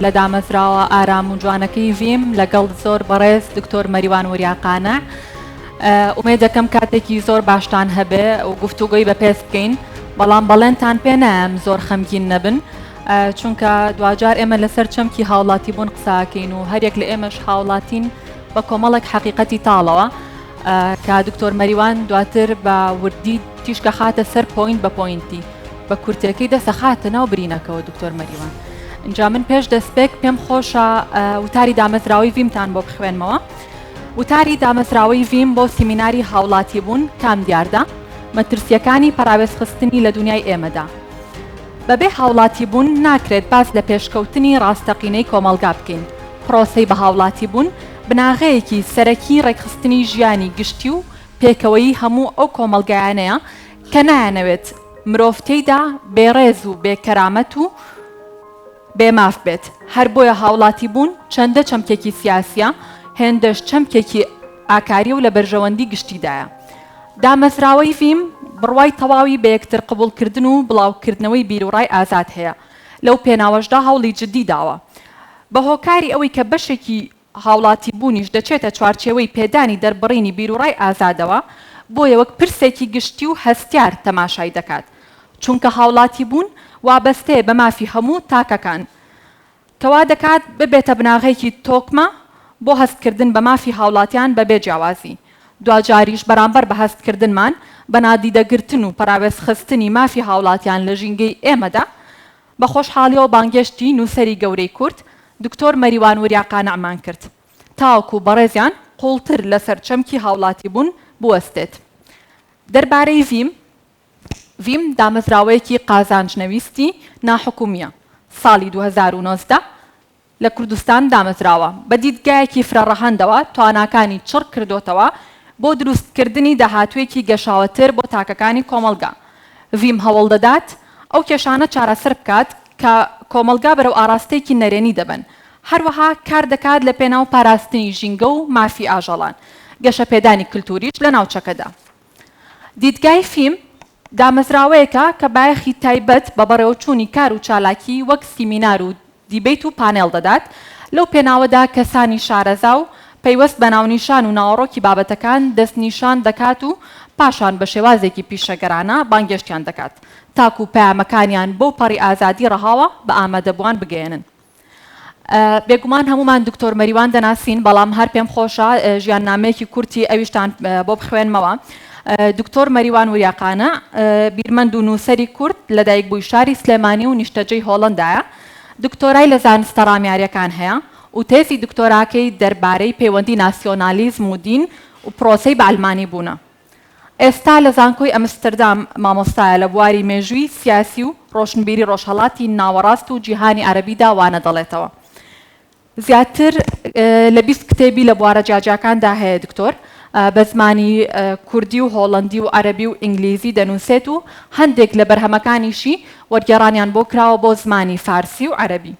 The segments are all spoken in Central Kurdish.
لە دامەزراوە ئارام و جوانەکەی ڤیم لەگەڵ زۆر بەڕێز دکتۆر مەریوان وریا قانع. ئومێد دەکەم کاتێکی زۆر باشتان هەبێ و گفتوگۆی بەپێز بکەین، بەڵام بەڵێنتان پێ نایەم زۆر خەمگین نەبن، چونکە دواجار ئێمە لەسەر چەمکی هاوڵاتیبوون قسەکەین و هەریەک لە ئێمەش هاوڵاتین بە کۆمەڵێک حەقیقەتی تاڵەوە کە دکتۆر مەریوان دواتر بە وردی تیشکە خاتە سەر point بە point ی بە کورتەکەی دەسەخاتە ناو برینەکەوە دکتۆر مەریوان. اینجا من پێش دەستپێک پێم خۆشە وتاری دامەزراوەی ڤیمتان بۆ بخوێنمەوە. وتاری دامەزراوەی ڤیم بۆ سیمیناری هاوڵاتیبوون کام دیاردە؟ مەترسییەکانی پەراوێزخستنی لە دونیای ئێمەدا. بەبێ هاوڵاتیبوون ناکرێت باس لە پێشکەوتنی ڕاستەقینەی کۆمەڵگا بکەین. پرۆسەی بەهاوڵاتیبوون بناغەیەکی سەرەکی ڕێکخستنی ژیانی گشتی و پێکەوەیی هەموو ئەو کۆمەڵگایانەیە کە نایانەوێت مرۆڤ تێیدا بێڕێز و بێ کەرامەت و بێ ماف بێت. هەر بۆیە هاوڵاتیبوون چەندە چەمکێکی سیاسییە، هێندەش چەمکێکی ئاکارییە و لە بەرژەوەندی گشتیدایە. دامەزراوەی ڤیم بڕوای تەواوی بە یەکتر قبوڵکردن و بڵاوکردنەوەی بیروڕای ئازاد هەیە، لەو پێناوەشدا هەوڵی جددی داوە. بە هۆکاری ئەوەی کە بەشێکی هاوڵاتیبوونیش دەچێتە چوارچێوەی پێدانی دەربڕینی بیروڕای ئازادەوە، بۆیە وەک پرسێکی گشتی و هەستیار تەماشای دەکات، چونکە هاوڵاتیبوون وابەستەیە بە مافی هەموو تاکەکان، کە وا دەکات ببێتە بناغەیەکی تۆکمە بۆ هەستکردن بە مافی هاوڵاتیان بەبێ جیاوازی، دواجاریش بەرامبەر بە هەستکردنمان بە نادیدەگرتن و پەراوێزخستنی مافی هاوڵاتیان لە ژینگەی ئێمەدا، بە خۆشحاڵیەوە بانگێشتی نووسەری گەورەی کورد، دکتۆر مەریوان وریا قانعمان کرد، تاوەکو بەڕێزیان قووڵتر لەسەر چەمکی هاوڵاتیبوون بوەستێت. دەربارەی ڤیم، ڤیم دامەزراوەیەکی قازانجنەویستی ناحکومییە، ساڵی 2019 لە کوردستان دامەزراوە، بە دیدگایەکی فرەڕەهەندەوە تواناکانی چڕ کردۆتەوە بۆ دروستکردنی داهاتوویەکی گەشاوەتر بۆ تاکەکانی کۆمەڵگا. ڤیم هەوڵدەدات ئەو کێشانە چارەسەر بکات کە کۆمەڵگا بەرەو ئاڕاستەیەکی نەرێنی دەبەن، هەروەها کاردەکات لەپێناو پاراستنی ژینگە و مافی ئاژەڵان، گەشەپێدانی کلتوریش لە ناوچەکەدا. دیدگای فیم دامەزراوەیەکە کە بایەخی تایبەت بە بەڕێوەچوونی کار و چالاکی وەک سیمینار و دیبەیت و پانێڵ دەدات، لەو پێناوەدا کەسانی شارەزا و پەیوەست بە ناونیشان و ناوەڕۆکی بابەتەکان دەستنیشان دەکات و پاشان بە شێوازێکی پیشەگەرانە بانگێشتیان دەکات تاکوو پەیامەکانیان بەو پەڕی ئازادی ڕەهاوە بە ئامادەبووان بگەیەنن. بێگومان هەموومان دکتۆر مەریوان دەناسین، بەڵام هەر پێم خۆشە ژیاننامەیەکی کورتی ئەویشتان بۆ بخوێنمەوە. دکتۆر مەریوان وریا قانع، بیرمەند و نووسەری کورد، لەدایکبووی شاری سلێمانی و نیشتەجێی هۆڵەندایە. دکتۆرای لە زانستە ڕامیارییەکان هەیە و تێزی دکتۆراکەی دەربارەی پەیوەندی ناسیۆنالیزم و دین و پرۆسەی بەعەلمانیبوونە. ئێستا لە زانکۆی ئەمستردام مامۆستایە لە بواری مێژووی سیاسی و ڕۆشنبیری ڕۆژهەڵاتی ناوەڕاست و جیهانی عەرەبیدا وانە دەڵێتەوە. زیاتر لە 20 کتێبی لە بوارە جیاجیاکاندا هەیە دکتۆر بە زمانی کوردی و هۆڵەندی و عەرەبی و ئینگلیزی دەنووسێت و هەندێک لە بەرهەمەکانیشی وەرگێڕانیان بۆ کراوە بۆ زمانی فارسی و عەرەبی.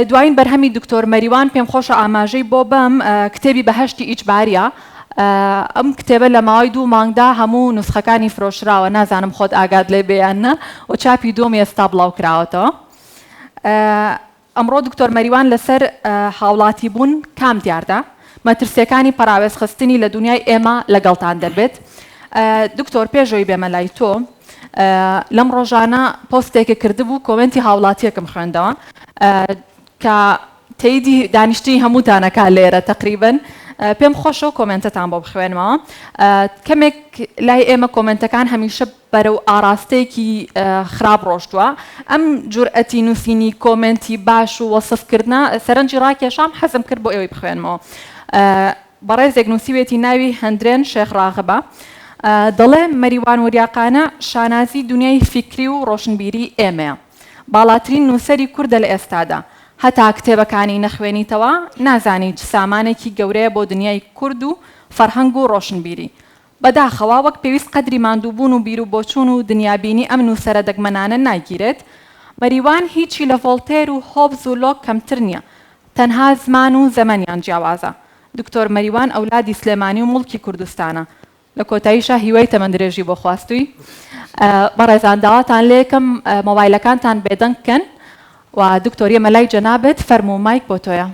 دوایین بەرهەمی دکتۆر مەریوان پێم خۆشە ئاماژەی بۆ بەم، کتێبی بەهەشتی ئیجباریە. ئەم کتێبە لە ماوەی دوو مانگدا هەموو نوسخەکانی فرۆشراوە، نازانم خۆت ئاگات لێ بێ یان نا، و چاپی دووەمی ئێستا بڵاو کراوەتەوە. ئەمڕۆ دکتۆر مەریوان لەسەر هاوڵاتیبوون کام دیاردە، مەترسیەکانی پەراوێزخستنی لە دونیای ئێمە لەگەڵتان دەبێت. دکتۆر پێش ئەوەی بێمە لای تۆ، لەم ڕۆژانە پۆستێکە کردبوو کۆمێنتی هاوڵاتیەکم خوێندەوە کە تەیدی دانیشتنی هەمووتانەکە لێرە تقریبن پێم خۆشە و کۆمێنتەتان بۆ بخوێنمەوە. کەمێک لای ئێمە کۆمێنتەکان هەمیشە بەرەو ئاراستەیەکی خراپ ڕۆشتووە. ئەم جورئەتی نووسینی کۆمێنتی باش و وەسفکردنە سەرنجی ڕاکێشام، حەزم کرد بۆ ئێوەی بخوێنمەوە. بەڕێزێک نووسیوێتی ناوی هەندرێن شێخ ڕاغبە، دەڵێ، مەریوان وریا قانع شانازی دونیای فیکری و ڕۆشنبیری ئێمەیە. باڵاترین نووسەری کوردە لە ئێستادا. هەتا کتێبەکانی نەخوێنیتەوە نازانی چ سامانێکی گەورەیە بۆ دونیای کورد و فەرهەنگ و ڕۆشنبیری. بەداخەوە وەک پێویست قەدری ماندووبوون و بیروبۆچوون و دنیابینی ئەم نووسەرە دەگمەنانە ناگیرێت. مەریوان هیچی لە ڤۆڵتێر و هۆبز و لۆک کەمتر نییە. تەنها زمان و زەمەنیان جیاوازە. دکتۆر مەریوان ئەولادی سلێمانی و موڵکی کوردستانە. لە کۆتاییشا هیوای تەمەندرێژی بۆ خواستووی. بەڕێزان داواتان لێکەم مۆبایلەکانتان بێدەنگ بکەن. و دکتۆر یەمە لای جەنابت فەرموو مایک بۆ تۆیە.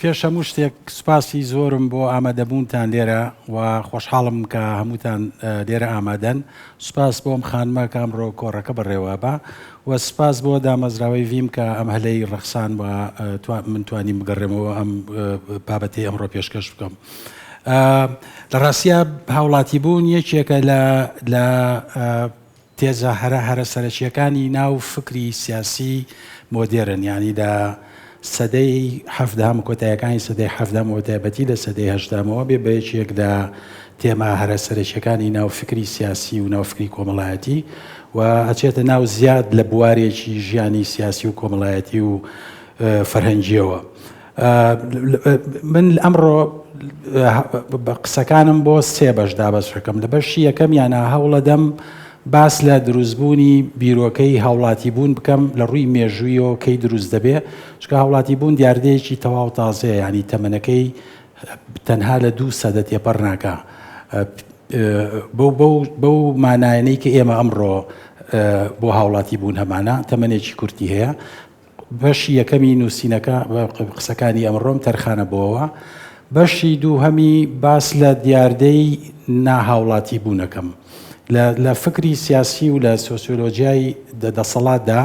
پێش هەموو شتێک سوپاسی زۆرم بۆ ئامادەبوونتان لێرە و خۆشحاڵم کە هەمووتان لێرە ئامادەن. سوپاس بۆ ئەم خانمە کە ئەمڕۆ کۆڕەکە بەڕێوەبا و سوپاس بۆ دامەزراوەی ڤیم کە ئەم هەلەی ڕەخسان و من توانیم بگەڕێمەوە ئەم بابەتەی ئەمڕۆ پێشکەش بکەم. لە ڕاستیا هاوڵاتیبوون یەکێکە لە لە تێزە هەرە هەرە سەرەکییەکانی ناو فکری سیاسی مۆدێرن، یانی لە سەدەی حەڤدەهەم، کۆتاییەکانی سەدەی حەڤدەهەم و بەتایبەتی لە سەدەی هەژدەهەمەوە بێ بە یەکێک لە تێما هەرە سەرەکییەکانی ناو فکری سیاسی و ناو فکری کۆمەڵایەتی و ئەچێتە ناو زیاد لە بوارێکی ژیانی سیاسی و کۆمەڵایەتی و فەرهەنگییەوە. من ئەمڕۆ قسەکانم بۆ سێ بەش دابەشەکەم لە بەشی یەکەمیانە هەوڵەدەم باس لە دروستبوونی بیرۆکەی هاوڵاتی بوون بکەم لە ڕووی مێژوویەوە کەی دروست دەبێ چونکە هاوڵاتی بوون دیاردەیەکی تەواو تازەیە ینی تەمەنەکەی تەنها لە دوو سەدە تێپەڕ ناکا بەو بەو بەو مانایەنەی کە ئێمە ئەمڕۆ بۆ هاوڵاتی بوون هەمانە تەمەنێکی کورتی هەیە بەشی یەکەمی نووسینەکە قسەکانی ئەمڕۆم تەرخانە بۆوە. بەشی دووهەمی باس لە دیاردەی ناهاوڵاتی بوونەکەم. لە فکری سیاسی و لە سۆسیۆلۆجیای دەسەڵاتدا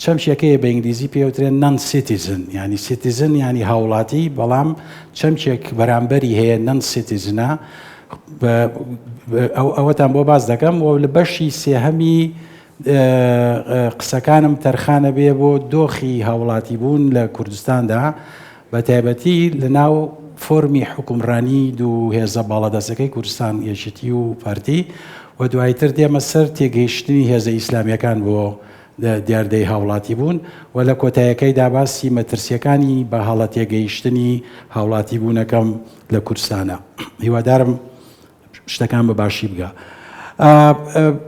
چەمکێک هەیە بە ئینگلیزی پێی وترێ non-citizen یانی citizen یانی هاوڵاتی بەڵام چەمکێک بەرامبەری هەیە non-citizen ە ئەوەتان بۆ باس دەکەم و لە بەشی سێهەمی قسەکانم تەرخانە بێ بۆ دۆخی هاوڵاتیبوون لە کوردستاندا، بە تایبەتی لە ناو فۆرمی حوکمڕانی دوو هێزە باڵادەستەکەی کوردستان یەکێتی و پارتی و دوایتر دێمە سەر تێگەیشتنی هێزە ئیسلامیەکان بۆ دیاردەی هاوڵاتیبوون و لە کۆتایەکەیدا باسی مەترسیەکانی بە هەڵە تێگەیشتنی هاوڵاتیبوونەکەم لە کوردستانە. هیوادارم شتەکان بە باشی بگا.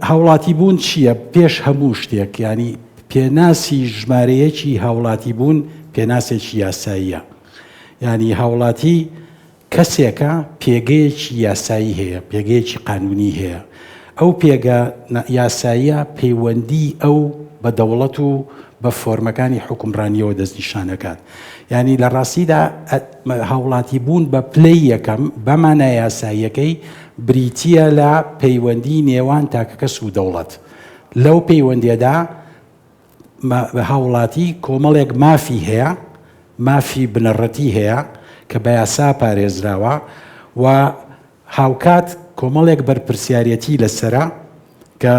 هاوڵاتی بوون چییە؟ پێش هەموو شتێک ینی پێناسی ژمارەیەکی هاوڵاتی بوون پێناسێکی یاساییە. ینی هاوڵاتی کەسێکە پێگەیەکی یاسایی هەیە، پێگەیەکی قانونی هەیە. ئەو پێگە یاساییە پەیوەندی ئەو بە دەوڵەت و بە فۆرمەکانی حوکمڕانییەوە دەستنیشان ئەکات. یانی لە ڕاستیدا هاوڵاتی بوون بە پلەی یەکەم بە مانا یاساییەکەی بریتییە لە پەیوەندی نێوان تاکەکەس و دەوڵەت. لەو پەیوەندییەدا هاوڵاتی کۆمەڵێک مافی هەیە، مافی بنەڕەتی هەیە کە بە یاسا پارێزراوە و هاوکات کۆمەڵێک بەرپرسیارێتی لەسەرە کە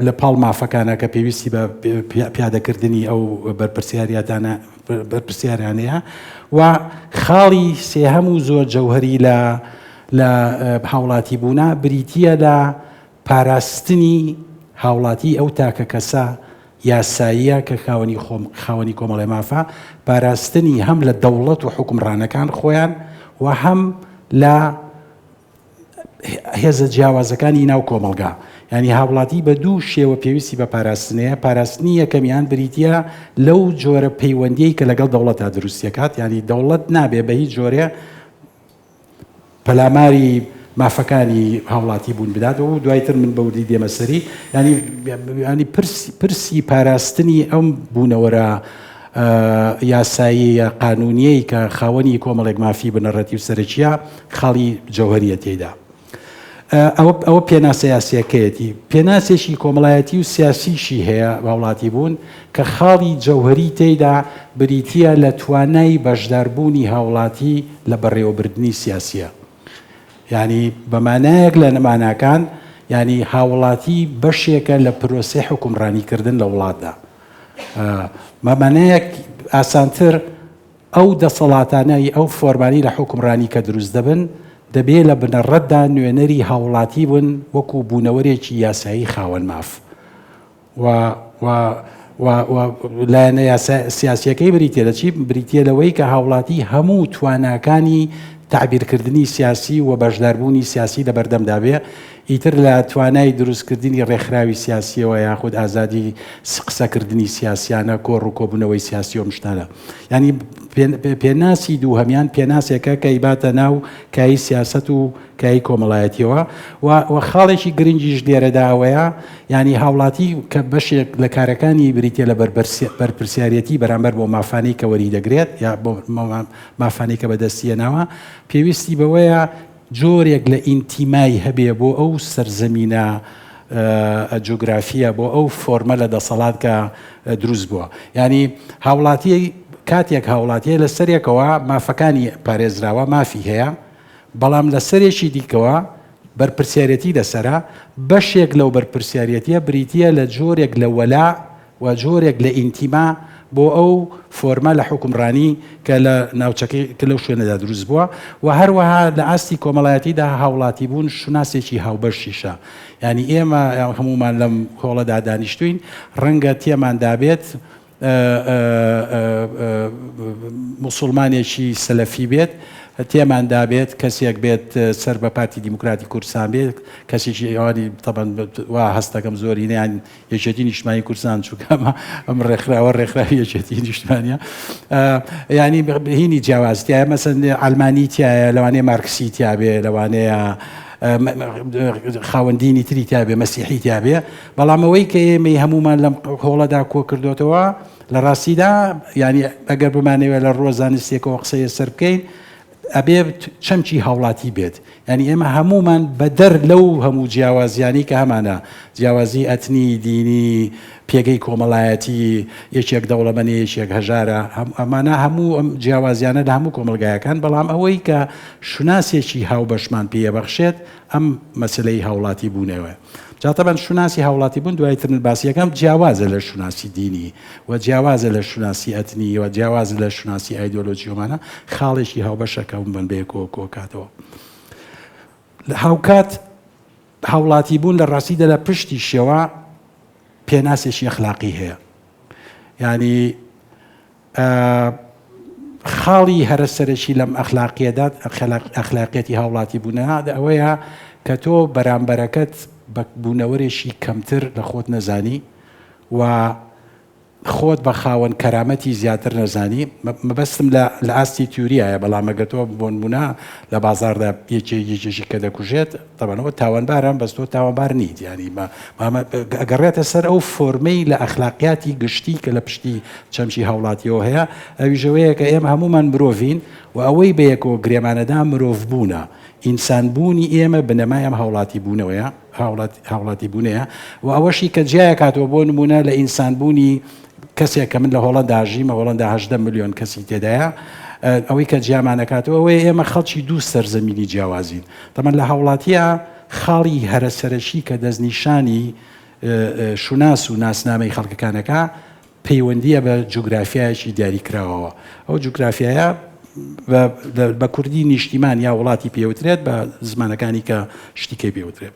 لە پاڵ مافەکانە کە پێویستی بە پیادەکردنی ئەو بەرپرسیاریاتانە بەرپرسیارانەیە و خاڵی سێهەم و زۆر جەوهری لە لە هاوڵاتی بوونا بریتە لە پاراستنی هاوڵاتی ئەو تاکە کەسە یاساییە کە خاوەنی خۆم خاوەنی کۆمەڵێ مافە، پاراستنی هەم لە دەوڵەت و حوکمڕانەکان خۆیان و هەم لە هێزە جیاوازەکانی ناو کۆمەڵگا. یانی هاوڵاتی بە دوو شێوە پێویستی بە پاراستنەیە، پاراستنی یەکەمیان بریتییە لەو جۆرە پەیوەندیەی کە لەگەڵ دەوڵەتا دروستیەکات، یانی دەوڵەت نابێ بە هیچ جۆرێ پەلاماری مافەکانی هاوڵاتی بوون بدات و دوایتر من بە وردی دێمە سەری ینی ینی پرسی پاراستنی ئەم بوونەوەرە یاساییە قانونیەی کە خاوەنی کۆمەڵێک مافی بنەڕەتی و سەرەکیە خاڵی جەوهریە تێیدا. ئەوە ئەوە پێناسە یاسیەکەیەتی پێناسێکی کۆمەڵایەتی و سیاسیشی هەیە هاوڵاتی بوون کە خاڵی جەوهری تێیدا بریتییە لە توانای بەشداربوونی هاوڵاتی لە بەڕێوەبردنی سیاسیە یانی بە مانایەک لە ماناکان یانی هاوڵاتی بەشێکە لە پرۆسەی حوکمڕانی کردن لە وڵاتدا بە مانایەک ئاسانتر ئەو دەسەڵاتانە ی ئەو فۆرمانەی لە حوکمڕانی کە دروست دەبن، دەبێ لە بنەڕەتدا نوێنەری هاوڵاتی بن وەکوو بوونەوەرێکی یاسایی خاوەن ماف و و و و لایەنە یاسا سیاسییەکەی بریتییە لە چی؟ بریتییە لەوەی کە هاوڵاتی هەموو تواناکانی تەعبیرکردنی سیاسی و بەشداربوونی سیاسی لە بەردەمدا بێ. ئیتر لە توانای دروستکردنی ڕێکخراوی سیاسیەوە یاخود ئازادی قسەکردنی سیاسیانە کۆڕ و کۆبوونەوەی سیاسی و مشتانە ینی پێناسی دووهەمیان پێناسێکە کە ئیباتە ناو کایی سیاست و کایی کۆمەڵایەتیەوە و خاڵێکی گرنگیش لێرەدا ئەوەیە یانی هاوڵاتی کە بەشێک لە کارەکانی بریتە لە بەرپرسیارەتی بەرامبەر بۆ مافانەی کە وەری دەگرێت یا بۆ مافانەی کە بەدەستیەناوە پێویستی بەوەیە جۆرێک لە ئینتیمای هەبێ بۆ ئەو سەرزەمینە جوگرافیە بۆ ئەو فۆرمە لە دەسەڵات کە دروست بووە یانی هاوڵاتی کاتێک هاوڵاتیە لە سەرێکەوە مافەکانی پارێزراوە مافی هەیە بەڵام لە سەرێکی دیکەوە بەرپرسیارێتی لەسەرە بەشێک لەو بەرپرسیارەتیە بریتە لە جۆرێک لە وەلا و جۆرێک لە ئینتیما بۆ ئەو فۆرمە لە حوکمڕانی کە لە ناوچەکەی کە لەو شوێنەدا دروست بووە و هەروەها لە ئاستی کۆمەڵایەتیدا هاوڵاتیبوون شوناسێکی هاوبەشیشە یانی ئێمە هەموومان لەم هۆڵەدا دانیشتوین ڕەنگە تێمان دابێت موسڵمانێکی سەلەفی بێت تێمان دابێت کەسێک بێت سەر بە پارتی دیموکراتی کوردستان بێت کەسێکی ئەوانی تەبەن وا هەستەکەم زۆرینەیان یەکێتی نیشتمانی کوردستان چونکە ئەمە ئەم ڕێکخراوە ڕێکخراوی یەکێتی نیشتمانە ینی هینی جیاواز تایە مەسەن ئەلمانی تایە لەوانەیە مارکسی تیاابێ لەوانەیە خاوەندینی تری تیاابێ مەسیحی تیاابێ بەڵام ئەوەی کە ئێمەی هەمومان لەم هۆڵەدا کۆ کردوتەوە لە ڕاستیدا ینی ئەگەر بمانەوێت لە ڕۆ زانستێکەوە قسەیە سەر بکەین ئەبێ چەمکی هاوڵاتی بێت یانی ئێمە هەموومان بەدەر لەو هەموو جیاوازیانەی کە هەمانە جیاوازی ئەتنی دینی پێگەی کۆمەڵایەتی یەکێک دەوڵەمەنە یەکێک هەژارە ئەمانە هەموو ئەم جیاوازیانە لە هەموو کۆمەڵگایەکان بەڵام ئەوەی کە شوناسێکی هاوبەشمان پێیەبەخشێت ئەم مەسەلەی هاوڵاتی بوونەوە جا تەبەن شوناسی هاوڵاتی بوون دوای تر من باسی ئەکەم جیاوازە لە شوناسی دینی و جیاوازە لە شوناسی ئەتنی و جیاوازە لە شوناسی ئایدۆلۆجی ومانە خاڵێکی هاوبەشە کە هەموومان بەیەکەوە کۆکاتەوە هاوکات هاوڵاتی بوون لە ڕاستیدا لە پشتیشەوە پێناسێکی ئەخلاقی هەیە یعنی خاڵی هەرە سەرەکی لەم ئەخلاقیەدا ئەخلاقیەتی هاوڵاتی بوونە ئەوەیە کە تۆ بەرامبەرەکەت بە بوونەوەرێکی کەمتر لە خۆت نەزانی و خۆت بە خاوەن کەرامەتی زیاتر نەزانی مەبەستم لە لە ئاستی تیوریایە بەڵام ئەگەر تۆ بۆنمونە لە بازاردا یەکێک یەکێکی کە دەکوژێت تەبەنەوە تاوانبارە بەس تۆ تاوانبار نیت یانی ئەگەڕێتە سەر ئەو فۆرمەی لە ئەخلاقیاتی گشتی کە لە پشتی چەمکی هاوڵاتیەوە هەیە ئەویش ئەوەیە کە ئێمە هەموومان مرۆڤین و ئەوەی بەیەکەوە گرێمانەدا مرۆڤبوونە ئینسانبوونی ئێمە بنەمای ئەم هاوڵاتی بوونەوەیە هاوڵاتی بوونەیە و ئەوەشی کە جیایەکاتەوە بۆ نمونە لە ئینسانبوونی کەسێک کە من لە هۆڵەندا ژیمە هۆڵەندا 18 ملیۆن کەسی تێدایە ئەوەی کە جیامانەکاتەوە ئەوەیە ئێمە خەڵکی دوو سەرزەمینی جیاوازین تەمەن لە هاوڵاتیە خاڵی هەرە سەرەکی کە دەستنیشانی شوناس و ناسنامەی خەڵکەکانەکە پەیوەندییە بە جوگرافیایەکی دیاریکراوەوە. ئەو جوگرافیایە بە کوردی نیشتیمان یا وڵاتی پێوترێت بە زمانەکانی کە شتیکەی پێوترێت.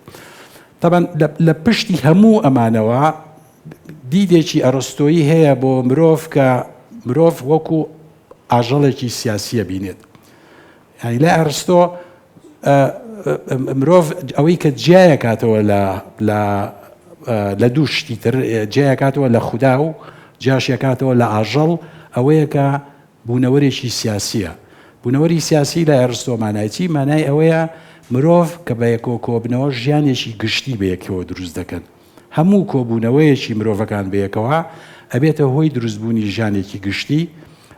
تەبەن لە پشتی هەموو ئەمانەوە دیدێکی ئەرستۆیی هەیە بۆ مرۆڤ کە مرۆڤ وەکو ئاژەڵێکی سیاسیە بینێت. یانی لای ئەرستۆ مرۆڤ ئەوەی کە جیایەکاتەوە لە لە لە دوو شتی تر جیایەکاتەوە لە خودا و جیاشیەکاتەوە لە ئاژەڵ ئەوەیە کە بوونەوەرێکی سیاسیە بوونەوەری سیاسی لای ئەرستۆ مانای چی مانای ئەوەیە مرۆڤ کە بە یەکەوە کۆبنەوە ژیانێکی گشتی بە یەکەوە دروست دەکەن هەموو کۆبوونەوەیەکی مرۆڤەکان بەیەکەوە ئەبێتە هۆی دروستبوونی ژیانێکی گشتی،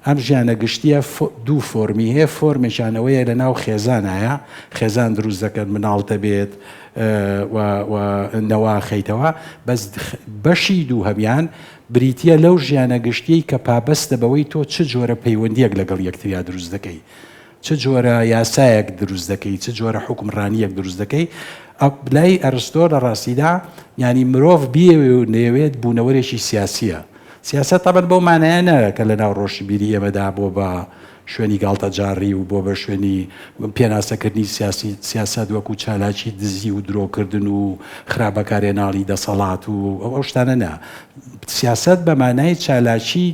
ئەم ژیانە گشتیە دوو فۆرمی هەیە، فۆرمێکیان ئەوەیە لە ناو خێزانایە، خێزان دروست دەکەن، مناڵ دەبێت و و نەوە خەیتەوە، بەس بەشی دووهەمیان بریتیە لەو ژیانە گشتیەی کە پابەستە بەوەی تۆ چ جۆرە پەیوەندیەک لەگەڵ یەکتریا دروست دەکەی. چ جۆرە یاسایەک دروست دەکەی، چ جۆرە حوکمڕانییەک دروست دەکەی، لای ئەرستۆ لە ڕاستیدا یانی مرۆڤ بیەوێ و نەیەوێت بوونەوەرێکی سیاسییە. سیاسەت تەبعەن بەو مانایە نا کە لە ناو ڕۆشنبیری ئێمەدا بۆ بە شوێنی گاڵتەجاڕی و بۆ بە شوێنی پێناسەکردنی سیاسی سیاسەت وەکوو چالاکی دزی و درۆکردن و خراپ بەکارهێناڵی دەسەڵات و ئەو شتانە نا. سیاسەت بە مانای چالاکی.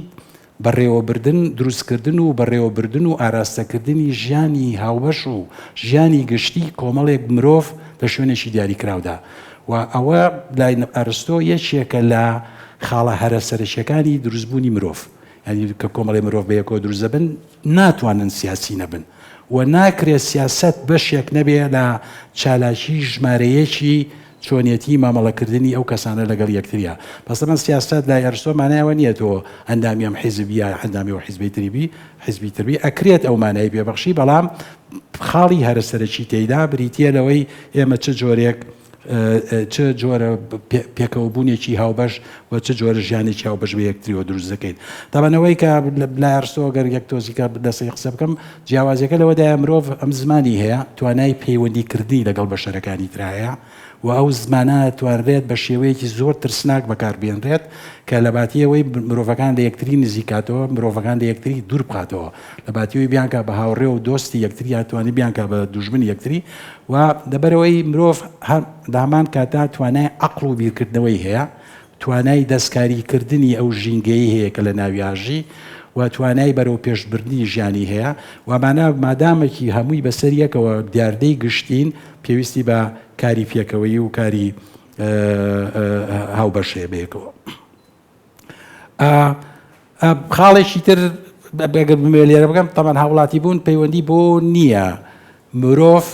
بەڕێوەبردن، دروستکردن و بەڕێوەبردن و ئاراستەکردنی ژیانی هاوبەش و ژیانی گشتی کۆمەڵێک مرۆڤ لە شوێنێکی دیاریکراودا و ئەوە لای ئەرستۆ یەکێکە لە خاڵە هەرە سەرەکیەکانی دروستبوونی مرۆڤ. یانی کە کۆمەڵێ مرۆڤ بەیەکەوە دروست دەبن ناتوانن سیاسی نەبن و ناکرێت سیاسەت بەشێک نەبێ لە چالاکی ژمارەیەکی چۆنیەتی مامەڵەکردنی ئەو کەسانە لەگەڵ یەکتریا. بەس تەبعەن سیاسەت لای ئەرستۆ مانای ئەوە نییە تۆ ئەندامی ئەم حیزب یا ئەندامی ئەو حیزبەی تری بی، حیزبی تر بی، ئەکرێت ئەو مانای پێ بەخشی بەڵام خاڵی هەرە سەرەکی تێیدا بریتییە لەوەی ئێمە چ جۆرێک چ جۆرە پێکەوەبوونێکی هاوبەش و چ جۆرە ژیانێکی هاوبەش بە یەکتریەوە دروست دەکەین. تەبعەن ئەوەی کە لای ئەرستۆ گەر یەک تۆزیکە لەسەری قسە بکەم جیاوازیەکە لەوەدایە مرۆڤ ئەم زمانی هەیە توانای پەیوەندی کردنی لەگەڵ بەشەرەکانی ترا هەیە و ئەو زمانە توانرێت بە شێوەیەکی زۆر ترسناک بەکاربێنرێت کە لە باتی ئەوەی مرۆڤەکان لە یەکتری نزیکاتەوە مرۆڤەکان لە یەکتری دوور بخاتەوە لە باتی ئەوەی بیانکا بە هاوڕێ و دۆستی یەکتری هاتوانی بیانکا بە دوژمنی یەکتری و لەبەرئەوەی مرۆڤ لە هەمان کاتدا توانای عەقڵ و بیرکردنەوەی هەیە، توانای دەستکاری کردنی ئەو ژینگەیەی هەیە کە لە ناوی ئاژی و توانای بەرەو پێشبردنی ژیانی هەیە و ئەمانە مادامەکی هەمووی بەسەر یەکەوە دیاردەی گشتین پێویستی بە کاری پێکەوەیی و کاری هاوبەش هەیە بەیەکەوە. خاڵێکی تر ئەگەر بمەوێت لێرە بکەم تەمان هاوڵاتی بوون پەیوەندی بۆ نییە مرۆڤ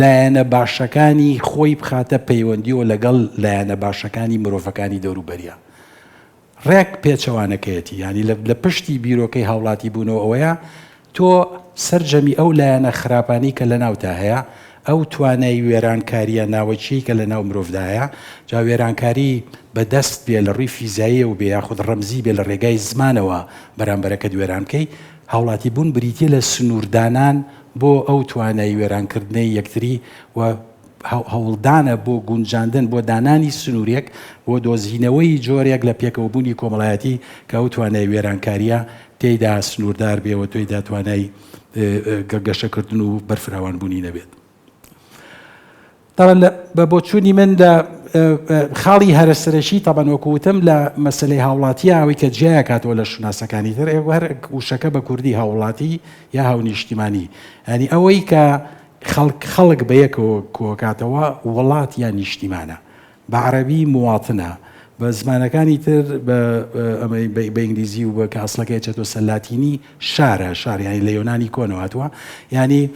لایەنە باشەکانی خۆی بخاتە پەیوەندیەوە لەگەڵ لایەنە باشەکانی مرۆڤەکانی دەوروبەریە ڕێک پێچەوانەکەیەتی یانی لە پشتی بیرۆکەی هاوڵاتی بوونەوە ئەوەیە تۆ سەرجەمی ئەو لایەنە خراپانەی کە لەناوتا هەیە ئەو توانای وێرانکاریە ناوەکیەی کە لەناو مرۆڤدا هەیە جا وێرانکاری بە دەست بێ لە ڕووی فیزاییەوە بێ یاخود ڕەمزی بێ لە ڕێگای زمانەوە بەرامبەرەکەت وێران بکەی هاوڵاتی بوون بریتیە لە سنووردانان بۆ ئەو توانای وێرانکردنەی یەکتری و هەوڵدانە بۆ گونجاندن، بۆ دانانی سنوورێک، بۆ دۆزینەوەی جۆرێک لە پێکەوەبوونی کۆمەڵایەتی کە ئەو توانای وێرانکارییە تێیدا سنووردار بێ و تێیدا توانای گەشەکردن و بەرفراوانبوونی نەبێت. تەبعەن بە بۆچوونی من لە خاڵی هەرە سەرەکی تەبعەن وەکو وتم لە مەسەلەی هاوڵاتییە ئەوەی کە جیایەکاتەوە لە شوناسەکانی تر هەر وشەکە بە کوردی هاوڵاتی یا هاونیشتیمانی یانی ئەوەی کە خەڵک خەڵک بەیەکەوە کۆکاتەوە وڵات یان نیشتیمانە بە عەرەبی مواطنە بە زمانەکانی تر بە ئەمەی بە ئینگلیزی و بە کە ئەسڵەکەی ئەچێتەوە سەر لاتینی شارە شار یانی لە یۆنانی کۆنەوە هاتووە یانی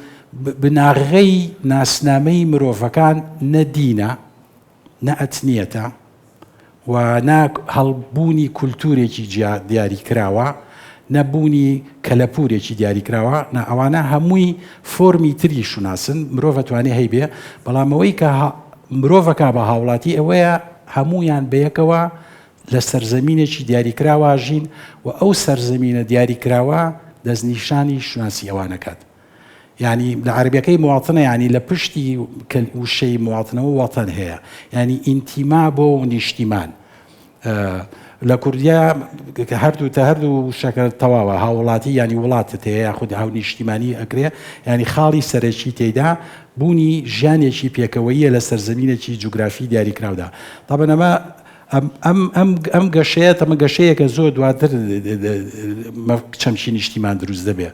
بناغەی ناسنامەی مرۆڤەکان نە دینە نە ئەتنیەتە و نە هەڵبوونی کولتوورێکی جیا دیاریکراوە، نە بوونی کەلەپوورێکی دیاریکراوە، نا ئەوانە هەمووی فۆرمی تری شوناسن، مرۆڤ ئەتوانێ هەیبێ، بەڵام ئەوەی کە مرۆڤ ئەکا بە هاوڵاتی ئەوەیە هەموویان بەیەکەوە لە سەرزەمینێکی دیاریکراوە ژین و ئەو سەرزەمینە دیاریکراوە دەستنیشانی شوناسی ئەوان ئەکات. یانی لە عەرەبیەکەی مواطنە یانی لە پشتی وشەی مواطنەوە وەتەن هەیە یانی ئینتیما بۆ نیشتیمان لە کوردیا هەردوو تە هەردوو شەکە تەواوە هاوڵاتی ینی وڵاتت هەیە یاخود هاو نیشتیمانی ئەکرێ ینی خاڵی سەرەکی تێدا بوونی ژیانێکی پێکەوەیە لە سەرزەمینێکی جوگرافی دیاریکراودا تابەن ئەمە ئەم گەشەیە تەمە گەشەیەکە زۆر دواتر چەمکی نیشتیمان دروست دەبێ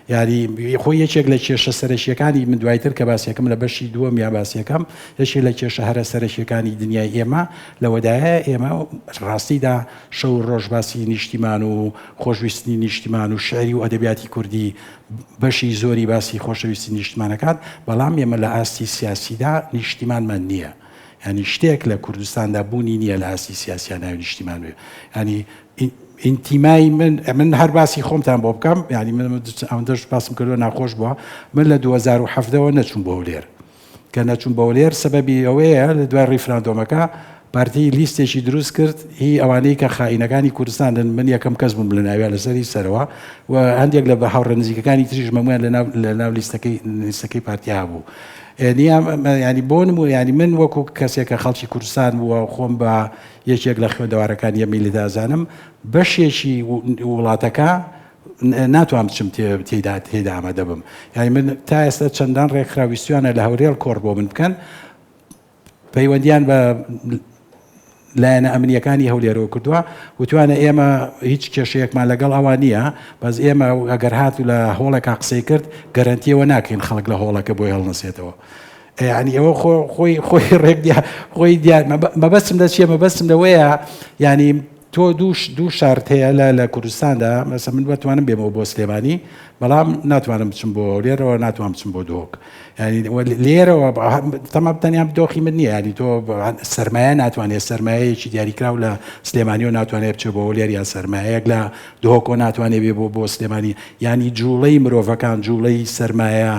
یاری خۆی یەکێک لە کێشە سەرەکیەکانی من دوایتر کە باسیەکەم لە بەشی دووەم یا باسیەکەم یەکێک لە کێشە هەرە سەرەکیەکانی دنیای ئێمە لەوەدایە ئێمە ڕاستیدا شەو ڕۆژ باسی نیشتیمان و خۆشویستنی نیشتیمان و شعری و ئەدەبیاتی کوردی بەشی زۆری باسی خۆشەویستی نیشتمانەکان بەڵام ئێمە لە ئاستی سیاسیدا نیشتیمانمان نییە یانی شتێک لە کوردستاندا بوونی نییە لە ئاستی سیاسیا ناوی نیشتیمان بێ یانی ئینتیمای من من هەر باسی خۆمتان بۆ بکەم یانی من ئەوەندەش باسم کردووە ناخۆش بووە من لە 2017ەوە نەچوم بۆ هەولێر کە نەچوم بۆ هەولێر سەبەبی ئەوەیە لە دوای ڕیفراندۆمەکە پارتی لیستێکی دروست کرد هی ئەوانەی کە خائینەکانی کوردستانن من یەکەم کەس بووم لە ناویا لەسەری سەرەوە و هەندێک لە هاوڕێ نزیکەکانی تریش مەمویان لە ناو لیستەکەی لیستەکەی پارتیا بوو ینی بۆ نموونە ینی من وەکو کەسێک کە خەڵکی کوردستان بووە خۆم بە یەکێک لە خوێندەوارەکانی ئەم میللەتە ئەزانم بەشێکی وڵاتەکە ناتوان بچم تێدا تێدا ئامادە بم یعنی من تا ئێستا چەندان ڕێکخراو ویستویانە لە هەولێر کۆڕ بۆ من بکەن پەیوەندیان بە لایەنە ئەمنییەکانی هەولێرەوە کردووە، وتویانە ئێمە هیچ کێشەیەکمان لەگەڵ ئەوان نییە، بەس ئێمە ئەگەر هاتوو لە هۆڵێکا قسەی کرد گەرەنتی ئەوە ناکەین خەڵک لە هۆڵەکە بۆی هەڵنەسێتەوە. یانی ئەوە خۆ خۆی خۆی ڕێک دیار خۆی دیار مەبەستم لە چییە مەبەستم لەوەیە یانی تۆ دوو شارت هەیە لە لە کوردستاندا مەسە من بەتوانم بێمەوە بۆ سلێمانی بەڵام ناتوانم بچم بۆ هەولێرەوە ناتوانم بچم بۆ دهۆک یعنی لێرەوە تەمام تەنیا دۆخی من نییە ینی تۆ سرمایە ناتوانێت سرمایەیەکی دیاریکراو لە سلێمانیەوە ناتوانێت بچێت بۆ هەولێر یان سرمایەک لە دهۆکۆ ناتوانێت بێ بۆ بۆ سلێمانی ینی جوڵەی مرۆڤەکان جوڵەی سرمایە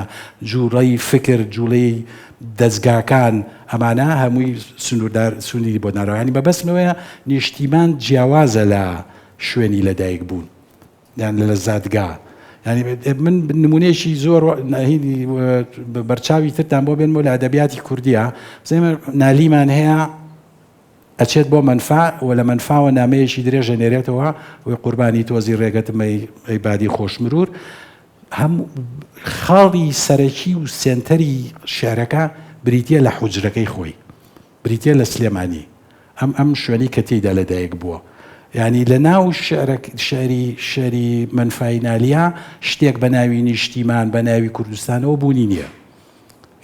جوڵەی فکر جوڵەی دەزگاکان ئەمانە هەمووی سنووردار سنووری بۆ ناراوە یانی مەبەستم ئەوەیە نیشتیمان جیاوازە لە شوێنی لەدایک بوون یان لە زادگا یانی من نمونەیەکی زۆر هینی بەرچاوی ترتان بۆ بێنمەوە لە ئەدەبیاتی کوردیە زێمە نالیمان هەیە ئەچێت بۆ مەنفا و لە مەنفاوە نامەیەکی درێژە نێرێتەوە وی قوربانی تۆزی ڕێگەتم ئەی بادی خۆشمرور هەموو خاڵی سەرەکی و سێنتەری شیعرەکە بریتییە لە حوجرەکەی خۆی، بریتییە لە سلێمانی، ئەم ئەم شوێنەی کە تێیدا لەدایک بووە. یانی لە ناو شیعرە شیعری شیعری مەنفای نالیا شتێک بە ناوی نیشتیمان، بە ناوی کوردستانەوە بوونی نییە.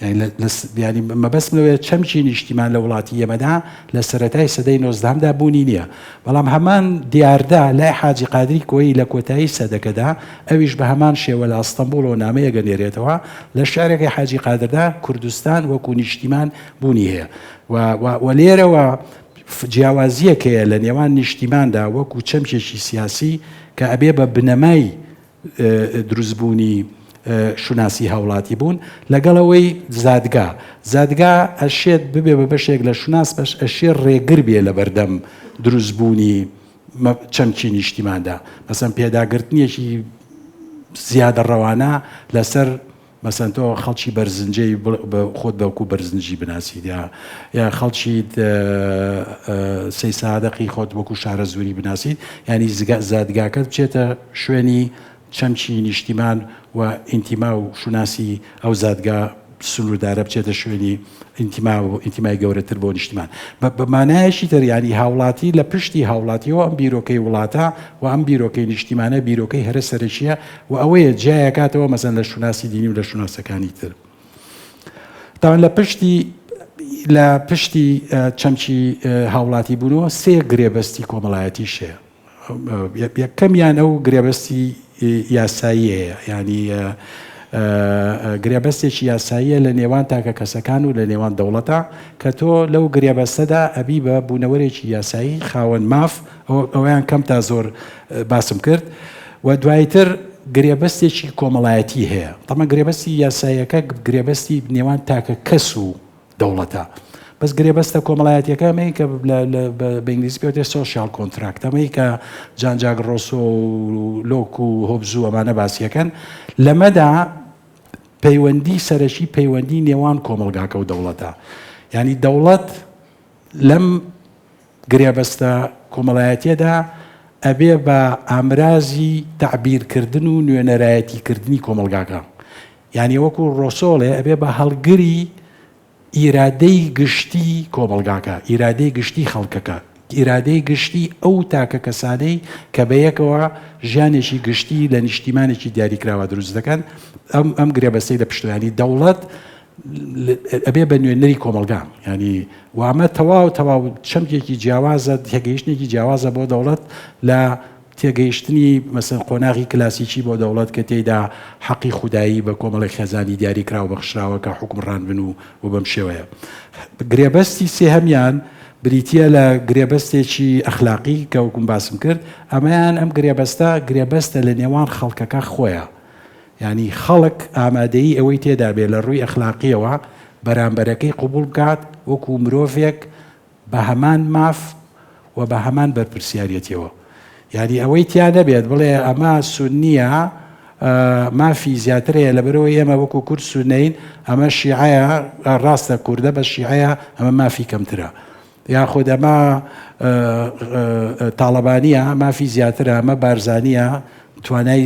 یانی مەبەستم لەوەیە چەمکی نیشتیمان لە وڵاتی ئێمەدا لە سەرەتای سەدەی نۆزدەهەمدا بوونی نییە، بەڵام هەمان دیاردە لای حاجی قادری کۆیی لە کۆتایی سەدەکەدا ئەویش بە هەمان شێوە لە ئەستەنبوڵەوە نامەیەک ئەنێرێتەوە، لە شیعرەکەی حاجی قادردا کوردستان وەکوو نیشتیمان بوونی هەیە و و لێرەوە جیاوازییەک هەیە لە نێوان نیشتیماندا وەکوو چەمکێکی سیاسی کە ئەبێ بە بنەمای دروستبوونی شوناسی هاوڵاتی بوون لەگەڵ ئەوەی زادگا زادگا ئەشێت ببێ بە بەشێک لە شوناس بەش ئەشێ ڕێگر بێ لە بەردەم دروستبوونی چەمکی نیشتیماندا مەسەن پێداگرتنێکی زیادە ڕەوانە لەسەر مەسەن تۆ خەڵکی بەرزنجەی خۆت بەوکو بەرزنجی بناسیت یا یا خەڵکی سەی سادقی خۆت وەکو شارەزووری بناسیت ینی زادگاکەت بچێتە شوێنی چەمکی نیشتیمان و ئینتیما و شوناسی ئەو زادگا سنووردارە بچێتە شوێنی ئینتیما و ئینتیمای گەورەتر بۆ نیشتیمان. بە مانایەکی تر یانی هاوڵاتی لە پشتی هاوڵاتیەوە ئەم بیرۆکەی وڵاتە و ئەم بیرۆکەی نیشتیمانە بیرۆکەی هەرە سەرەکیە و ئەوەیە جیایەکاتەوە مەسەن لە شوناسی دینی و لە شوناسەکانی تر. تاوان لە پشتی لە پشتی چەمکی هاوڵاتی بوونەوە سێ گرێبەستی کۆمەڵایەتیش هەیە. یەکەمیان ئەو گرێبەستی یاساییەیە یانی گرێبەستێکی یاساییە لە نێوان تاکە کەسەکان و لە نێوان دەوڵەتە کە تۆ لەو گرێبەستەدا ئەبی بە بوونەوەرێکی یاسایی خاوەن ماف ئەویان کەم تا زۆر باسم کرد و دوایتر گرێبەستێکی کۆمەڵایەتی هەیە تەمە گرێبەستی یاساییەکە گرێبەستی نێوان تاکە کەس و دەوڵەتە. بەس گرێبەستە کۆمەڵایەتیەکە ئەمەی کە بە ئینگلیزی پێ وترێت social contract ئەمەی کە جان جاک ڕۆسۆ و لۆک و هۆبز و ئەمانە باسیەکەن لەمەدا پەیوەندی سەرەکی پەیوەندی نێوان کۆمەڵگاکە و دەوڵەتە یعنی دەوڵەت لەم گرێبەستە کۆمەڵایەتیەدا ئەبێ بە ئامرازی تەعبیرکردن و نوێنەرایەتیکردنی کۆمەڵگاکە یانی وەکو ڕۆسۆڵێ ئەبێ بە هەڵگری ئیرادەی گشتی کۆمەڵگاکە، ئیرادەی گشتی خەڵکەکە، ئیرادەی گشتی ئەو تاکە کەسانەی کە بەیەکەوە ژیانێکی گشتی لە نیشتیمانێکی دیاریکراوە دروست دەکەن، ئەم ئەم گرێبەستەی لە پشتەوە یانی دەوڵەت ئەبێ بە نوێنەری کۆمەڵگا یانی و ئەمە تەواو تەواو چەمکێکی جیاوازە تێگەیشتنێکی جیاوازە بۆ دەوڵەت لە تێگەیشتنی مەسەن قۆناغی کلاسیکی بۆ دەوڵەت کە تێیدا حەقی خودایی بە کۆمەڵێک خێزانی دیاریکراو بەخشراوە کە حوکمڕان بن و و بەم شێوەیە. گرێبەستی سێهەمیان بریتییە لە گرێبەستێکی ئەخلاقی کە وەکوم باسم کرد ئەمەیان ئەم گرێبەستە گرێبەستە لە نێوان خەڵکەکە خۆیە یانی خەڵک ئامادەیی ئەوەی تێدا بێ لە ڕووی ئەخلاقییەوە بەرامبەرەکەی قبوڵ بکات وەکوو مرۆڤێک بە هەمان ماف و بە هەمان بەرپرسیاریەتیەوە. یانی ئەوەی تیا نەبێت بڵێ ئەمە سوننیە مافی زیاتر هەیە لەبەرئەوەی ئێمە وەکو کورد سوننەین، ئەمە شیعەیە ڕاستە کوردە بەس شیعەیە ئەمە مافی کەمترە. یاخود ئەمە تاڵەبانیە مافی زیاترە، ئەمە بارزانیە. توانای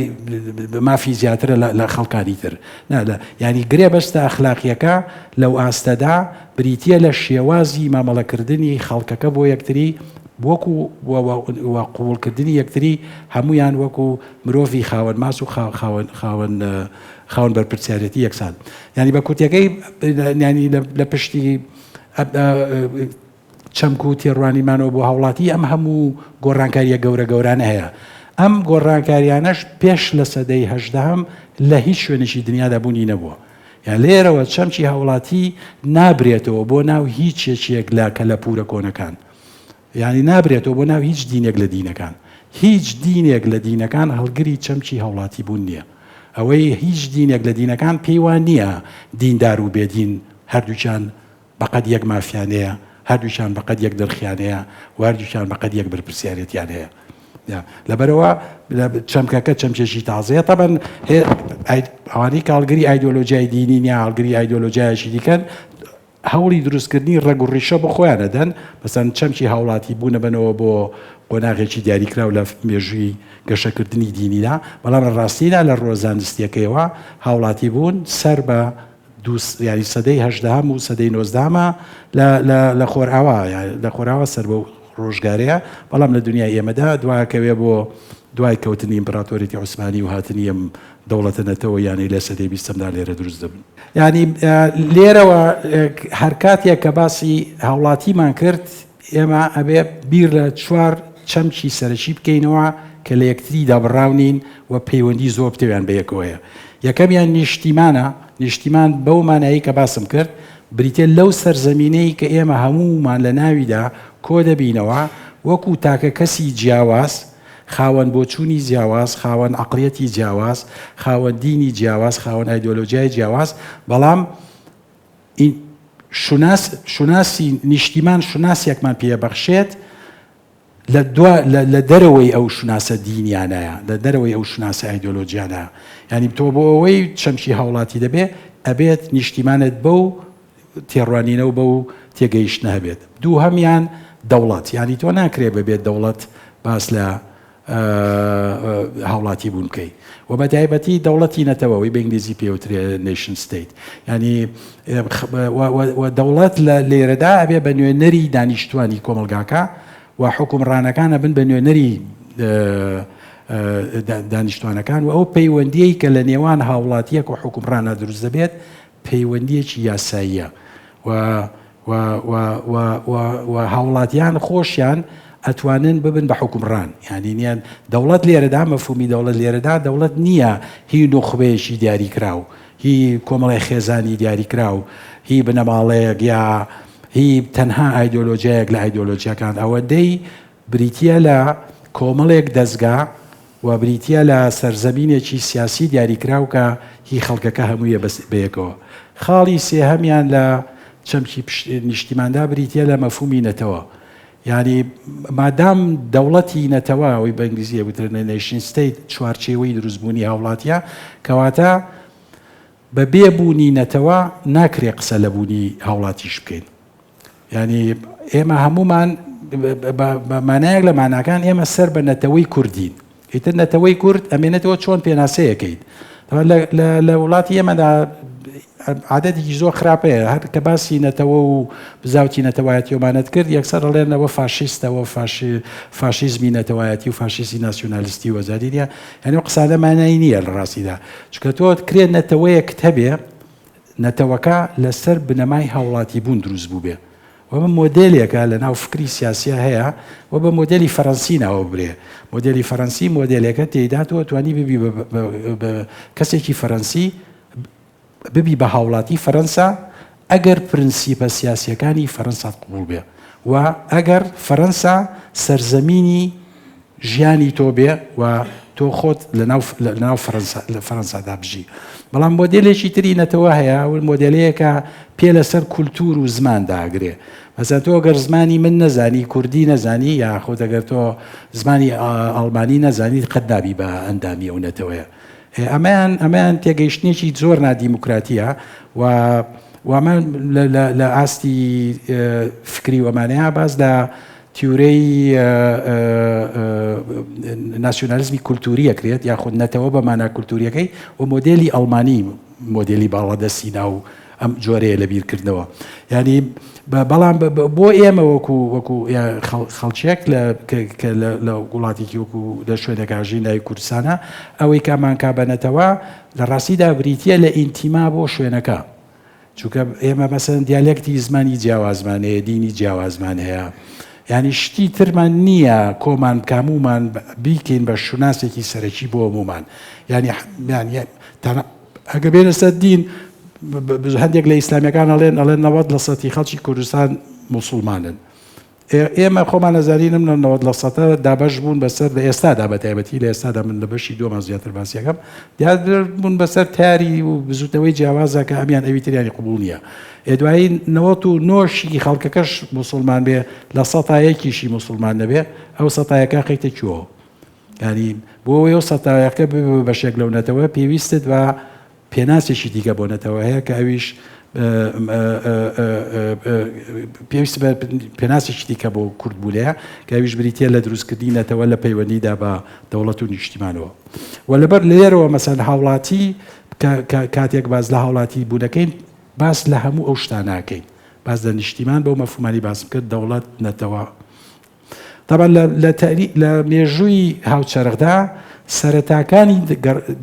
مافی زیاترە لە خەڵکانی تر نا لە یانی گرێبەستە ئەخلاقیەکە لەو ئاستەدا بریتیە لە شێوازی مامەڵەکردنی خەڵکەکە بۆ یەکتری وەکو و قبوڵکردنی یەکتری هەمویان وەکو مرۆڤی خاوەن ماس و خاوەن خاوەن خاوەن بەرپرسیارێتی یەکسان یانی بە کورتەکەی یانی لە پشتی چەمک و تێڕوانینمانەوە بۆ هاوڵاتی ئەم هەموو گۆڕانکارییە گەورە گەورانە هەیە. ئەم گۆڕانکاریانەش پێش لە سەدەی هەژدەهەم لە هیچ شوێنێکی دنیادا بوونی نەبووە. یان لێرەوە چەمکی هاوڵاتی نابرێتەوە بۆ ناو هیچ یەکێک لە کەلەپوورە کۆنەکان. یانی نابرێتەوە بۆ ناو هیچ دینێک لە دینەکان. هیچ دینێک لە دینەکان هەڵگری چەمکی هاوڵاتی بوون نییە. ئەوەی هیچ دینێک لە دینەکان پێی وا نییە دیندار و بێدین هەردووکیان بەقەد یەک مافیان هەیە، هەردووکیان بەقەد یەک نرخیان هەیە و هەردووکیان بەقەد یەک بەرپرسیارێتیان هەیە. لەبەرئەوە چەمکەکە چەمکێکی تازەیە. تەبەن ئەوانەی کە هەڵگری ئایدۆلۆژیای دینین یا هەڵگری ئایدۆلۆژیایەکی دیکەن هەوڵی دروستکردنی ڕەگ و ڕیشە بۆ خۆیان ئەدەن. مەسەن چەمکی هاوڵاتی بوونە بەنەوە بۆ قۆناغێکی دیاریکراو لە مێژووی گەشەکردنی دینیدا، بەڵام لە ڕاستیدا لە ڕووە زانستییەکەیەوە هاوڵاتی بوون سەر بە دوو یانی سەدەی هەژدەهەم و سەدەی نۆزدەهەمە لە لە لە خۆرئاوا لە خۆراوا سەر بەو ڕۆژگارەیە بەڵام لە دنیای ئێمەدا دواکەوێ بۆ دوای کەوتنی ئیمپراتۆریەتی عوسمانی و هاتنی ئەم دەوڵەتە نەتەوەیانەی لە سەدەی بیستەمدا لێرە دروست دەبن. یانی لێرەوە هەر کاتێک کە باسی هاوڵاتیمان کرد ئێمە ئەبێ بیر لە چوار چەمکی سەرەکی بکەینەوە کە لە یەکتری دابڕاو نین و پەیوەندی زۆر پتەویان بە یەکەوە هەیە. یەکەمیان نیشتیمانە، نیشتیمان بەو مانایەی کە باسم کرد بریتیە لەو سەرزەمینەی کە ئێمە هەموومان لە ناویدا کۆ دەبینەوە وەکو تاکە کەسی جیاواز، خاوەن بۆچوونی جیاواز، خاوەن عەقڵیەتی جیاواز، خاوەن دینی جیاواز، خاوەن ئایدۆلۆجیای جیاواز، بەڵام شوناس، شوناسی نیشتیمان شوناسێکمان پێ بەخشێت لە دوا لە دەرەوەی ئەو شوناسە دینیانەیە، لە دەرەوەی ئەو شوناسە ئایدۆلۆجیانە. یانی تۆ بۆ ئەوەی چەمکی هاوڵاتی دەبێ، ئەبێت نیشتیمانت بەو تێڕوانینە و بەو تێگەیشتنە هەبێت. دووهەمیان دەوڵەت، یانی تۆ ناکرێ بەبێ دەوڵەت باس لە هاوڵاتی بوون بکەی و بە تایبەتی دەوڵەتی نەتەوە ئەوەی بە ئینگلیزی پێوترێ nation state ینی دەوڵەت لە لێرەدا ئەبێ بە نوێنەری دانیشتوانی کۆمەلگاکە و حکومڕانەکان ئەبن بە نوێنەری دانیشتوانەکان و ئەو پەیوەندیەی کە لە نێوان هاوڵاتیەک و حکومڕانە دروست دەبێت پەیوەندیەکی یاساییە و و و و و و هاوڵاتیان خۆشیان ئەتوانن ببن بە حوکمڕان یانی نیە دەوڵەت لێرەدا مەفهومی دەوڵەت لێرەدا دەوڵەت نییە هی نوخبەیەکی دیاریکراو هی کۆمەڵی خێزانی دیاریکراو هی بنەماڵەیەک یا هی تەنها ئایدۆلۆژیایەک لە ئایدۆلۆژیاکان ئەوەندەی بریتییە لە کۆمەڵێک دەزگا و بریتییە لە سەرزەمینێکی سیاسی دیاریکراو کە هی خەڵکەکە هەموویە بەیەکەوە. خاڵی سێهەمیان لە چەمکی نیشتیماندا بریتییە لە مەفهومی نەتەوە. یانی مادام دەوڵەتی نەتەوە، ئەوەی بە ئینگلیزی ئەگوترێت nation state، چوارچێوەی دروستبوونی هاوڵاتییە، کەواتە بە بێ بوونی نەتەوە ناکرێ قسە لە بوونی هاوڵاتیش بکەین. یانی ئێمە هەموومان بە مانایەک لە ماناکان ئێمە سەر بە نەتەوەی کوردین. ئیتر نەتەوەی کورد ئەمێنێتەوە چۆن پێناسەیەکەیت؟ لە وڵاتی ئێمەدا عادەتێکی زۆر خراپەیە هەر کە باسی نەتەوە و بزاوتی نەتەوایەتیۆمانەت کرد یەکسەر ئەڵێنەوە فاشیستەوە فاشیزمی نەتەوایەتی و فاشیستی ناسیۆنالیستی وەزاری نیە یعنی قسانە مانای نییە لە ڕاستیدا چونکە تۆ کرێ نەتەوەیەکت هەبێ نەتەوەکە لەسەر بنەمای هاوڵاتیبوون دروست بووبێ و ئەمە مۆدێلێکە لە ناو فکری سیاسیا هەیە و بە مۆدێلی فەرەنسی ناوە برێ. مۆدێلی فەرەنسی مۆدێلێکە تێیدا تۆ توانی ببی بە کەسێکی فەرەنسی ببی بە هاوڵاتی فەرەنسا ئەگەر پرنسیپە سیاسیەکانی فەرەنسات قبوڵ بێ و ئەگەر فەرەنسا سەرزەمینی ژیانی تۆ بێ و تۆ خۆت لەناو لەناو فەرەنسا لە فەرەنسادا بژی. بەڵام مۆدێلێکی تری نەتەوە هەیە ئەو مۆدێلەیە کە پێ لەسەر کولتوور و زمان داگرێ. مەسەلەن تۆ گەر زمانی من نەزانی، کوردی نەزانی یاخود ئەگەر تۆ زمانی ئەڵمانی نەزانی قەت نابی بە ئەندامی ئەو نەتەوەیە. ئەمەیان ئەمەیان تێگەیشتنێکی زۆر نادیموکراتییە و و ئەمە لە لە ئاستی فکری و ئەمانەیە باس لە. تیورەی ناسیۆنالیزمی کولتووری ئەکرێت یاخود نەتەوە بە مانا کولتووریەکەی و مۆدێلی ئەڵمانی مۆدێلی باڵادەستی ناو ئەم جۆرەیە لە بیرکردنەوە یعنی بەڵام بۆ ئێمە وەکو وەکو خەڵکێک لە لە وڵاتێکی وەکو لە شوێنێکاژی ناوی کوردستانە ئەوەی کامانکا بەنەتەوە لە ڕاستیدا بریتە لە ئینتیما بۆ شوێنەکە چونکە ئێمە مەسەلەن دیالێکتی زمانی جیاوازمان هەیە، دینی جیاوازمان هەیە، یانی شتی ترمان نییە کۆمان بکا هەموومان بیکەین بە شوناسێکی سەرەکی بۆ هەموومان. یانی یانی تەنها ئەگەر بێنە سەر دین هەندێک لە ئیسلامیەکان ئەڵێن ئەڵێن 90 لە سەتی خەڵکی کوردستان موسڵمانن. ئێمە خۆمان ئەزانین ئەم 90 لە سەتە دابەش بوون بەسەر لە ئێستادا بە تایبەتی لە ئێستادا من لە بەشی دووەمان زیاتر باسی ئەکەم دیار بوون بەسەر تاری و بزوتنەوەی جیاوازە کە ئەمیان ئەوی تریانی قبوڵ نییە ئێ دوایی 99 ی خەڵکەکەش موسڵمان بێ لە سەتا یەکیشی موسڵمان نەبێ ئەو سەتایەکە خەیتە کوێوە یانی بۆ ئەوەی ئەو سەتایەکە ببێ بە بەشێک لەو نەتەوە پێویستت بە پێناسێکی دیکە بۆ نەتەوە هەیە کە ئەویش پێویست بە پێناسێکی دیکە بۆ کورد بوونەیە کە ئەویش بریتە لە دروستکردنی نەتەوە لە پەیوەندیدا بە دەوڵەت و نیشتیمانەوە و لەبەر لێرەوە مەسەن هاوڵاتی کاتێک باز لە هاوڵاتی بوونەکەین باس لە هەموو ئەو شتاناکەین باس لە نیشتیمان بەو مەفهومانی باسم کرد دەوڵەت نەتەوە تەبعەن لە لە تەری لە مێژووی هاوچەرخدا سەرەتاکانی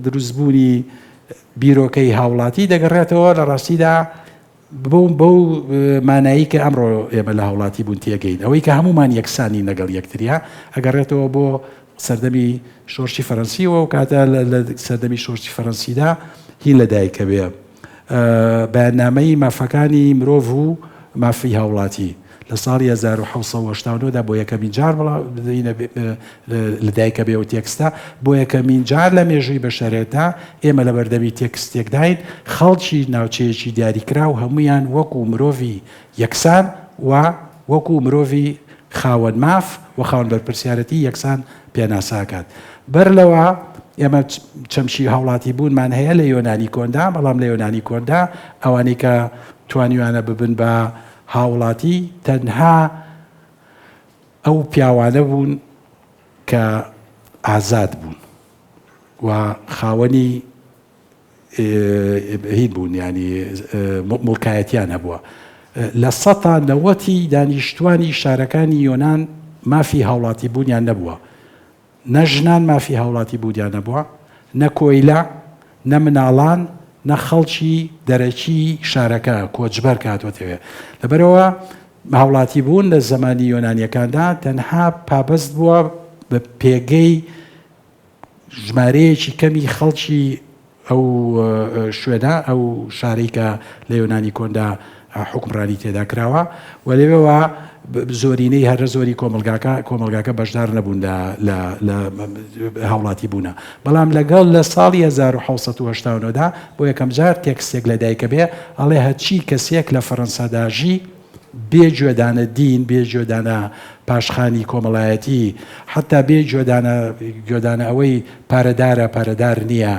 دروستبوونی بیرۆکەی هاوڵاتی دەگەڕێتەوە لە ڕاستیدا بەو بەو مانایی کە ئەمڕۆ ئێمە لە هاوڵاتی بوون تێگەین ئەوەی کە هەمومان یەکسانی لەگەڵ یەکتریا ئەگەڕێتەوە بۆ سەردەمی شۆرشی فەرەنسیەوە و کاتە لە سەردەمی شۆرشی فەرەنسیدا هین لەدایکە بێ بەیاننامەی مافەکانی مرۆڤ و مافی هاوڵاتی لە ساڵی 1789 دا بۆ یەکەمین جار لەدایکە بێ و تێکستە بۆ یەکەمین جار لە مێژووی بەشەرێتدا ئێمە لە بەردەمی تێکستێکداین خەڵکی ناوچەیەکی دیاریکراو هەمویان وەکو مرۆڤی یەکسان و وەکو مرۆڤی خاوەن ماف و خاوەن بەرپرسیارەتی یەکسان پێناسە ئەکات. بەر لەوە ئێمە چەمکی هاوڵاتی بوونمان هەیە لە یۆنانی کۆندا، بەڵام لە یۆنانی کۆندا ئەوانەی کە توانیویانە ببن بە هاوڵاتی تەنها ئەو پیاوانە بوون کە ئازاد بوون و خاوەنی هین بوون یانی موڵکایەتیان هەبووە. لە سەتا نەوەتی دانیشتوانی شارەکانی یۆنان مافی هاوڵاتی بوونیان نەبووە. نە ژنان مافی هاوڵاتی بوونیان نەبووە، نە کۆیلە، نە مناڵان، نە خەڵکی دەرەکی شارەکە، کۆچبەر کە هاتووەتەوێ. لەبەرئەوە هاوڵاتی بوون لە زەمانی یۆنانییەکاندا تەنها پابەست بووە بە پێگەی ژمارەیەکی کەمی خەڵکی ئەو شوێنە، ئەو شارەی کە لە یۆنانی کۆندا حوکمڕانی تێدا کراوە و لەوێوە زۆرینەی هەرە زۆری کۆمەڵگاکە کۆمەڵگاکە بەشدار نەبوون لە لە لە هاوڵاتی بوونە. بەڵام لەگەڵ لە ساڵی 1789 دا بۆ یەکەم جار تێکستێک لە دایکە بێ ئەڵێ هەرچی کەسێک لە فەرەنسادا ژی بێ گوێدانە دین، بێ گوێدانە پاشخانی کۆمەڵایەتی، حەتتا بێ گوێدانە گوێدانە ئەوەی پارەدارە، پارەدار نییە،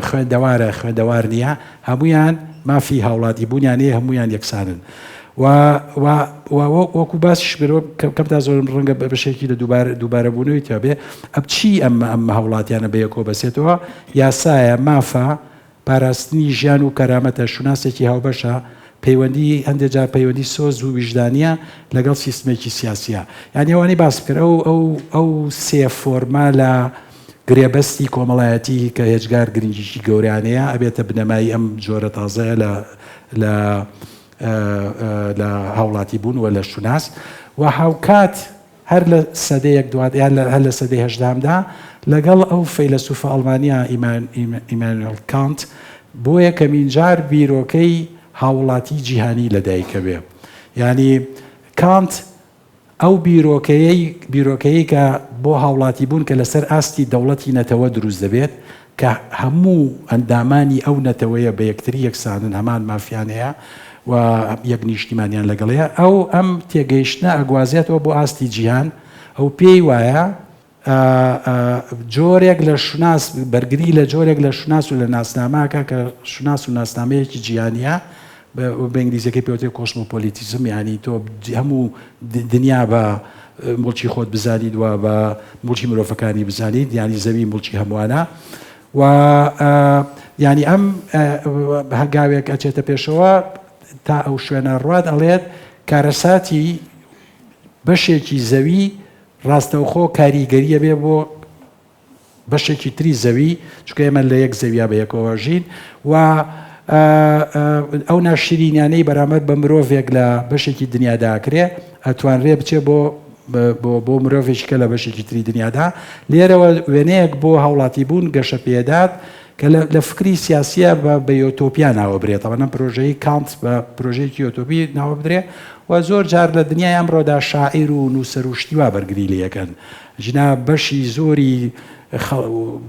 خوێندەوارە، خوێندەوار نییە، هەموویان مافی هاوڵاتی بوونیان هەیە، هەموویان یەکسانن. و و و وەکوو باسیش کرد کەم تا زۆرم ڕەنگە بەشێکی لە دووبارە دووبارەبوونەوەی تیا بێ، ئەم چی ئەم ئەم هاوڵاتیانە بەیەکەوە بەسێتەوە؟ یاسایە، مافە، پاراستنی ژیان و کەرامەتە، شوناسێکی هاوبەشە، پەیوەندی هەندێ جار پەیوەندی سۆز و ویژدانییە لەگەڵ سیستمێکی سیاسییە. یانی ئەوانەی باس بکەن ئەو ئەو ئەو سێ فۆرمە لە گرێبەستی کۆمەڵایەتی کە هێجگار گرنگیی گەورەیان هەیە ئەبێتە بنەمای ئەم جۆرە تازەیە لە لە لە هاوڵاتی بوون و لە شوناس و هاوکات هەر لە سەدەیەک دوات یان هەر لە سەدەی هەژدەهەمدا لەگەڵ ئەو فەیلەسوفە ئەڵمانییە ئیمانوێل کانت بۆ یەکەمین جار بیرۆکەی هاووڵاتی جیهانی لەدایکەبێ. یانی کانت ئەو بیرۆکەیەی بیرۆکەیەی کە بۆ هاوڵاتی بوون کە لەسەر ئاستی دەوڵەتی نەتەوە دروست دەبێت کە هەموو ئەندامانی ئەو نەتەوەیە بە یەکتری یەکسانن، هەمان مافیان هەیە و یەک نیشتیمانیان لەگەڵ هەیە، ئەو ئەم تێگەیشتنە ئەگوازێتەوە بۆ ئاستی جیهان، ئەو پێی وایە جۆرێک لە شوناس، بەرگری لە جۆرێک لە شوناس و لە ناسنامە ئەکا کە شوناس و ناسنامەیەکی جیهانییە، بە ئینگلیزیەکەی پێوترێت cosmopolitism، یانی تۆ هەموو دنیا بە. موڵکی خۆت بزانیت و بە موڵکی مرۆڤەکانی بزانیت، یانی زەوی موڵکی هەمووانە و یانی ئەم هەنگاوێک ئەچێتە پێشەوە تا ئەو شوێنە ڕوات ئەڵێت کارەساتی بەشێکی زەوی ڕاستەوخۆ کاریگەریە بێ بۆ بەشێکی تری زەوی، چونکە ئێمە لە یەک زەویا بە یەکەوە ژین و ئەو ناشرینیانەی بەرامبەر بە مرۆڤێک لە بەشێکی دنیادا ئەکرێ ئەتوانرێ بچێ بۆ بۆ مرۆڤێکی کە لە بەشێکی تری دنیادا. لێرەوە وێنەیەک بۆ هاوڵاتی بوون گەشە پێدات کە لە فکری سیاسیە بە بە یۆتۆپیا ناوە برێ. تەبعەن ئەم پرۆژەی کانت بە پرۆژەیەکی یۆتۆپی ناوە بدرێ و زۆر جار لە دنیای ئەمڕۆدا شاعیر و نووسەر و شتی وا بەرگری لێ ئەکەن. ژنا بەشی زۆری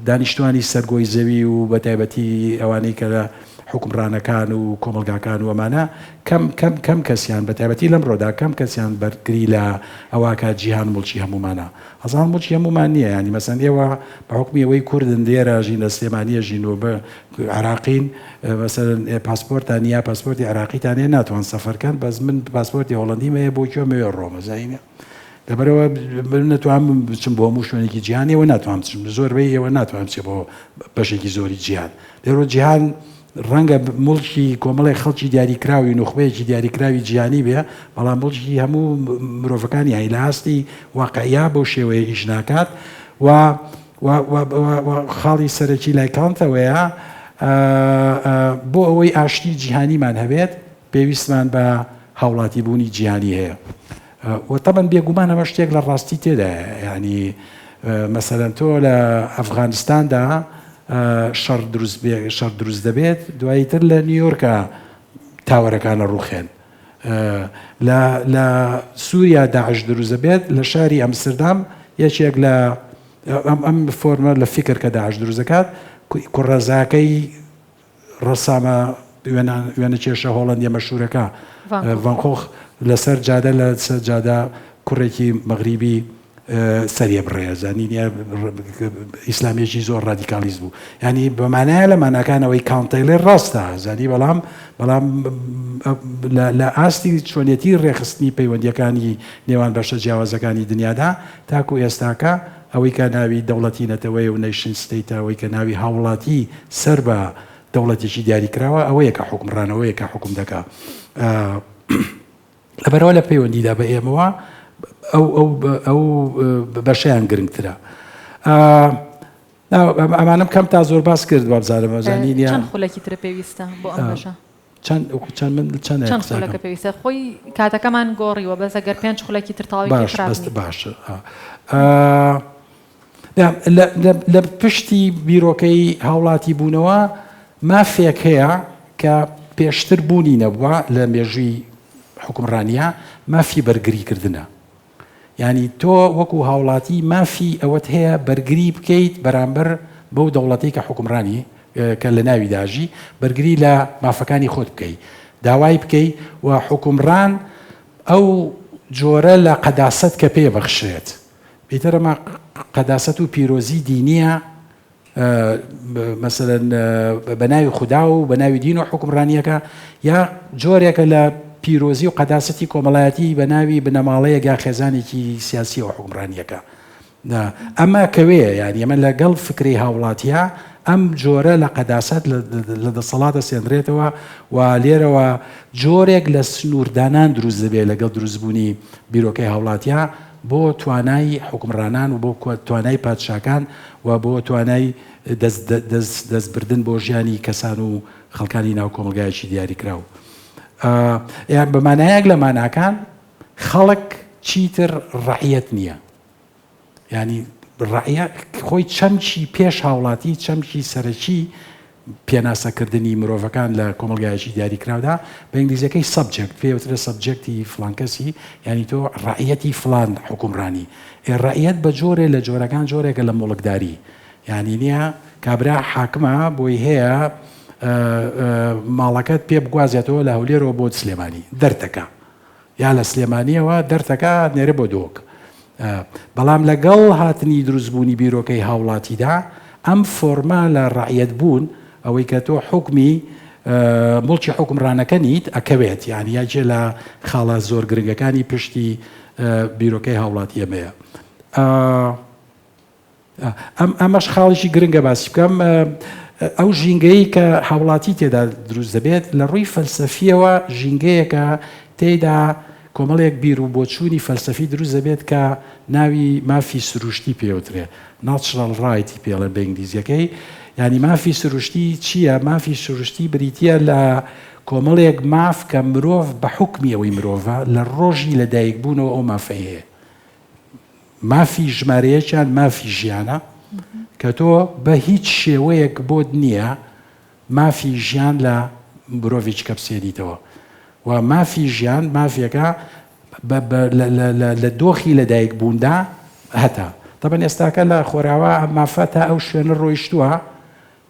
دانیشتوانی سەر گۆی زەوی و بە تایبەتی ئەوانەی کە لە حوکمڕانەکان و کۆمەڵگاکان و ئەمانە کەم کەم کەم کەسیان بە تایبەتی لەمڕۆدا کەم کەسیان بەرگری لە ئەوە کە جیهان موڵکی هەموومانە. ئەزان موڵکی هەموومان نییە یانی مەسەن ئێوە بە حوکمی ئەوەی کوردن لێرە ژین لە سلێمانیە ژین و بە عێراقین مەسەلەن پاسپۆرتان نییە پاسپۆرتی عێراقیتان هەیە ناتوان سەفەر کەن بەس من پاسپۆرتی هۆڵەندیم هەیە بۆ کوێ مەوێ ڕۆمە زانینە لەبەرئەوە من نەتوانم بچم بۆ هەموو شوێنێکی جیهان ئێوە ناتوان بچن زۆربەی ئێوە ناتوان بچێ بۆ بەشێکی زۆری جیهان لێرە جیهان ڕەنگە موڵکی کۆمەڵێک خەڵکی دیاریکراوی نوخبەیەکی دیاریکراوی جیهانی بێ بەڵام موڵکی هەموو مرۆڤەکانی هەی لە ئاستی واقعیا بەو شێوەیە ئیش ناکات و خاڵی سەرەکی لای کانتەوەیە بۆ ئەوەی ئاشتی جیهانیمان هەبێت پێویستمان بە هاوڵاتی بوونی جیهانی هەیە و تەبەن بێگومان ئەمە شتێک لە ڕاستی تێدایە یعنی مەسەلەن تۆ لە ئەفغانستاندا شەڕ دروست بێ شەڕ دروست دەبێت دوایی تر لە نیویۆرکە تاوەرەکانە ڕوخێن لە لە سووریا داعش دروست دەبێت لە شاری ئەمستردام یەکێک لە ئەم ئەم فۆرمە لە فیکر کە داعش دروست دەکات کوڕەزاکەی ڕەسامە وێنەکێشە هۆڵەندیە مەشهورەکە ڤان خۆخ لەسەر جادە لە سەر جادە کوڕێکی مەغریبی سەریە بڕێ زانینە ئیسلامیەکی زۆر ڕادیکالیز بوو ینی بەمانایە لە ماناکانەوەی کانتەیلێ ڕاستە زانی بەڵام بەڵام لە ئاستی چۆنیەتی ڕێخستنی پەیوەندیەکانی نێوان بەشە جیاوازەکانی دنیادا تاکو ئێستاکە ئەوەی کە ناوی دەوڵەتی نەتەوەیە و nation state ە، ئەوەی کە ناوی هاووڵاتی سەر بە دەوڵەتێکی دیاریکراوە، ئەوەیە کە حوکمڕان، ئەوەیە کە حوکم دەکا. لەبەرئەوە لە پەیوەندیدا بە ئێمەوە ئەو ئەو ئەو بەشەیان گرنگترە. ئەمانەم کەم تا زۆر باس کرد وابزانم ئەزانی نییە. چەند خولەکی ترە پێویستە بۆ ئەم بەشە؟ چەند چەند من چەند چەند خولەکە پێویستە خۆی کاتەکەمان گۆڕیوە بەس ئەگەر پێنج خولەکی تر تەواوی باش بەس باش لە پشتی بیرۆکەی هاوڵاتی بوونەوە مافێک هەیە کە پێشتر بوونی نەبووە لە مێژووی حکومڕانیە مافی بەرگری کردنە یانی تۆ وەکو هاوڵاتی مافی ئەوەت هەیە بەرگری بکەیت بەرامبەر بەو دەوڵەتەی کە حوکمڕانی کە لە ناوی داژی بەرگری لە مافەکانی خۆت بکەی داوای بکەی و حوکمڕان ئەو جۆرە لە قەداسەت کە پێ بەخشرێت ئیتر ئەمە قەداسەت و پیرۆزی دینیە مەسەلەن بە ناوی خودا و بە ناوی دین و حوکمڕانییەکە یا جۆرێکە لە پیرۆزی و قەداسەتی کۆمەڵایەتی بە ناوی بنەماڵەیەک یا خێزانێکی سیاسیەوە حوکمڕانییەکە ئەمە کەوێ یانی ئەمە لەگەڵ فکرەی هاوڵاتیە ئەم جۆرە لە قەداسەت لە دەسەڵاتە سێنرێتەوە و لێرەوە جۆرێک لە سنووردانان دروست دەبێت لەگەڵ دروستبوونی بیرۆکەی هاوڵاتیە بۆ توانای حوکمڕانان و بۆ توانای پادشاکان و بۆ توانای دەست بردن بۆ ژیانی کەسان و خەڵکانی ناو کۆمەڵگایەکی دیاریکراو. یان بە مانایەک لە ماناکان خەڵک چیتر ڕەعیەت نییە. یانی ڕەعیە خۆی چەمکی پێش هاوڵاتی چەمکی سەرەکی پێناسەکردنی مرۆڤەکان لە کۆمەڵگایەکی دیاریکراودا، بە ئینگلیزیەکەی subject، پێی ئەوترێت subject ی فڵان کەسی، یانی تۆ ڕەعیەتی فڵان حوکمڕانی. ئێ ڕەعیەت بە جۆرێ لە جۆرەکان جۆرێکە لە موڵکداری. یانی نیە کابرا حاکمە بۆی هەیە ماڵەکەت پێ بگوازێتەوە لە هەولێرەوە بۆ سلێمانی، دەرتەکا. یا لە سلێمانیەوە دەرتەکا نێرێ بۆ دهۆک. بەڵام لەگەڵ هاتنی دروستبوونی بیرۆکەی هاوڵاتیدا ئەم فۆرمە لە ڕەعیەت بوون ئەوەی کە تۆ حوکمی موڵکی حوکمڕانەکە نیت ئەکەوێت یانی یەکێ لە خاڵە زۆر گرنگەکانی پشتی بیرۆکەی هاوڵاتی ئەمەیە. ئەم ئەمەش خاڵێکی گرنگە باسی بکەم ئەو ژینگەیە کە هاوڵاتی تێدا دروست دەبێت لە ڕووی فەلسەفیەوە ژینگەیەکە تێدا کۆمەڵێک بیر و بۆچوونی فەلسەفی دروست دەبێت کە ناوی مافی سروشتی پێوترێ natural right ی پێڵێن بە ئینگلیزیەکەی یعنی مافی سروشتی چییە؟ مافی سروشتی بریتە لە کۆمەڵێک ماف کە مرۆڤ بە حوکمی ئەوەی مرۆڤە لە ڕۆژی لەدایکبوونەوە ئەو مافەی هەیە. مافی ژمارەیەکیان مافی ژیانە کە تۆ بە هیچ شێوەیەک بۆت نییە مافی ژیان لە مرۆڤێکی کە بسێنیتەوە و مافی ژیان مافێکە لە دۆخی لەدایک بووندا هەتا تەبەن ئێستاکە لە خۆراوا ئەم مافە تا ئەو شوێنە ڕۆیشتووە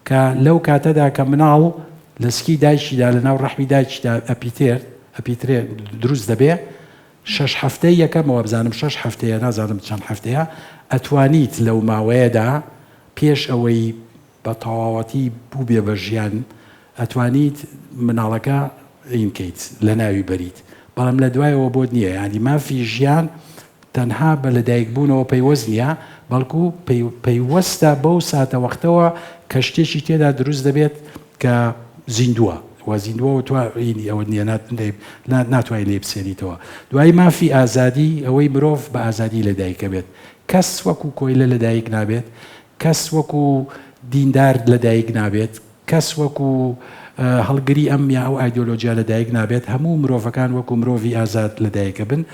کە لەو کاتەدا کە مناڵ لە سکی دایکیدا لە ناو ڕەحمی دایکیدا ئەپیتێرت ئەپیترێ دروست دەبێ شەش هەفتەی یەکەم وابزانم شەش هەفتەیە نازانم چەند هەفتەیە ئەتوانیت لەو ماوەیەدا پێش ئەوەی بە تەواوەتی بووبێ بە ژیان ئەتوانیت مناڵەکە ئینکەیت لە ناوی بەریت بەڵام لە دوایەوە بۆت نییە یانی مافی ژیان تەنها بە لەدایکبوونەوە پەیوەست نییە، بەڵکو پەیوەستە بەو ساتەوەختەوە کە شتێکی تێدا دروست دەبێت کە زیندووە و زیندووە و تۆ هینی ئەوەت نییە ناتوانیت لێی بسێنیتەوە. دوایی مافی ئازادی، ئەوەی مرۆڤ بە ئازادی لەدایک ئەبێت. کەس وەکو کۆیلە لەدایک نابێت، کەس وەکو دیندار لەدایک نابێت، کەس وەکو هەڵگری ئەم یا ئەو ئایدۆلۆجیا لەدایک نابێت، هەموو مرۆڤەکان وەکو مرۆڤی ئازاد لەدایک ئەبن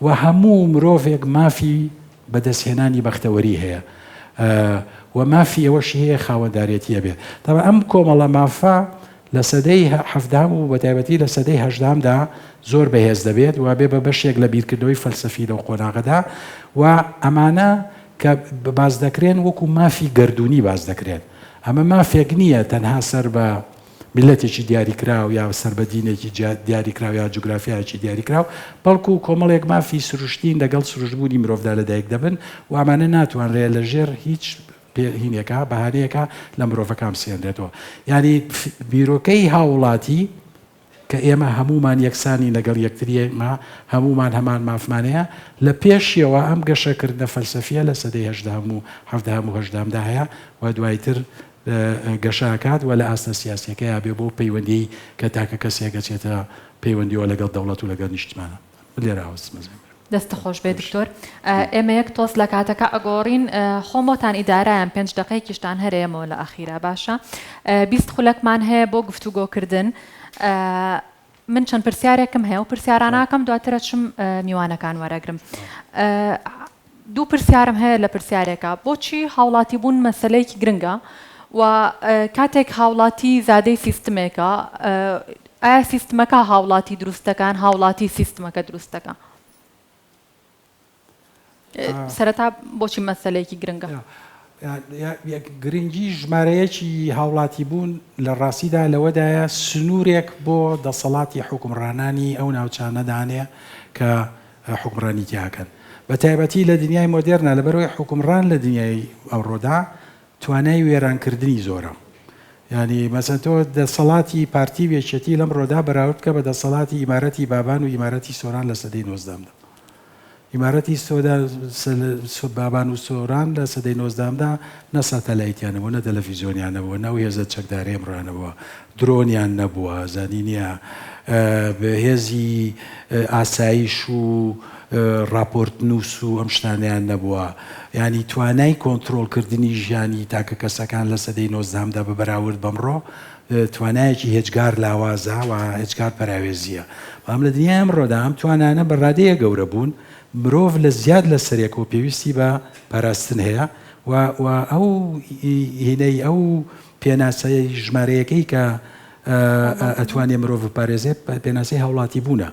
و هەموو مرۆڤێک مافی بەدەستهێنانی بەختەوەری هەیە و مافی ئەوەشی هەیە خاوەندارێتی هەبێت. تەبعەن ئەم کۆمەڵە مافە لە سەدەی حەڤدەهەم و بەتایبەتی لە سەدەی هەژدەهەمدا زۆر بەهێز دەبێت و بێ بە بەشێک لە بیرکردنەوەی فەلسەفی لەو قۆناغەدا و ئەمانە کە باس دەکرێن وەکو مافی گەردوونی باس دەکرێن. ئەمە مافێک نییە تەنها سەر بە میللەتێکی دیاریکراو یا سەر بە دینێکی دیاریکراو یا جوگرافیایەکی دیاریکراو، بەڵکو کۆمەڵێک مافی سروشتین لەگەڵ سروشتبوونی مرۆڤدا لەدایک دەبن و ئەمانە ناتوانرێ لە ژێر هیچ هینێکا، بەهانەیەکا لە مرۆڤەکان بسێنرێتەوە. یانی بیرۆکەی هاووڵاتی کە ئێمە هەموومان یەکسانین لەگەڵ یەکتری ئێمە هەموومان هەمان مافمان هەیە، لە پێشیەوە ئەم گەشەکردنە فەلسەفیە لە سەدەی هەژدەهەم و حەڤدەهەم و هەژدەهەمدا هەیە و دوایتر گەشە ئەکات و لە ئاستە سیاسیەکەیا بێ بۆ پەیوەندیی کە تاکە کەسێک ئەچێتە پەیوەندیەوە لەگەڵ دەوڵەت و لەگەڵ نیشتمانە. من لێرە ئاوەستمە زیاتر. دەستت خۆش بێ دکتۆر. ئێمە یەک تۆز لە کاتەکە ئەگۆڕین خۆم بۆتان ئیدارایەم پێنج دەقەیەکیشتان هەر ئێمەوە لە ئەخیرا باشە 20 خولەکمان هەیە بۆ گفتوگۆکردن من چەند پرسیارێکم هەیە و پرسیاراناکەم دواترە چم میوانەکان وەرەگرم دوو پرسیارم هەیە لە پرسیارێکە بۆچی هاوڵاتی بوون مەسلەیەکی گرنگە و کاتێک هاوڵاتی زادەی سیستمێکە ئایا سیستمەکە هاوڵاتی دروست دەکان هاوڵاتی سیستمەکە دروست دەکا؟ سەرەتا بۆچی مەسەلەیەکی گرنگە؟ گرنگی ژمارەیەکی هاوڵاتی بوون لە ڕاستیدا لەوەدایە سنوورێک بۆ دەسەڵاتی حوکمڕانانی ئەو ناوچانە دانێ کە حوکمڕانی تیاکەن بە تایبەتی لە دنیای مۆدێرنا لەبەرئەوەی حوکمڕان لە دنیای ئەمڕۆدا توانای وێرانکردنی زۆرە یانی مەسەن تۆ دەسەڵاتی پارتی و یەکێتی لەمڕۆدا بەراورد بکە بە دەسەڵاتی ئیمارەتی بابان و ئیمارەتی سۆران لە سەدەی نۆزدەهەمدا ئیمارەتی سۆدا بابان و سۆران لە سەدەی نۆزدەهەمدا نە ساتەلایتیان نەبووە نە تەلەفیزیۆنیان نەبووە نە ئەو هێزە چەکدارەی ئەمڕۆیان نەبووە درۆنیان نەبووە زانی نییە هێزی ئاسایش و ڕاپۆرتنووس و ئەم شتانەیان نەبووە. یانی توانای کۆنترۆڵکردنی ژیانی تاکەکەسەکان لە سەدەی نۆزدەهەمدا بە بەراورد بەمڕۆ توانایەکی هێجگار لاوازە و هێجگار پەراوێزییە. بەڵام لە دنیای ئەمڕۆدا ئەم توانانە بە ڕادەیەک گەورە بوون مرۆڤ لە زیاد لە سەرێکەوە پێویستی بە پاراستن هەیە و و ئەو هینەی ئەو پێناسەی ژمارەیەکەی کە ئەتوانێ مرۆڤ بپارێزێ پێناسەی هاوڵاتیبوونە.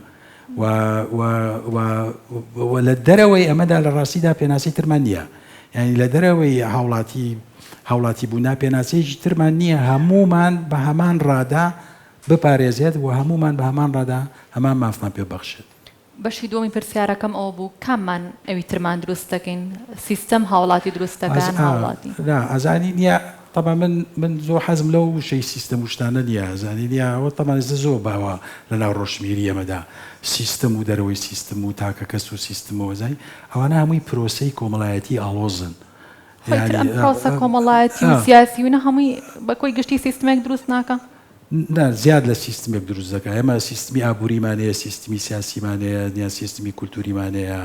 و و و و لە دەرەوەی ئەمەدا لە ڕاستیدا پێناسەی ترمان نییە یعنی لە دەرەوەی هاوڵاتی هاوڵاتی بوونا پێناسەیەکی ترمان نییە هەموومان بە هەمان ڕادە بپارێزێت و هەموومان بە هەمان ڕادە هەمان مافمان پێ بەخشێت. بەشی دووەمی پرسیارەکەم ئەوە بوو کاممان ئەوی ترمان دروست دەکەین سیستەم هاوڵاتی دروست دەکا یان هاوڵاتی؟ نا ئەزانی نیە تەبعەن من من زۆر حەزم لەو وشەی سیستەم و شتانە نیە ئەزانی نیە ئەوە تەبعەن ئێستا زۆر باوە لە ناو ڕۆشنبیری ئێمەدا سیستەم و دەرەوەی سیستم و تاکەکەس و سیستم و ئەزانی ئەوانە هەمووی پرۆسەی کۆمەڵایەتی ئاڵۆزن خۆی تر ئەم پرۆسە کۆمەڵایەتی و سیاسی و نا هەمووی بە کۆی گشتی سیستمێک دروست ناکا؟ نا زیاد لە سیستمێک دروست دەکا ئێمە سیستمی ئابووریمان هەیە سیستمی سیاسیمان هەیە نیە سیستمی کولتوریمان هەیە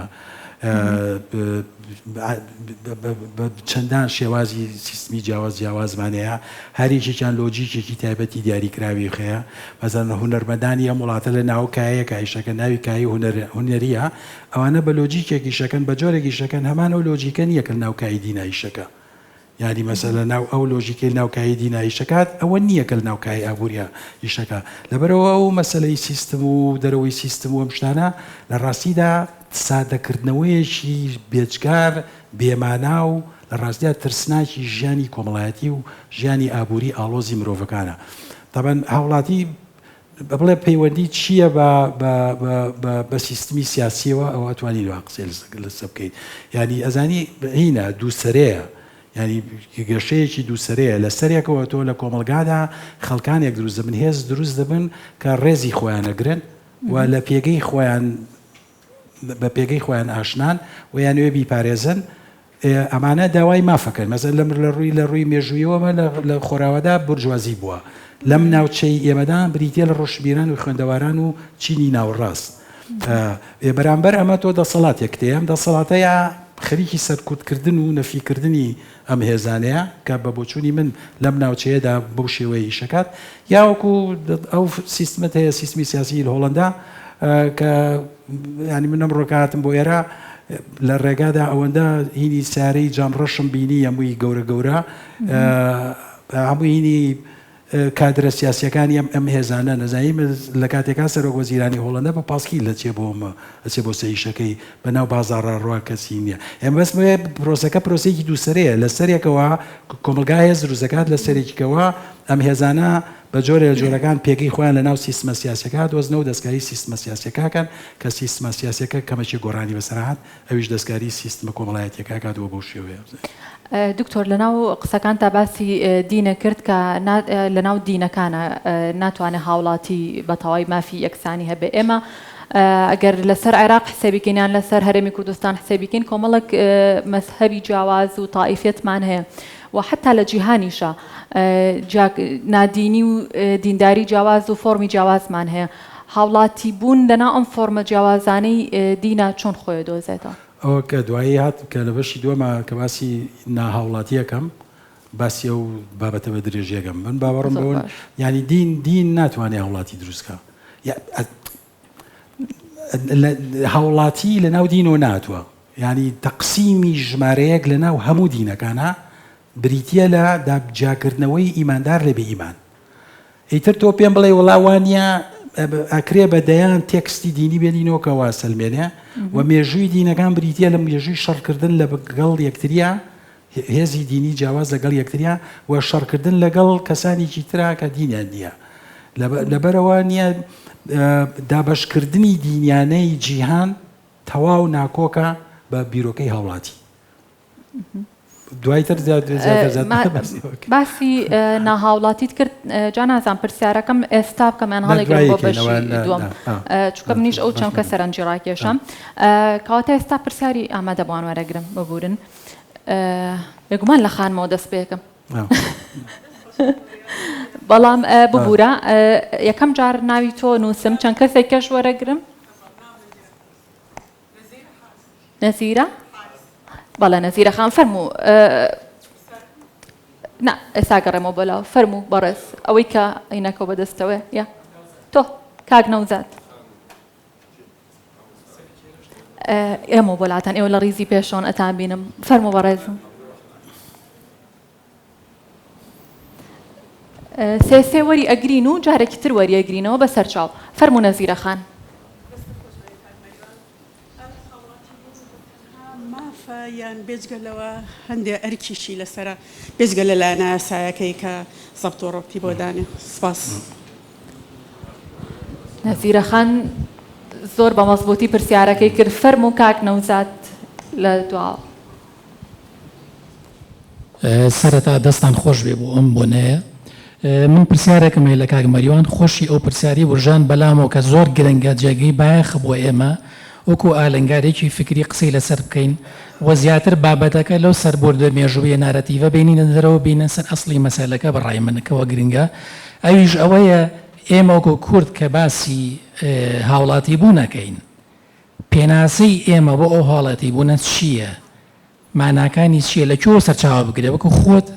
بە چەندان شێوازی سیستمی جیاواز جیاوازمان هەیە هەر یەکێکیان لۆجیکێکی تایبەتی دیاریکراوی هەیە مەسەلەن هونەرمەندانی ئەم وڵاتە لە ناو کایەکە ئیشەکەن ناوی کایەی هونەر هونەریە ئەوانە بە لۆجیکێک ئیشەکەن بە جۆرێک ئیشەکەن هەمان ئەو لۆجیکە نییە کە لە ناو کایەی دینا ئیشەکە یانی مەسەلە ناو ئەو لۆژیکەی لەناو کایەی دینا ئیشەکات ئەوە نییە کە لەناو کایەی ئابووریا ئیشەکا. لەبەرئەوە ئەو مەسەلەی سیستم و دەرەوەی سیستم و ئەم شتانە لە ڕاستیدا سادەکردنەوەیەکی بێجگار بێمانا و لە ڕاستیا ترسناکی ژیانی کۆمەڵایەتی و ژیانی ئابووری ئاڵۆزی مرۆڤەکانە. تەبعەن هاوڵاتی بڵێ پەیوەندی چییە بە بە بە بە بە سیستمی سیاسیەوە ئەوە ئەتوانی لەوە قسەی لەسەر بکەیت یانی ئەزانی هینە دووسەرەیە یانی گەشەیەکی دووسەرەیە لە سەرێکەوە تۆ لە کۆمەڵگادا خەڵکانێک دروست دەبن هێز دروست دەبن کە ڕێزی خۆیان ئەگرن و لە پێگەی خۆیان بە پێگەی خۆیان ئاشنان و یانەوێ بیپارێزن ئەمانە داوای ماف ئەکەن مەسەلەن لەم لە ڕووی لە ڕووی مێژوویەوە ئەمە لە لە خۆراوادا بورجوازی بووە لەم ناوچەی ئێمەدا بریتیە لە ڕۆشنبیران و خوێندەواران و چینی ناوەڕاست ئێ بەرامبەر ئەمە تۆ دەسەڵاتێکت هەیە ئەم دەسەڵاتە یا خەریکی سەرکوتکردن و نەفیکردنی ئەم هێزانەیە کە بە بۆچوونی من لەم ناوچەیەدا بەو شێوەیە ئیشەکات یا وەکو ئەو سیستمت هەیە سیستمی سیاسی لە هۆڵەندا کە یانی من ئەمڕۆ کە هاتم بۆ ئێرە لە ڕێگادا ئەوەندە هینی سارەی جام ڕەشم بینی هەمووی گەورە گەورە هەمووی هینی کادرە سیاسیەکانی ئەم ئەم هێزانە نەزانی لە کاتێکا سەرۆک وەزیرانی هۆڵەندا بە پاسکیل دەچێ بۆ ئەچێ بۆ سەیشەکەی بە ناو بازاڕا ڕوا کەسی نییە ئێمە بەس پرۆسەکە پرۆسەیەکی دووسەرەیە لە سەرێکەوە کۆمەڵگا هێز دروست دەکات لە سەرێکیکەوە ئەم هێزانە بە جۆرێ لە جۆرەکان پێگەی خۆیان لە ناو سیستمە سیاسیەکە دۆزنەوە و دەستکاری سیستمە سیاسیەکە ئەکەن کە سیستمە سیاسیەکە کەمەکی گۆڕانی بەسەر هات ئەویش دەستکاری سیستمە کۆمەڵایەتیەکە ئەکات و بەو شێوەیە. دکتۆر لەناو قسەکانتا باسی دینە کرد کە لەناو دینەکانە ناتوانێ هاوڵاتی بە تەواوی مافی یەکسانی هەبێ ئێمە ئەگەر لەسەر عێراق حسێبی کەین یان لەسەر هەرێمی کوردستان حسێبی کەین کۆمەڵێک مەزهەبی جیاواز و تائیفیەتمان هەیە و حەتا لە جیهانیشا نادینی و دینداری جیاواز و فۆرمی جیاوازمان هەیە هاوڵاتی بوون لەناو ئەم فۆرمە جیاوازانەی دینا چۆن خۆی دۆزێتەوە؟ ئەوە کە دوایی هات کە لە بەشی دووەما کە باسی ناهاوڵاتی ئەکەم باسی ئەو بابەتە بە درێژی ئەکەم من باوەڕم بەوە یانی دین دین ناتوانێ هاوڵاتی دروست کا هاوڵاتی لە ناو دینەوە ناتوە یانی تەقسیمی ژمارەیەک لە ناو هەموو دینەکانە بریتیە لە جیاکردنەوەی ئیماندار لە بێ ئیمان ئیتر تۆ پێم بڵێ وەڵا وانە ئەکرێ بە دەیان تێکستی دینی بێنینەوە کە وا سەلمێنێ و مێژووی دینەکان بریتە لە مێژووی شەڕکردن لە گەڵ یەکتریا هێزی دینی جیاواز لەگەڵ یەکتریا و شەڕکردن لەگەڵ کەسانێکی ترا کە دینیان نییە. لەبەرئەوە نییە دابەشکردنی دینیانەی جیهان تەواو ناکۆکە بە بیرۆکەی هاوڵاتی. دوای تر باسی ناهاوڵاتیت کرد جا نازانم پرسیارەکەم ئێستا بکەم یان هەڵێگرم بۆ بەشی دووەم چونکە منیش ئەو چەمکە سەرنجی ڕاکێشام کەواتە ئێستا پرسیاری ئامادەبووان وەرەگرم ببورن بێگومان لە خانمەوە دەست پێکەم بەڵام ببوورە یەکەم جار ناوی تۆ نووسم چەند کەسێک کەش وەرەگرم نەزیرە بەڵێ نەزیرە خان فەرموو نا ئێستا گەڕێمەوە بەلاو فەرموو بەڕێز ئەوەی کە عینەکەو بەدەستەوەیە یا تۆ کاک نەوزاد ئێمە بۆ لاتان ئێوە لە ڕیزی پێشەوەن ئەتان بینم فەرموو بەڕێزم سێ سێ وەری ئەگرین و جارێکی تر وەری ئەگرینەوە بە سەرچاو فەرموو نەزیرە خان. مافە یان بێجگە لەوە هەندێ ئەرکیشی لەسەرە بێجگە لە لایەنە یاسایەکەی کە زەبت و ڕەبتی بۆ دانێ. سپاس. نەزیرە خان. زۆر بە مەزبووتی پرسیارەکەی کرد. فەرموو کاک نەوزاد لە دواوە. سەرەتا دەستان خۆش بێ بۆ ئەم بۆنەیە. من پرسیارێکم هەیە لە کاک مەریوان، خۆشی ئەو پرسیارەی ورژان بەلامەوە کە زۆر گرنگە جێگەی بایەخە بۆ ئێمە وەکو ئالنگاریەکی فیکری قسەی لەسەر بکەین و زیاتر بابەتەکە لەو سەربوردە مێژوویە نارەتیڤە بێنینە دەرەوە بێینە سەر ئەسڵی مەسەلەکە بە ڕای من کەوە گرنگە ئەویش ئەوەیە ئێمە وەکو کورد کە باسی هاوڵاتی بوون ئەکەین پێناسەی ئێمە بۆ ئەو هاوڵاتی بوونە چییە؟ ماناکانی چییە؟ لە کوێوە سەرچاوە بگرێ؟ وەکو خۆت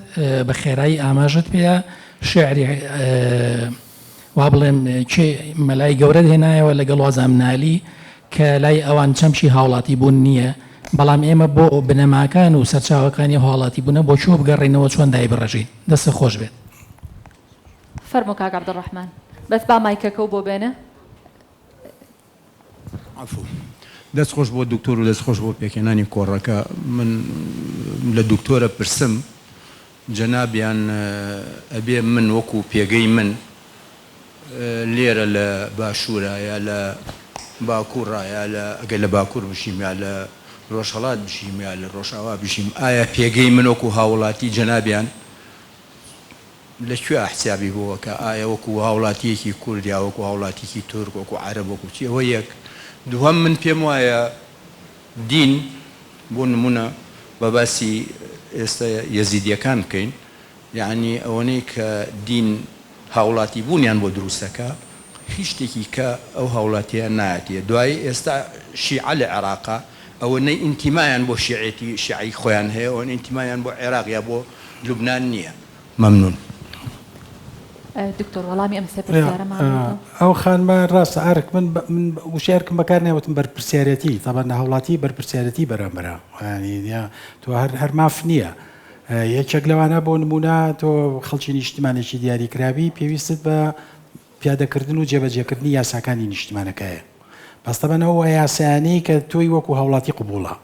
بە خێرایی ئاماژەت پێیا شیعری وا بڵێم کێ مەلای گەورەت هێنایەوە لەگەڵ وازام نالی کە لای ئەوان چەمکی هاوڵاتی بوون نییە بەڵام ئێمە بۆ بنەماکان و سەرچاوەکانی ئەو هاوڵاتی بوونە بۆ کوێ بگەڕێینەوە چۆن دایبڕێژین؟ دەستت خۆش بێت. فەرموو کاک عەبدولڕەحمان بەس با مایکەکەو بۆ بێنێ. عەفو. دەست خۆش بۆ دکتۆر و دەست خۆش بۆ پێکهێنانی کۆڕەکە. من لە دکتۆرە پرسم جەنابیان ئەبێ من وەکو پێگەی من لێرە لە باشوورا یا لە باکووڕا یا لە ئەگەر لە باکوور بژیم یا لە ڕۆژهەڵات بژیم یا لە ڕۆژئاوا بژیم ئایا پێگەی من وەکو هاوڵاتی جەنابیان لە کوێ حسابی بۆ ئەکا ئایا وەکو هاوڵاتیەکی کورد یا وەکو هاوڵاتیکی تورک وەکو عەرەب وەکو چی ئەوە یەک دووهەم من پێم وایە دین بۆ نمونە با باسی ئێستا یەزیدیەکان بکەین یەعنی ئەوەنەی کە دین هاوڵاتی بوونیان بۆ دروست ئەکا هیچ شتێکی کە ئەو هاوڵاتیە نایەتیە دوایی ئێستا شیعە لە عێراقا ئەوەنەی ئینتیمایان بۆ شیعێتی شیعەی خۆیان هەیە ئەوەنە ئینتیمایان بۆ عێراق یا بۆ لوبنان نییە. مەمنون. دکتۆر وەڵامی ئەم سێ پرسیارەمان بدەوە. ئەو خانمە ڕاستە ئەرک من من وشەی ئەرکم بەکار ناوتم بەرپرسیارەتی تەبعەن هاوڵاتی بەرپرسیارەتی بەرامبەرە یانی تۆ هەر هەر ماف نییە یەکێک لەوانە بۆ نمونە تۆ خەڵکی نیشتمانێکی دیاریکراوی پێویستت بە پیادەکردن و جێبەجێکردنی یاساکانی نیشتیمانەکەیە. بەس تەبەن ئەو یاسایانەی کە تۆی وەکو هاوڵاتی قبوڵە.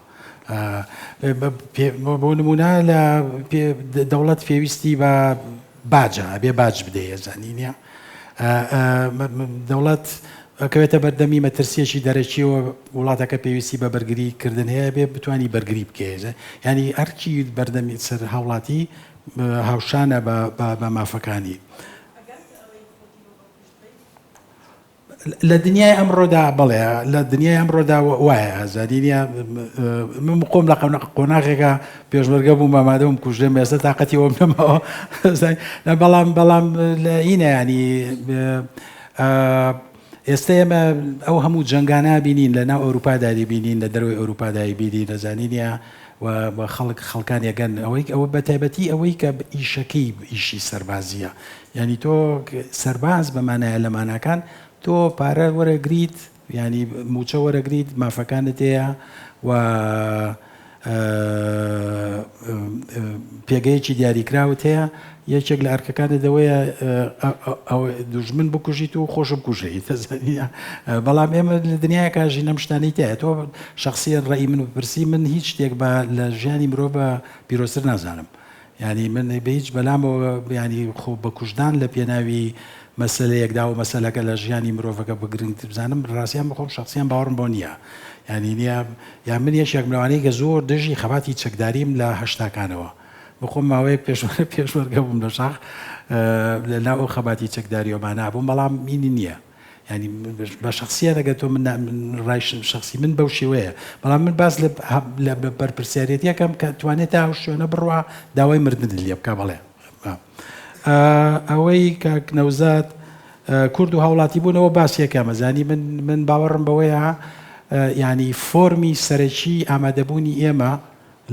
بۆ نمونە لە دەوڵەت پێویستی بە باجە ئەبێ باج بدەیە زانی نیە دەوڵەت ئەکەوێتە بەردەمی مەترسیەکی دەرەکیەوە وڵاتەکە پێویستی بە بەرگری کردن هەیە بێ بتانی بەرگری بکەێت ینی ئەرکی بەردەمی سەر هاوڵاتی هاوشانە بە مافەکانی. لە دنیای ئەمڕۆدا بەڵێ لە دنیای ئەمڕۆدا وایە ئازادی نیە من خۆم لە قۆناغێکە پێشمەرگە بووم ئامادەم کوژرێم ئێستا تااقەتی ئەوم نەماوە بەڵام بەڵام لە ئینە ینی ئێستا ئێمە ئەو هەموو جەنگانە بینین لە ناو ئەوروپادا بینین لە دەروی ئەوروپادای بینین دەزانین یا و خەڵک خەڵکان یەگەن ئەوەی ئەوە بە تایبەتی ئەوەی کە ئیشەکەی ئیشی سەربازیە یانی تۆ سەرباز بە مانایە لە ماناکان تۆ پارە وەرەگریت یانی موچە وەرەگریت مافەکانت هەیە و پێگەیەکی دیاریکراوت هەیە یەکێک لە ئەرکەکانت ئەوەیە دوژمن بکوژیت و خۆش بکوژیت بەڵام ئێمە لە دنیاکە ژین ئەم شتانەی تایە تۆ شخصیان ڕێی من بپرسی من هیچ شتێک بە لە ژیانی مرۆڤ بە پیرۆزتر نازانم یانی من بە هیچ بەلامەوە یانی خۆ بە کوژدان لە پێناوی مەسەلەیەکدا و مەسەلەکە لە ژیانی مرۆڤەکە بە گرنگتر بزانم ڕاستیان بخۆم شخصیان باوەڕم بۆ نییە یانی نییە یا من یەکێک لەوانەی کە زۆر دژی خەباتی چەکداریم لە هەشتاکانەوە بخۆم ماوەیەک پێشمەرگە پێشمەرگە بووم لە شاخ لە ناو ئەو خەباتی چەکداریەوەمانە بووم بەڵام مینی نییە یانی بە شەخسییەن ئەگەر تۆ من ڕای شەخسی من بەو شێوەیە بەڵام من باس لە بەرپرسیارێتیەکەم کە توانێت تا ئەو شوێنە بڕوا داوای مردنت لێ بکە بەڵێ ئەوەی کاک نەوزاد کورد و هاوڵاتی بوونەوە باس یەکەمە زانی من من باوەڕم بەوەیە ینی فۆرمی سەرەکی ئامادەبوونی ئێمە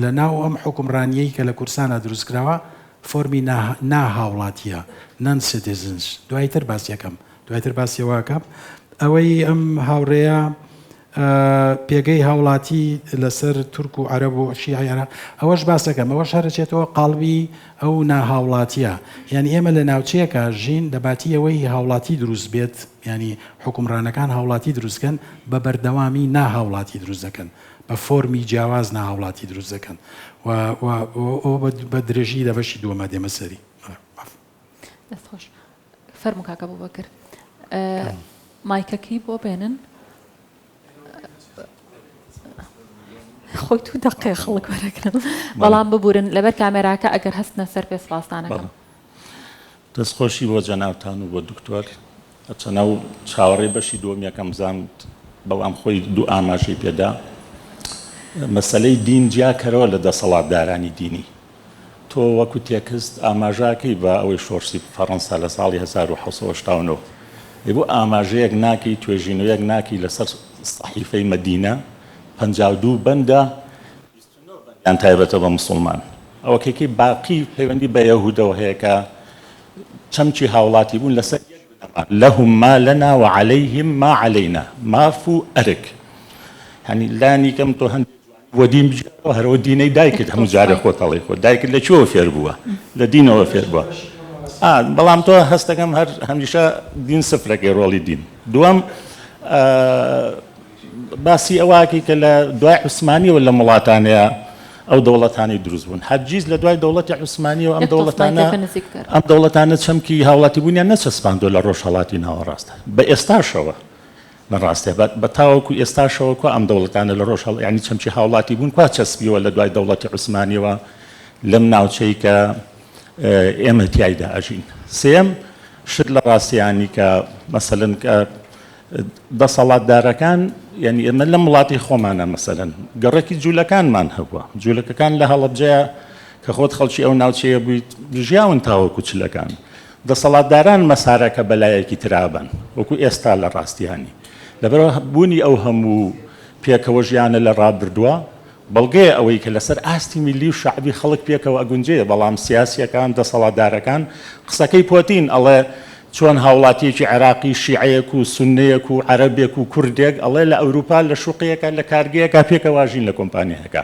لە ناو ئەم حوکمڕانییەی کە لە کوردستانا دروست کراوە فۆرمی نا هاوڵاتییە، Non Citizens، دوایتر باسی ئەکەم دوایتر باسی ئەوە ئەکەم ئەوەی ئەم هاوڕێیە پێگەی هاوڵاتی لەسەر تورک و عەرەب و شیعەی عێراق ئەوەش باس ئەکەم ئەوەش هەر ئەچێتەوە قاڵبی ئەو ناهاوڵاتییە یانی ئێمە لە ناوچەیەکا ژین لە باتی ئەوەی هاوڵاتی دروست بێت یانی حوکمڕانەکان هاوڵاتی دروست کەن بە بەردەوامی ناهاوڵاتی دروست دەکەن بە فۆرمی جیاواز ناهاوڵاتی دروست دەکەن و و ئەوە بە درێژی لە بەشی دووەما دێمە سەری. دەست خۆش. فەرموو کاک ئەبوبەکر. مایکەکەی بۆ بێنن. خۆی تو دەقەیە خەڵک وەرەگرم بەڵام ببورن لەبەر کامێراکە ئەگەر هەستنە سەر پێ سپاستانەکەم. دەست خۆشی بۆ جەنابتان و بۆ دکتۆر هەرچەنە و چاوەڕێی بەشی دووەم یەکەم زانت بەڵام خۆی دوو ئاماژەی پێدا مەسەلەی دین جیاکەرەوە لە دەسەڵاتدارانی دینی تۆ وەکو تێکست ئاماژاکەی بە ئەوەی شۆڕشی فەڕەنسا لە ساڵی 1970 ئەی بۆ ئاماژەیەک ناکەی توێژینەوەیەک ناکەی لەسەر سەحیفەی مەدینە 52 بەندە 29 بەندیان تایبەتە بە مسوڵمان ئەوە کەی باقی پەیوەندی بە یەهودەوە هەیە کە چەمکی هاوڵاتی بوون لەسەر یەک بنەما لهم ما لنا و علیهم ما علینا ماف و ئەرک یانی لانی کەم تۆ هەندێک جوانی بۆ دین بگێڕەوە هەرەوە دینەی دایکت هەموو جارێ خۆت ئەڵێی خۆ دایکت لە کوێوە فێر بووە لە دینەوە فێر بووە بەڵام تۆ هەستەکەم هەر هەمیشە دین سفرەکەی ڕۆڵی دین دووەم باسی ئەوەکەی کە لە دوای عوسمانیەوە لەم وڵاتانەیە ئەو دەوڵەتانەی دروست بوون هەرگیز لە دوای دەوڵەتی عوسمانیەوە ئەم دەوڵەتانە ئەم دەوڵەتانە چەمکی هاوڵاتیبوونیان نەچەسپاندووە لە ڕۆژهەڵاتی ناوەڕاست بە ئێستاشەوە لە ڕاستێ بە تاوەکو ئێستاشەوە کوا ئەم دەوڵەتانە لە ڕۆژهەڵ یعنی چەمکی هاوڵاتی بوون کوا چەسپیوە لە دوای دەوڵەتی عوسمانیەوە لەم ناوچەی کە ئێمە تیایدا ئەژین سێم شت لە ڕاستیانی کە مەسەلەن کە دەسەڵاتدارەکان یانی ئێمە لەم وڵاتی خۆمانە مەسەلەن گەڕەکی جوولەکانمان هەبووە جوولەکەکان لە هەڵەبجەیە کە خۆت خەڵکی ئەو ناوچەیە بوویت ژیاون تاوەکو چلەکان دەسەڵاتداران مەسارەکە بەلایەکی ترابن وەکو ئێستا لە ڕاستیانی لەبەرەوە بوونی ئەو هەموو پێکەوە ژیانە لە ڕابردووە بەڵگەیە ئەوەی کە لەسەر ئاستی میللی و شەعبی خەڵک پێکەوە ئەگونجێ، بەڵام سیاسییەکان، دەسەڵاتدارەکان، قسەکەی پۆتین ئەڵێ چۆن هاوڵاتییەکی عێراقی شیعەیەک و سوننەیەک و عەرەبێک و کوردێک ئەڵێ لە ئەوروپا لە شوقەیەکا لە کارگەیەکا پێکەوە ئەژین لە کۆمپانیایەکا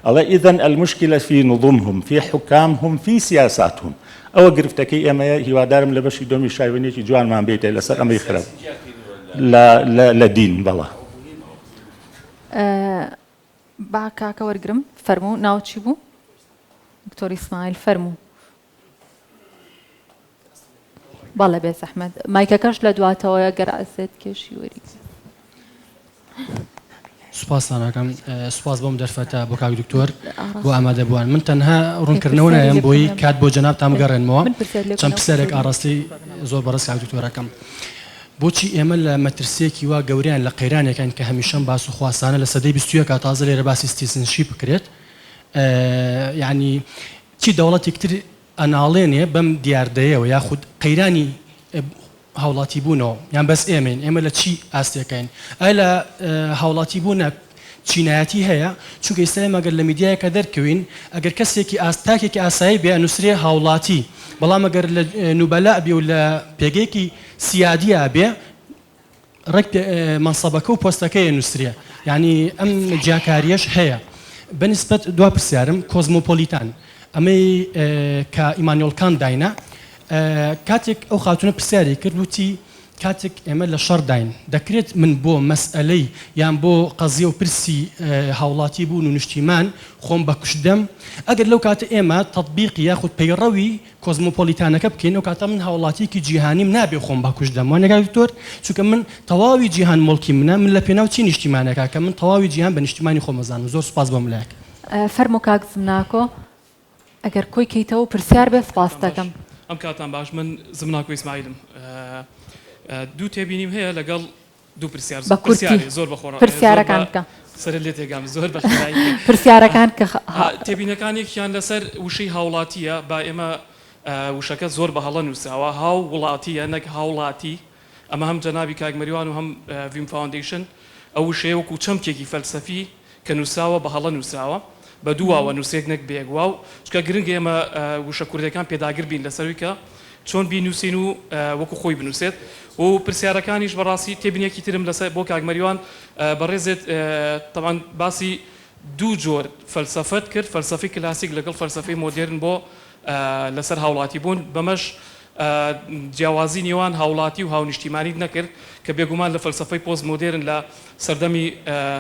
ئەڵێ اذن المشکلە فی نظمهم فی حکامهم فی سیاساتهم ئەوە گرفتەکەی ئێمەیە هیوادارم لە بەشی دووەمی شایوەنیەکی جوانمان بێتێ لەسەر ئەمەی خراپ لە لە دین بەڵێ. با کاکە وەرگرم فەرموو ناوت چی بوو؟ دکتۆر ئیسماعیل فەرموو. بەڵێ بێ زەحمەت مایکەکەش لە دواتەوەیە گەر ئازێت کێشی وەری. سوپاستان ئەکەم سوپاس بۆم دەرفەتە بۆ کاک دکتۆر بۆ ئامادەبووان من تەنها ڕوونکردنەوە نایەم بۆی کات بۆ جەنابتان بگەڕێنمەوە چەند پرسیارێک ئاڕاستەی زۆر بەڕێز کاک دکتۆرەکەم بۆچی ئێمە لە مەترسییەکی وا گەورەیان لە قەیرانێکاین کە هەمیشە ئەم باس و خواسانە لە سەدەی 21 تازە لێرە باسی citizenship بکرێت یانی چی دەوڵەتێک تر ئەناڵێنێ بەم دیاردەیەوە یاخود قەیرانی هاوڵاتی بوونەوە یان بەس ئێمەین ئێمە لە چی ئاستێکین ئایا لە هاوڵاتی بوونە چینایەتی هەیە چونکە ئیستا ئێمە گەر لە میدیایەکە دەرکەوین ئەگەر کەسێکی ئاست تاکێکی ئاسایی بێ ئەنوسرێ هاوڵاتی بەڵام ئەگەر لە نوبەلاء بێ و لە پێگەیەکی سیادیا بێ ڕێک مەنسەبەکە و پۆستەکەی ئەنوسرێ یانی ئەم جیاکاریەش هەیە بەنیسبەت دوا پرسیارم کۆزمۆپۆلیتان ئەمەی کە ئیمانیۆڵ کانت داینا کاتێک ئەو خاتونە پرسیاری کرد وتی کاتێک ئێمە لە شەڕداین، دەکرێت من بۆ مەسئەلەی یان بۆ قەزیە و پرسی هاوڵاتی بوون و نیشتیمان خۆم بە کوشت دەم؟ ئەگەر لەو کاتە ئێمە تەتبیقی یاخود پەیڕەوی کۆزمۆپۆلیتانەکە بکەین ئەو کاتە من هاوڵاتیەکی جیهانیم نابێ خۆم بە کوشت دەم وانە کاک دکتۆر؟ چونکە من تەواوی جیهان موڵکی منە من لە پێناو چی نیشتیمانێکا کە من تەواوی جیهان بە نیشتیمانی خۆم ئەزانم زۆر سوپاس بۆ ملایەک. فەرموو کاک زمناکۆ. ئەگەر کۆی کەیتەوە پرسیار بێ سپاست دەکەم. ئەم کاتان باش من زمناکۆ ئیسماعیلم دوو تێبینیم هەیە لەگەڵ دوو پرسیار بە کورتی پرسیارێ زۆر بە خۆڕا زۆر پرسیارەکان بە بکە. سەرت لێ تێگام زۆر بە خێرایی پرسیارەکان کە تێبینەکان یەکیان لەسەر وشەی هاوڵاتییە با ئێمە وشەکە زۆر بە هەڵە نووسراوە هاو وڵاتییە نەک هاوڵاتی ئەمە هەم جەنابی کاک مەریوان و هەم ڤیم فاوندەیشن ئەو وشەیە وەکو چەمکێکی فەلسەفی کە نووسراوە بە هەڵە نووسراوە بە دوو واوە نووسێک نەک بە یەک واو چونکە گرنگە ئێمە وشە کوردیەکان پێداگر بین لەسەروی کە چۆن بینووسین و وەکو خۆی بنووسێت و پرسیارەکانیش بەڕاستی تێبینیەکی ترم لەسەر بۆ کاک مەریوان بەڕێزت تەبعەن باسی دوو جۆر فەلسەفەت کرد فەلسەفەی کلاسیک لەگەڵ فەلسەفەی مۆدێرن بۆ لەسەر هاوڵاتی بوون بەمەش جیاوازی نێوان هاوڵاتی و هاونیشتیمانیت نەکرد کە بێگومان لە فەلسەفەی پۆست مۆدێرن لە سەردەمی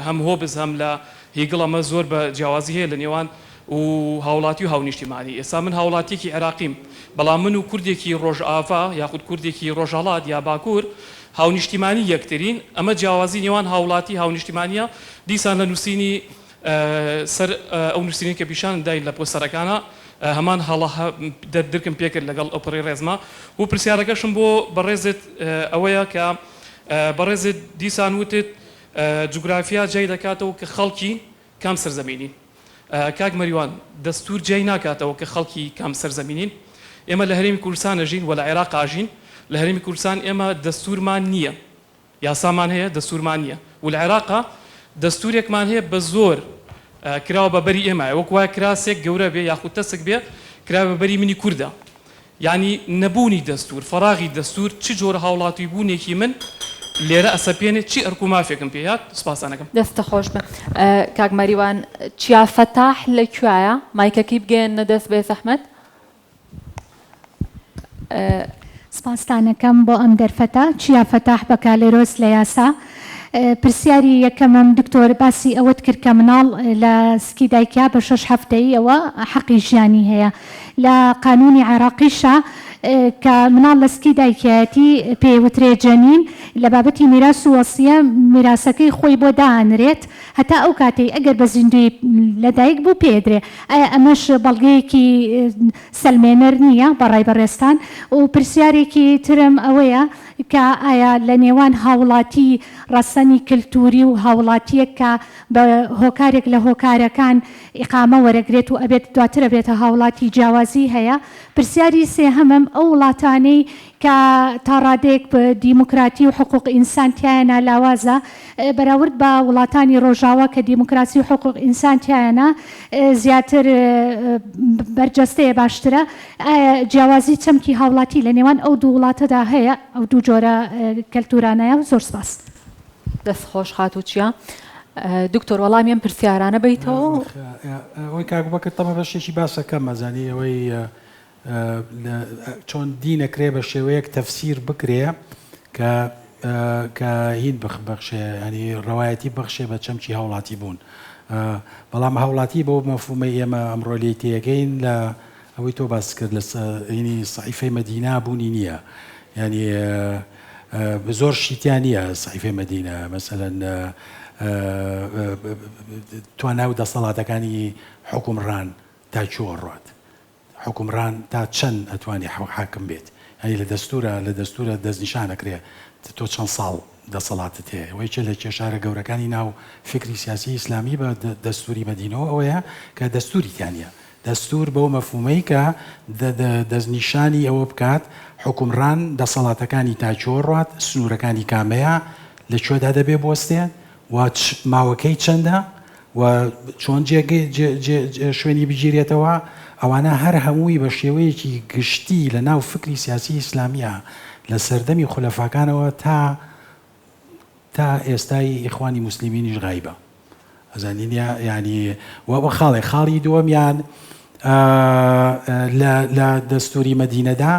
هەم هۆبز هەم لە هیگڵ ئەمە زۆر بە جیاوازی هەیە لە نێوان و هاوڵاتی و هاونیشتیمانی ئێستا من هاوڵاتیەکی عێراقیم بەڵام من و کوردێکی ڕۆژئاڤا یاخود کوردێکی ڕۆژهەڵات یا باکوور هاونیشتیمانی یەکترین ئەمە جیاوازی نێوان هاوڵاتی هاونیشتیمانیە دیسان لە نووسینی. سەر ئەو نووسینەی کە پیشانت داین لە پۆستەرەکانا هەمان هەڵە درکم پێکرد لەگەڵ ئەوپەڕی ڕێزما و پرسیارەکەشم بۆ بەڕێزت ئەوەیە کە بەڕێزت دیسان وتت جوگرافیا جیای دەکاتەوە کە خەڵکی کام سەرزەمینین کاک مەریوان دەستور جیای ناکاتەوە کە خەڵکی کام سەرزەمینین ئێمە لە هەرێمی کوردستان ئەژین وە لە عێراق ئاژین لە هەرێمی کوردستان ئێمە دەستورمان نییە یاسامان هەیە دەستورمان نیە و لە عێراقا دەستورێکمان هەیە بە زۆر کراوە بە بەری ئێمە وەک وایە کراسێک گەورە بێ یاخود تەسک بێ کراوە بە بەری منی کوردە یانی نەبوونی دەستور فەراغی دەستور چ جۆرە هاوڵاتی بوونێکی من لێرە ئەسەپێنێ چی ئەرک و مافێکم پێ هات سپاستان ئەکەم. دەستت خۆش بێ کاک مەریوان. چیا فەتاح لە کوایە؟ مایکەکەی بگەیەننە دەست بێزەحمەت. سپاستان ئەکەم بۆ ئەم دەرفەتە. چیا فەتاح بەکالێرۆس لە یاسا. پرسیاری یەکەمم دکتۆر باسی ئەوەت کرد کە مناڵ لە سکی دایکیا بە شەش هەفتەییەوە حەقی ژیانی هەیە لە قانونی عێراقیشا کە مناڵ لە سکی دایکیایەتی پێی وترێ جەنین لە بابەتی میراس و وەسیە میراسەکەی خۆی بۆ دائەنرێت هەتا ئەو کاتەی ئەگەر بە زیندوویی لە دایک بوو پێ ئەدرێ ئایا ئەمەش بەڵگەیەکی سەلمێنەر نییە بە ڕای بەڕێزتان؟ و پرسیارێکی ترم ئەوەیە کە ئایا لە نێوان هاوڵاتی ڕەسەنی کلتووری و هاوڵاتییەک کە بە هۆکارێک لە هۆکارەکان ئیقامە وەرەگرێت و ئەبێت دواتر ئەبێتە هاوڵاتی جیاوازی هەیە؟ پرسیاری سێهەمم ئەو وڵاتانەی کە تا ڕادەیەک دیموکراتی و حقوق ئینسان تیایانا لاوازە بەراورد بە وڵاتانی ڕۆژاوا کە دیموکراسی و حقوق ئینسان تیایانا زیاتر بەرجەستەیە باشترە ئایا جیاوازی چەمکی هاوڵاتی لە نێوان ئەو دوو وڵاتەدا هەیە ئەو دوو جۆرە کەلتورانەیە زۆر سپاس. دەست خۆش خاتوو چیا. دکتۆر وەڵامی ئەم پرسیارانە بەیتەوە. ئەوەی کاک بەکر تەمە بەشێکی باسەکەم ئەزانی ئەوەی چۆن دین ئەکرێ بە شێوەیەک تەفسیر بکرێ کە کە هین بخشێ ینی ڕەوایەتی بخشێ بە چەمکی هاوڵاتی بوون بەڵام هاوڵاتی بەو مەفهومەی ئێمە ئەمڕۆ لێی تێگەین لە ئەوەی تۆ باس کرد لە ینی سەحیفەی مەدینە بوونی نییە ینی زۆر شیتیان نییە سەحیفەی مەدینە مەسەلەن توانا و دەسەڵاتەکانی حوکمڕان تا کوێ ڕوات حوکمڕان تا چەند ئەتوانێ حاکم بێت یانی لە دەستورا لە دەستورا دەستنیشان ئەکرێ تۆ چەند ساڵ دەسەڵاتت هەیە وە یەکێ لە کێشە هەرە گەورەکانی ناو فکری سیاسی ئیسلامی بە دەستوری مەدینەوە ئەوەیە کە دەستوری تیا نیە دەستور بەو مەفهومەی کە دەستنیشانی ئەوە بکات حوکمڕان دەسەڵاتەکانی تا کوێ ڕوات سنورەکانی کامەیە لە کوێدا دەبێ بوەستێ و ماوەکەی چەندە و چۆن جێگەی شوێنی بگیرێتەوە، ئەوانە هەر هەمووی بە شێوەیەکی گشتی لە ناو فکری سیاسی ئیسلامییە لە سەردەمی خولەفاکانەوە تا تا ئێستای ئیخوانی موسلیمینیش غایبە. ئەزانین یانی و خاڵێ خاڵی دووەمیان لە لە دەستوری مەدینەدا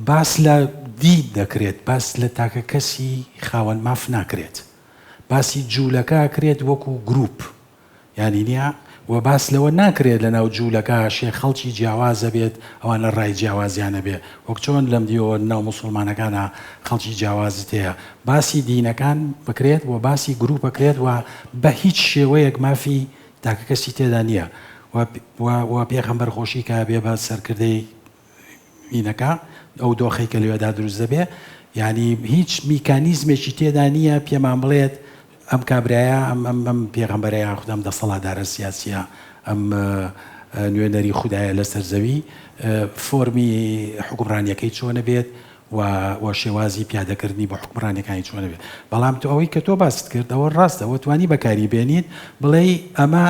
باس لە دید دەکرێت، باس لە تاکە کەسی خاوەن ماف ناکرێت. باسی جولەکە ئەکرێت وەکو گروپ یانی نیە وە باس لەوە ناکرێت لەناو جولەکە شێ خەڵکی جیاواز ئەبێت ئەوانە ڕای جیاوازیان ئەبێ وەک چۆن لەم دیوەوە لەناو موسوڵمانەکانا خەڵکی جیاوازت هەیە باسی دینەکان بکرێت وە باسی گروپ ئەکرێت وە بەهیچ شێوەیەک مافی تاکەکەسی تێدا نیە وە وە پێغەمبەر خۆشی کە ئەبێ بە سەرکردەی مینەکە، ئەو دۆخەی کە لەوێدا دروست دەبێ، یانی هیچ میکانیزمێکی تێدا نییە پێمان بڵێت ئەم کابرایە، ئەم ئەم ئەم پێغەمبەرە یاخود ئەم دەسەڵاتدارە سیاسییە، ئەم نوێنەری خودایە لەسەر زەوی، فۆرمی حوکمڕانییەکەی چۆنە بێت و و شێوازی پیادەکردنی بۆ حوکمڕانییەکانی چۆنە بێت. بەڵام تۆ ئەوەی کە تۆ باست کرد ئەوە ڕاستە، ئەوە توانی بەکاری بێنیت بڵێی ئەمە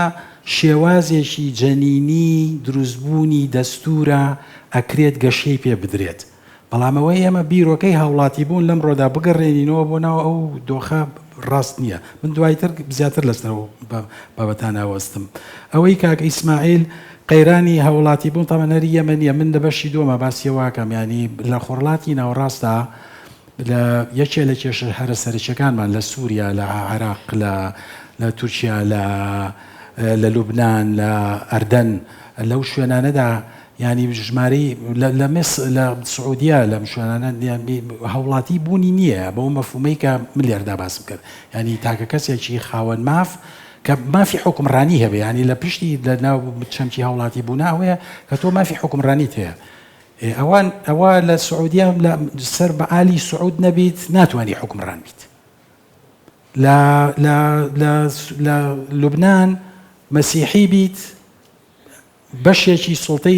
شێوازێکی جەنینی دروستبوونی دەستوورە ئەکرێت گەشەی پێ بدرێت، بەڵام ئەوەی ئێمە بیرۆکەی هاوڵاتیبوون لەمڕۆدا بگەڕێنینەوە بۆ ناو ئەو دۆخە ڕاست نییە. من دوایتر زیاتر لەسەر ئەو بابەتانە ئەوەستم. ئەوەی کاک ئیسماعیل قەیرانی هاوڵاتیبوون تەبعەن هەر ئێمە نییە، من لە بەشی دووەما باسی ئەوە ئەکەم یانی لە خۆرهەڵاتی ناوەڕاستا لە یەکێ لە کێشە هەرە سەرەکیەکانمان لە سوریا، لە عێراق، لە لە تورکیا، لە لە لوبنان، لە ئەردەن، لەو شوێنانەدا یانی ژمارەی لە لە میس لە سعودیە لەم شوێنانە هاوڵاتی بوونی نییە بەو مەفهومەی کە من لێرەدا باسم کرد یانی تاکە کەسێکی خاوەن ماف. کە مافی حوکمڕانی هەبێ یانی لە پشتی لە ناو چەمکی هاوڵاتی بوونا ئەوەیە کە تۆ مافی حوکمڕانیت هەیە ئەوان ئەوە لە سعودیە لە سەر بە ئالی سعود نەبیت ناتوانانی حوکمڕان بیت لە لە لە لە لوبناان مەسیحی بیت بەشێکی سوڵتەی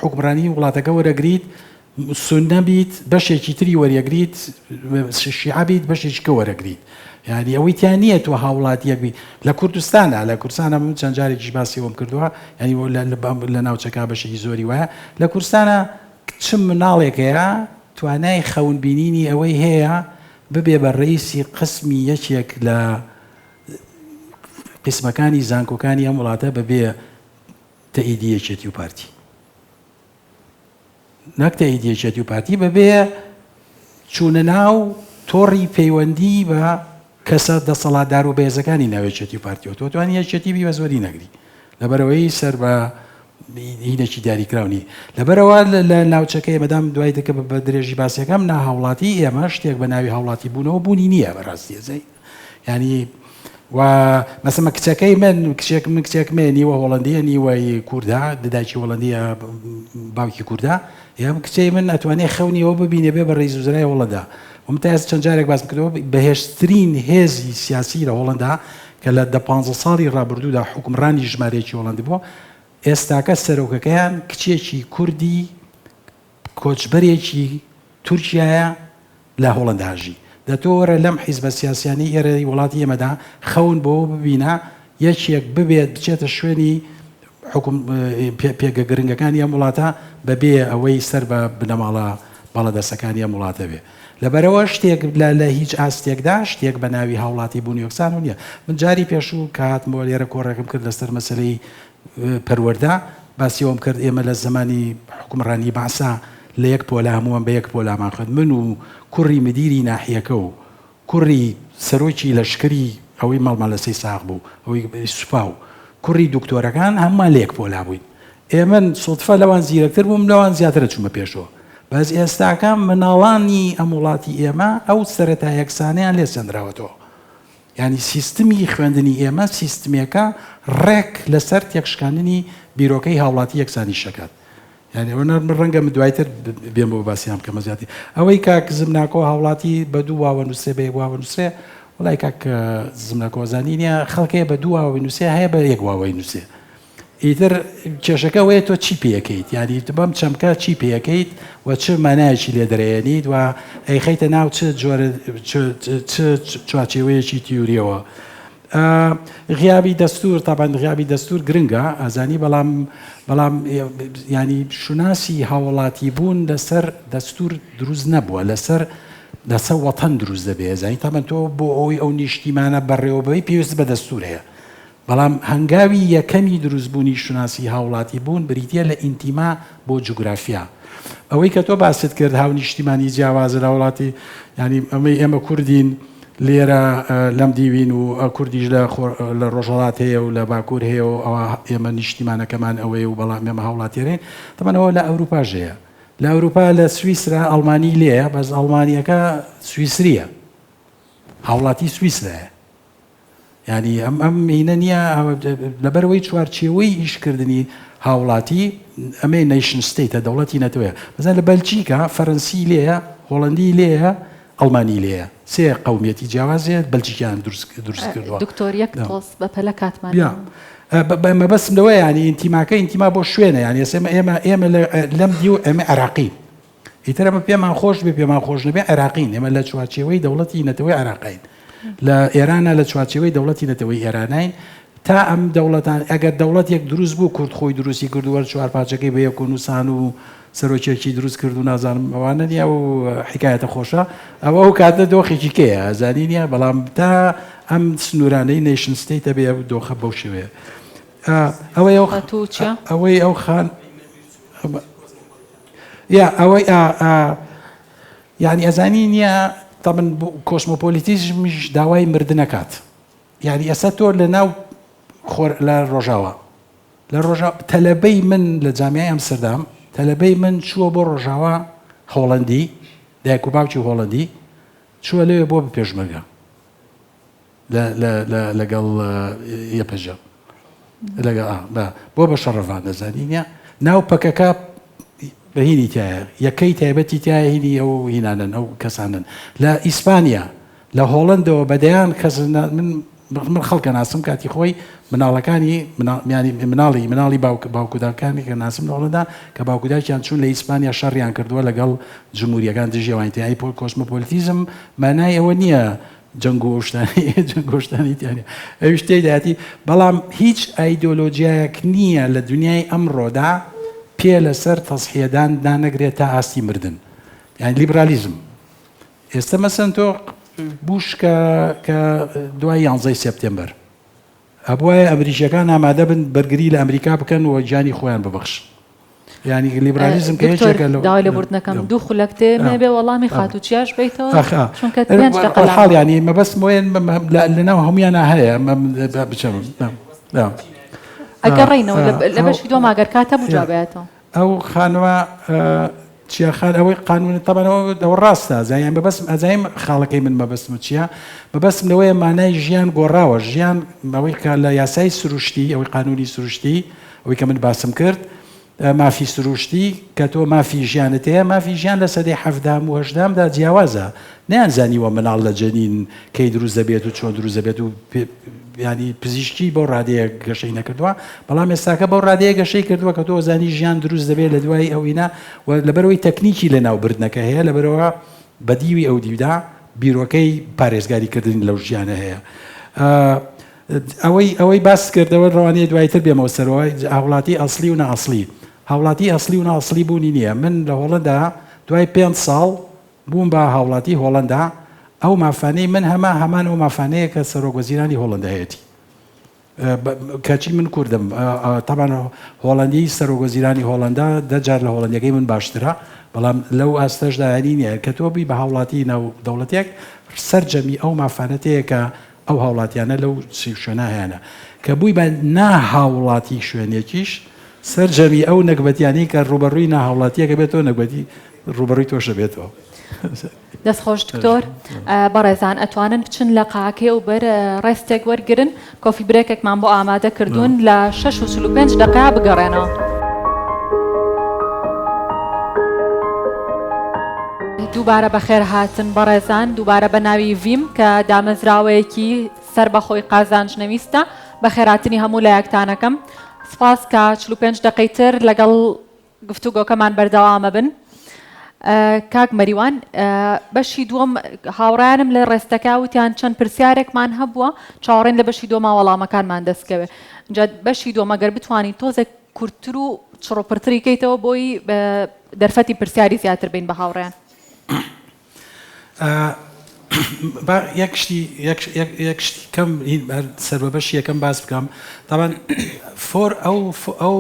حوکمڕانی وڵاتەکە وەرەگریت، سوننە بیت بەشێکی تری وەریەگریت، شیعە بیت بەشێکی کە وەرەگریت. یانی ئەوەی تیا نییە تۆ هاوڵاتیەک بی لە کوردستانە لە کوردستانە من چەند جارێکیش باسی ئەوەم کردووە یانی لە ناوچەکە بەشێکی زۆری وایە لە کوردستانە چ مناڵێک هەیە توانای خەون بینینی ئەوەی هەیە ببێ بە ڕئیسی قسمی یەکێک لە قیسمەکانی زانکۆکانی ئەم وڵاتە بەبێ تەئیدی یەکێتی و پارتی نەک تەئیدی یەکێتی و پارتی بەبێ چوونە ناو تۆڕی پەیوەندی بە کەسە دەسەڵاتدار و بەهێزەکانی ناو یەکێتی و پارتیەوە تۆ توانی یەکێتی بی بە زۆری نەگری لەبەرەوەی سەر بە هینێکی دیاریکراو نی لەبەرەوە لە ناوچەکەی مەدام دوای دەکە بە درێژی باسیەکەم نا هاوڵاتی ئێمە شتێک بە ناوی هاوڵاتی بوونەوە بوونی نییە بەڕاستی ئەزای یانی و مەسەمە کچەکەی من کچێک من کچێک مێ نیوە هۆڵندیە نیوەی کووردا دداکی هۆڵندیە باوکی کووردا یام کچەی من ئەتوانێ خەونیەوە ببینێ بێ بە ڕیز وزرای هۆڵندا وم تا چەند جارێک باس کردەوە بەهێزترین هێزی سیاسی لە هۆڵندا کە لە دە 15 ساڵی ڕابردوودا حکومڕانی ژمارەیەکی هۆڵندی بووە ئێستاکە سەرۆکەکەیان کچێکی کوردی کۆچبەرێکی تورکیایە لە هۆڵەندا ئەژی. دە تۆ وەرە لەم حیزبە سیاسیانەی ئێرەی وڵاتی ئێمەدا خەون بەوە ببینە یەکێک ببێت بچێتە شوێنی حوکم پێگە گرنگەکانی ئەم وڵاتە بەبێ ئەوەی سەر بە بنەماڵە باڵادەستەکانی ئەم وڵاتە بێ. لەبەرئەوە شتێک لە لە هیچ ئاستێکدا شتێک بە ناوی هاوڵاتی بوون یەکسان و نییە. من جاری پێشوو کە هاتمەوە لێرە کۆڕێکم کرد لەسەر مەسەلەی پەروەردە، باسی ئەوەم کرد ئێمە لە زەمانی حوکمڕانی بەعسا لە یەک پۆلا هەمووان بە یەک پۆلامان خوێند، من و کوڕی مدیری ناحیەکە و کوڕی سەرۆکی لەشکری ئەوەی ماڵمان لە سەی ساغ بوو ئەوەی سوپا و کوڕی دکتۆرەکان هەموومان لە یەک پۆلا بووین. ئێمن سوتفە لەوان زیرەکتر بووم لەوان زیاتر ئەچوومە پێشەوە. بەس ئێستاکە مناڵانی ئەم وڵاتی ئێمە ئەو سەرەتا یەکسانەیان لێ سەندراوەتەوە. یانی سیستمی خوێندنی ئێمە سیستمێکە ڕێک لەسەر تێکشکاندنی بیرۆکەی هاوڵاتی یەکسانی شەکات. یانی ئەوە من ڕەنگە من دوایتر بێم بۆ باسیان بکەمە زیاتر. ئەوەی کاک زمناکۆ هاوڵاتی بە دوو واوە نووسرێ بە یەک واوە نووسرێ وڵای کاک زمناکۆ زانی نییە خەڵک هەیە بە دوو واوەی نووسێ هەیە بە یەک واوەی نووسێ. ئیتر کێشەکە ئەوەیە تۆ چی پێکەیت یانی بەم چەمکە چی پێکەیت و چ مانایەکی لێ دەرەیەنیت و ئەیخەیتە ناو چ جۆرە چ چوارچێوەیەکی تیوریەوە. غیابی دەستور تابان غیابی دەستور گرنگە ئازانی بەڵام بەڵام ینی شوناسی هاوڵاتی بوون لەسەر دەستور دروست نەبووە لەسەر لەسەر وەتەن دروست دەبێ زانی تابان تۆ بۆ ئەوی ئەو نیشتیمانە بەڕێوەبەی پێویست بە دەستور هەیە بەڵام هەنگاوی یەکەمی دروستبوونی شوناسی هاوڵاتیبوون بریتییە لە ئینتیما بۆ جوگرافیا. ئەوەی کە تۆ باست کرد هاونیشتیمانی جیاوازە لە وڵاتی یانی ئەمەی ئێمە کوردین لێرە لەم دیوین و کوردیش لە لە ڕۆژهەڵات هەیە و لە باکوور هەیە و ئەوە ئێمە نیشتیمانەکەمان ئەوەیە و بەڵام ئێمە هاوڵاتیەرین تەبعەن ئەوە لە ئەوروپاش هەیە لە ئەوروپا لە سویسرا ئەڵمانی لێیە بەس ئەڵمانیەکە سویسریە هاوڵاتی سویسرایە یانی ئەم ئەم هینە نییە لەبەرەوەی چوارچێوەی ئیشکردنی هاوڵاتی ئەمەی nation state ە دەوڵەتی نەتەوەیە مەسەلەن لە بەلجیکا فەرەنسی لێیە هۆڵەندی لێیە ئەڵمانی لێیە سێ قەومیەتی جیاواز هەیە بەلجیکیان دروست دروست کردووە دکتۆر یەک تۆز بە پەلە کاتمان یا مەبەستم لەوەیە یانی ئینتیماکە ئینتیما بۆ شوێنە یانی ئێستا ئێمە ئێمە لەم دیو ئێمە عێراقین ئیتر ئەمە پێمان خۆش بێ پێمان خۆش نەبێ عێراقین، ئێمە لە چوارچێوەی دەوڵەتی نەتەوەی عێراقین، لە ئێرانە لە چوارچێوەی دەوڵەتی نەتەوەی ئێرانین، تا ئەم دەوڵەتان ئەگەر دەوڵەتێک دروست بوو کورد خۆی دروستی کرد و هەر چوار پارچەکەی بە یەک و نووسان و سەرۆکێکی دروست کرد و نازانم ئەوانە نییە و حکایەتە خۆشە ئەوە ئەو کاتە دۆخێکی کەیە ئازانی نییە بەڵام تا ئەم سنوورانەی nation state ە بێ ئەو دۆخە بەو شێوەیە ئەوەی ئەو ئەوەی ئەو خان یا ئەوەی ئا ئا یعنی ئەزانی نییە تەبن کۆسمۆپۆلیتیزمیش داوای مردنەکات یعنی ئێستا تۆ لە ناو خۆر لە ڕۆژاوا لە ڕۆژا تەلەبەی من لە جامیای ئەمستردام تەلەبەی من چووە بۆ ڕۆژاوا هۆڵندی دایک و باوکی هۆڵندی چووە لەوێ بۆ بە پێشمەرگە. لە لە لە لەگەڵ یەپەژە لەگەڵ بە بۆ بە شەڕەڤان دەزانی نیە ناو پەکەکە بە هینی تایە یەکەی تایبەتی تایە هینی ئەو هینانن ئەو کەسانن لە ئیسپانیا لە هۆڵندەوە بە دەیان کەس من من خەڵکە ناسم کاتی خۆی مناڵەکانی مناڵی مناڵی مناڵی باوک باوکوداکانی کە ناسم لە هۆڵندا کە باوکوداکیان چوون لە ئیسپانیا شەڕیان کردووە لەگەڵ جمهوریەکان دژی ئەوانی تر یانی کۆسمۆپۆلیتیزم مانای ئەوە نییە جەنگ و ئەو شتانەی جەنگ و شتانی تیا نیە ئەویش تێدایەتی بەڵام هیچ ئایدۆلۆجیایەک نییە لە دنیای ئەمڕۆدا پێ لەسەر تەزحیەدان دانەگرێت تا ئاستی مردن یان لیبرالیزم ئێستا مەسەن تۆ بوش کە کە دوای یانزەی سێپتێمبەر ئەبوایە ئەمریکیەکان ئامادە بن بەرگری لە ئەمریکا بکەن و گیانی خۆیان ببەخشن. یانی لیبرالیزم کە دکتۆر یەکێکە لەو داوای لێبوردنەکەم دوو خولەک تێ مێ بێ وەڵامی خاتوو چیاش بەیتەوە ئاخ ئا چونکە پێنج دەقە حاڵ لام یانی مەبەستم وەیە لەناو هەموویانا هەیە بچم ئەگەڕێینەوە لە بەشی دووەم ئەگەر کات هەبوو جواب ئەیاتەوە. ئەو خانمە چیا خان ئەوەی قانون تەبعەن ئەوە ڕاستە ئەزانیم مەبەستم ئەزانیم خاڵەکەی من مەبەستم چییە مەبەستم لەوەیە مانای ژیان گۆڕاوە ژیان ئەوەی کە لە یاسای سروشتی ئەوەی قانونی سروشتی ئەوەی کە من باسم کرد مافی سروشتی کە تۆ مافی ژیانت هەیە مافی ژیان لە سەدەی حەفدام و هەشدامدا جیاوازە نەیانزانیوە مناڵ لە جەنین کەی دروست دەبێت و چۆن دروست دەبێت و ینی پزیشکی بەو ڕادەیە گەشەی نەکردووە بەڵام ئێستاکە بەو ڕادەیە گەشەی کردووە کە تۆ زانی ژیان دروست دەبێت لە دوای ئەوینە و لەبەرەوەی تەکنیکی لە ناوبردنەکە هەیە لەبەرەوە بە دیوی ئەو دیودا بیرۆکەی پارێزگاری کردن لەو ژیانە هەیە. ئەوەی ئەوەی باست کردەوە ڕەوانەیە دوایتر بێمەوە سەرەوە هاوڵاتی ئەسڵی و نائەسڵی هاوڵاتی ئەسڵی و نائەسڵی بوونی نییە من لە هۆڵەندا دوای پێنج ساڵ بووم بە هاوڵاتی هۆڵەندا ئەو مافانەی من هەمە هەمان ئەو مافانەیە کە سەرۆک وەزیرانی هۆڵەندا هەیەتی کەچی من کوردم تەبان هۆڵەندی سەرۆک وەزیرانی هۆڵەندا دە جار لە هۆڵەندیەکەی من باشترە بەڵام لەو ئاستەشدا یانی نییە کە تۆ بی بە هاوڵاتی ناو دەوڵەتێک سەرجەمی ئەو مافانەت هەیە کە ئەو هاوڵاتیانە لەو شوێنە هەیانە کە بووی بە نا هاوڵاتی شوێنێکیش سەرجەمی ئەو نەگبەتیانەی کە ڕووبەڕووی ناهاوڵاتیەکە بێتەوە نەگبەتی ڕووبەڕووی تۆش دەبێتەوە. دەست خۆش دکتۆر. بەڕێزان ئەتوانن بچن لە قاعەکەی ئەوبەر rest ێک وەرگرن coffee break ێکمان بۆ ئامادە کردوون لە 6:45 دەقەیا بگەڕێنەوە. دووبارە بەخێر هاتن بەڕێزان دووبارە بە ناوی ڤیم کە دامەزراوەیەکی سەربەخۆی قازانج نەویستە بەخێراتنی هەموو لایەکتانەکەم سپاس کە 45 دەقەی تر لەگەڵ گفتوگۆکەمان بەردەوامە بن کاک مەریوان بەشی دووەم هاوڕیانم لە ڕێستەکە وتیان چەند پرسیارێکمان هەبووە چاوەڕێن لە بەشی دووەما وەڵامەکانمان دەستکەوێ جا بەشی دووەم ئەگەر بتوانین تۆزێک کورتتر و چڕوپڕتری کەیتەوە بۆی دەرفەتی پرسیاری زیاتر بین بە هاوڕێیان. با یەک شتی یەک شتی کەم سەر بە بەشی یەکەم باس بکەم تاوان فۆر ئەو ئەو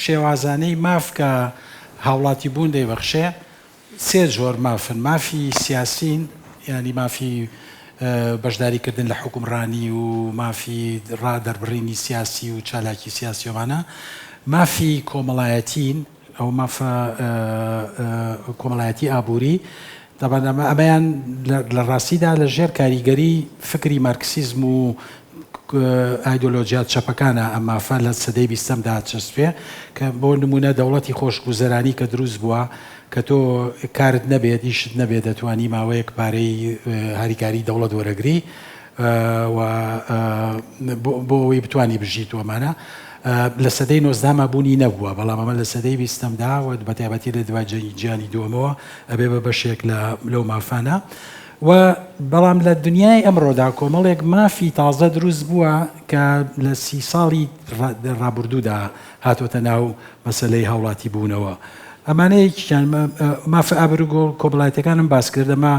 شێوازانەی ماف کە هاوڵاتی بوون دەیبەخشێ سێ جۆر مافن مافی سیاسین ینی مافی بەشداریکردن لە حکومڕانی و مافی ڕا دەربڕینی سیاسی و چالاکی سیاسیۆمانە مافی کۆمەڵایەتین ئەو مافە کۆمەڵایەتی ئابووری تەبعەن ئەمە ئەمەیان لە ڕاستیدا لە ژێر کاریگەری فکری مارکسیزم و ئایدۆلۆجیا چەپەکانە ئەم مافە لە سەدەی بیستەمدا چەسپێ کە بۆ نمونە دەوڵەتی خۆشگوزەرانی کە دروست بووە کە تۆ کارت نەبێت ئیشت نەبێت دەتوانی ماوەیەک پارەی هاریکاری دەوڵەت وەرەگری و بۆ ئەوەی بتانی بژیت و ئەمانە لە سەدەی نۆزدەهەما بوونی نەبووە، بەڵام ئەمە لە سەدەی بیستەمدا و بەتایبەتی لە دوای جەنگی جیهانی دووەمەوە ئەبێ بە بەشێک لە لەو مافانە و بەڵام لە دنیای ئەمڕۆدا کۆمەڵێک مافی تازە دروست بووە کە لە سی ساڵی ڕابردوودا هاتۆتە ناو مەسەلەی هاوڵاتی بوونەوە. ئەمانە یەکیان مافە ئابروو کۆمەڵایەتیەکانم باس کرد ئەمە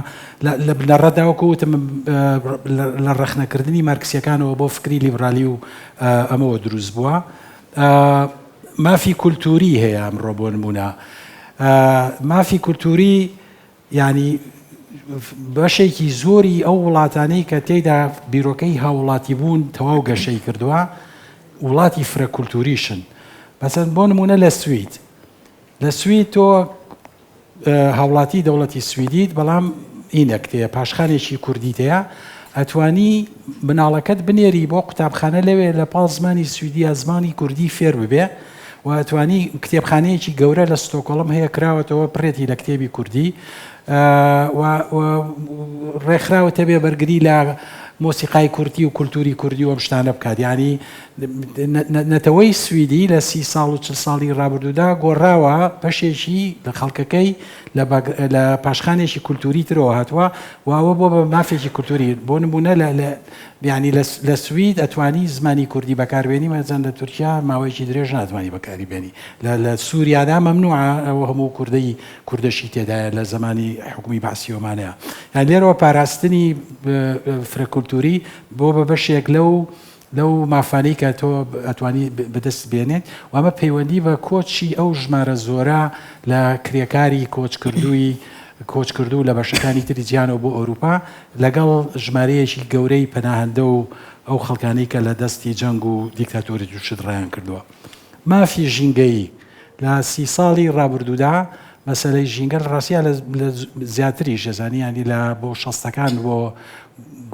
لە بنەڕەتدا وەکو وتم لە ڕەخنەکردنی مارکسیەکانەوە بۆ فکری لیبرالی و ئەمەوە دروست بووە مافی کولتوری هەیە ئەمڕۆ بۆ نمونە مافی کولتوری یانی بەشێکی زۆری ئەو وڵاتانەی کە تێیدا بیرۆکەی هاووڵاتیبوون تەواو گەشەی کردووە وڵاتی فرە کولتوریشن مەسەن بۆ نمونە لە سوید لە سوید تۆ هاوڵاتی دەوڵەتی سویدیت بەڵام ئینەک تەیە پاشخانێکی کوردیت هەیە. ئەتوانی مناڵەکەت بنێری بۆ قوتابخانە لەوێ لە پاڵ زمانی سویدی یا زمانی کوردی فێر ببێ و ئەتوانی کتێبخانەیەکی گەورە لە ستۆکۆڵم هەیە کراوەتەوە پرێتی لە کتێبی کوردی و ڕێکخراوە تەبێ بەرگری لە مۆسیقای کوردی و کولتوری کوردی و ئەم شتانە بکات یعنی نەتەوەی سویدی لە سی ساڵ و چل ساڵی ڕابردوودا گۆڕاوە بەشێکی لە خەڵکەکەی لە پاشخانێکی کولتوری ترەوە هاتووە و ئەوە بۆ بە مافێکی کولتوری بۆ نمونە لە یعنی لە سوید ئەتوانی زمانی کوردی بەکاربێنی مەزان لە تورکیا ماوەیەکی درێژ ناتوانانی بەکاری بێنی لە سووریادا مەمنوعە ئەوە هەموو کوردەی کوردەشی تێدایە لە زمانی حکومی بەعسیۆمانەیە یان لێرەوە پاراستنی فرە کولتوری بۆ بە بەشێک لەو لەو مافانەی کە تۆ ئەتوانی بەدەست بێنێت و ئەمە پەیوەندی بە کۆچی ئەو ژمارە زۆرە لە کرێکاری کۆچکردووی کۆچکردوو لە بەشەکانی تری جیهانەوە بۆ ئەوروپا لەگەڵ ژمارەیەکی گەورەی پەناهەندە و ئەو خەڵکانەی کە لە دەستی جەنگ و دیکتاتۆریت و شت ڕایان کردووە. مافی ژینگەیی لە سی ساڵی ڕابردوودا مەسەلەی ژینگە لە ڕاستیا لە زیاتریش دەزانی ینی لە بۆ شەستەکان بۆ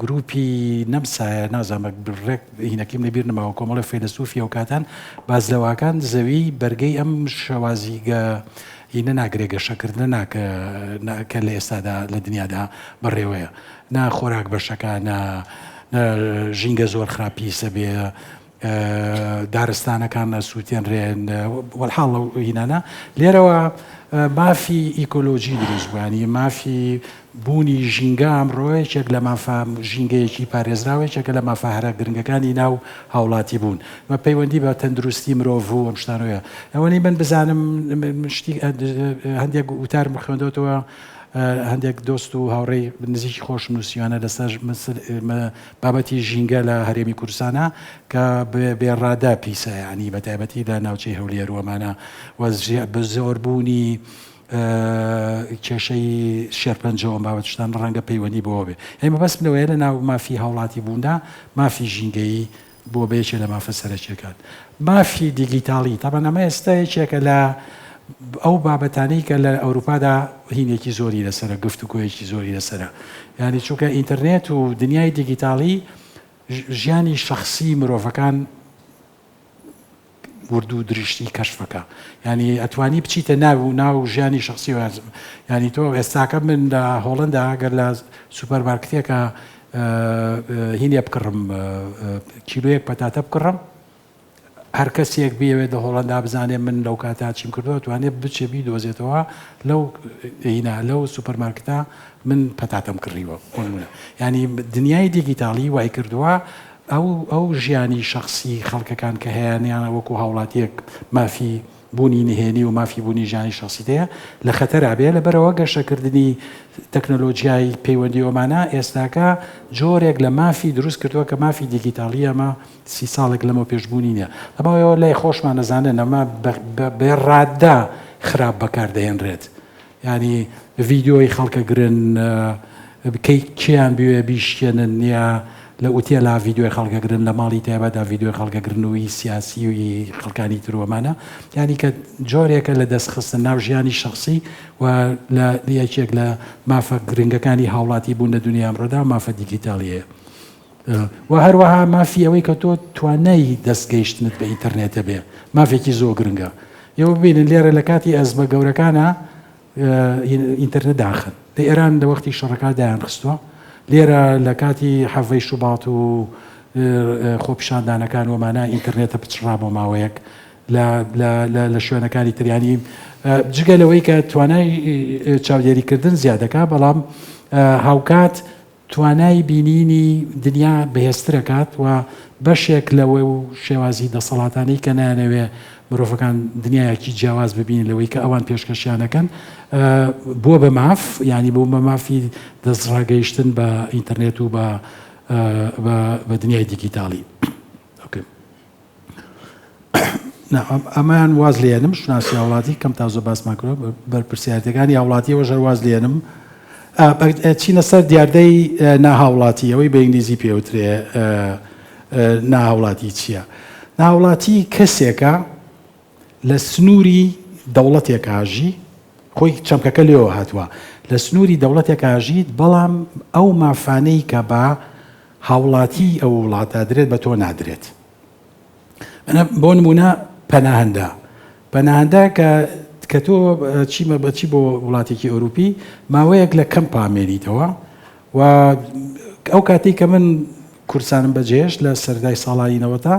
گروپی نەمسایە نازانم ڕێک هینەکەیم لەبیر نەماوە کۆمەڵی فەیلەسوفی ئەو کاتان باز لەواکان زەوی بەرگەی ئەم شێوازیگە هینە ناگرێ گەشەکردنە ناکە کە لە ئێستادا لە دنیادا بەڕێوەیە نا خۆراک بەشەکە نا ژینگە زۆر خراپ پیسە بێ دارستانەکان ئەسووتێنرێن وەلحاڵ لەو هینانە لێرەوە مافی ئیکۆلۆژی دروست بوو ینی مافی بوونی ژینگە ئەمڕۆ یەکێک لە مافە ژینگەیەکی پارێزراوە یەکێکە لە مافە هەرە گرنگەکانی ناو هاوڵاتی بوون بە پەیوەندی بە تەندروستی مرۆڤ و ئەم شتانەوەیە ئەوەی من بزانم شتی هەندێک وتارم خوێندەوەتەوە هەندێک دۆست و هاوڕێی نزیکی خۆشم نووسیوانە لەسەر بابەتی ژینگە لە هەرێمی کوردستانا کە بێ ڕادە پیسە یانی بە تایبەتی لە ناوچەی هەولێر و ئەمانە و زۆربوونی کێشەی شێرپەنجە و ئەم بابەت شتان ڕەنگە پەیوەندی بەوە بێ یانی مەبەستم لەوەیە لە ناو مافی هاوڵاتی بووندا مافی ژینگەیی بووە بە یەکێ لە مافە سەرەکیەکان. مافی دیگیتاڵی، تەبعەن ئەمە ئێستا یەکێکە لە ئەو بابەتانەی کە لە ئەوروپادا هینێکی زۆری لەسەرە، گفتوگۆیەکی زۆری لەسەرە. یانی چونکە ئینتەرنێت و دنیای دیگیتاڵی ژیانی شەخسی مرۆڤەکان ورد و درشتی کەشفەکە یانی ئەتوانی بچیتە ناو ناو ژیانی شخصی ینی تۆ ئێستاکە من لە هۆڵندا گەر لە سوپەر مارکتێکە هینێ بکڕم کیلۆیەک پەتاتە بکڕم هەر کەسێک بیەوێت لە هۆڵندا بزانێ من لەو کاتا چیم کردووە توانێت بچێ بیدۆزێتەوە لەو هینا لەو سوپەرمارکتە من پەتاتەم کڕیوە ینی دنیای دیگیتاڵی وای کردووە ئەو ئەو ژیانی شەخسی خەڵکەکان کە هەیانیانە وەکو هاوڵاتیەک مافی بوونی نهێنی و مافی بوونی ژیانی شەخسیت هەیە لە خەتەرا بێ لەبەرئەوە گەشەکردنی تەکنەلۆجیای پەیوەندی ئەومانە ئێستاکە جۆرێک لە مافی دروست کردووە کە مافی دیگیتاڵی ئەمە سی ساڵێک لەمەو پێش بوونی نییە ئەمەوە لای خۆشمان ئەزانن ئەمە بێ ڕادە خراپ بەکار دەهێنرێت یانی ڤیدیۆی خەڵکە گرن کەی کێیان بوێ بیشکێنن یا لە ئوتێلا ڤیدیۆی خەڵکە گرن لە ماڵی تایبەتدا ڤیدیۆی خەڵکە گرن و ئی سیاسی و ئی خەڵکانی تر و ئەمانە یانی کە جۆرێکە لە دەست خستن ناو ژیانی شەخسی و لە یەکێک لە مافە گرنگەکانی هاوڵاتی بوون لە دنیای ئەمڕۆدا مافە دیگیتاڵیەیە و هەروەها مافی ئەوەی کە تۆ توانای دەست گەیشتنت بە ئینتەرنێت هەبێ مافێکی زۆر گرنگە ئێوە ببینن لێرە لە کاتی ئەزمە گەورەکانە ئینتەرنێت داخن لە ئێران لە وەختی شەڕەکە دایان خستووە لێرە لە کاتی حەڤەی شوبات و خۆپیشاندانەکان ومانە ئینتەرنێتە پچڕا بۆ ماوەیەک لە شوێنەکانی تریانی جگە لەوەی کە توانای چاودێریکردن زیادەکە بەڵام هاوکات توانای بینینی دنیا بەهێزتر ئەکات و بەشێک لەوە و شێوازی دەسەڵاتانەی کە نایانەوێ مرۆڤەکان دنیایەکی جیاواز ببینن لەوەی کە ئەوان پێشکەشیان ئەکەن بووە بە ماف یانی بوو بە مافی دەستڕاگەیشتن بە ئینتەرنێت و بە بە دنیای دیگیتاڵی. ئۆکەی. ئەمەیان واز لێنم شوناسی هاوڵاتی کەم تا زۆر باسمان کردوە بەرپرسیارەتەکانی هاوڵاتیەوە ژەر واز لێنم چینە سەر دیاردەی ناهاوڵاتی ئەوەی بە ئینگلیزی پێوترێ ناهاوڵاتی چییە؟ ناهاوڵاتی کەسێکە لە سنووری دەوڵەتێک ئاژی خۆی چەمکەکە لێەوە هاتووە لە سنووری دەوڵەتێک ئاژیت بەڵام ئەو مافانەی کە بە. هاوڵاتی ئەو وڵاتە درێت بە تۆ نادرێت. بۆ نمونە پەناهەندە پەناهەندە کە کە تۆ چیمە بەچی بۆ وڵاتێکی ئەوروپی ماوەیەک لە کەمپا مێنیتەوە و ئەو کاتێک کە من کوردستانم بەجێهێشت لە سەردای ساڵانی نەوەتا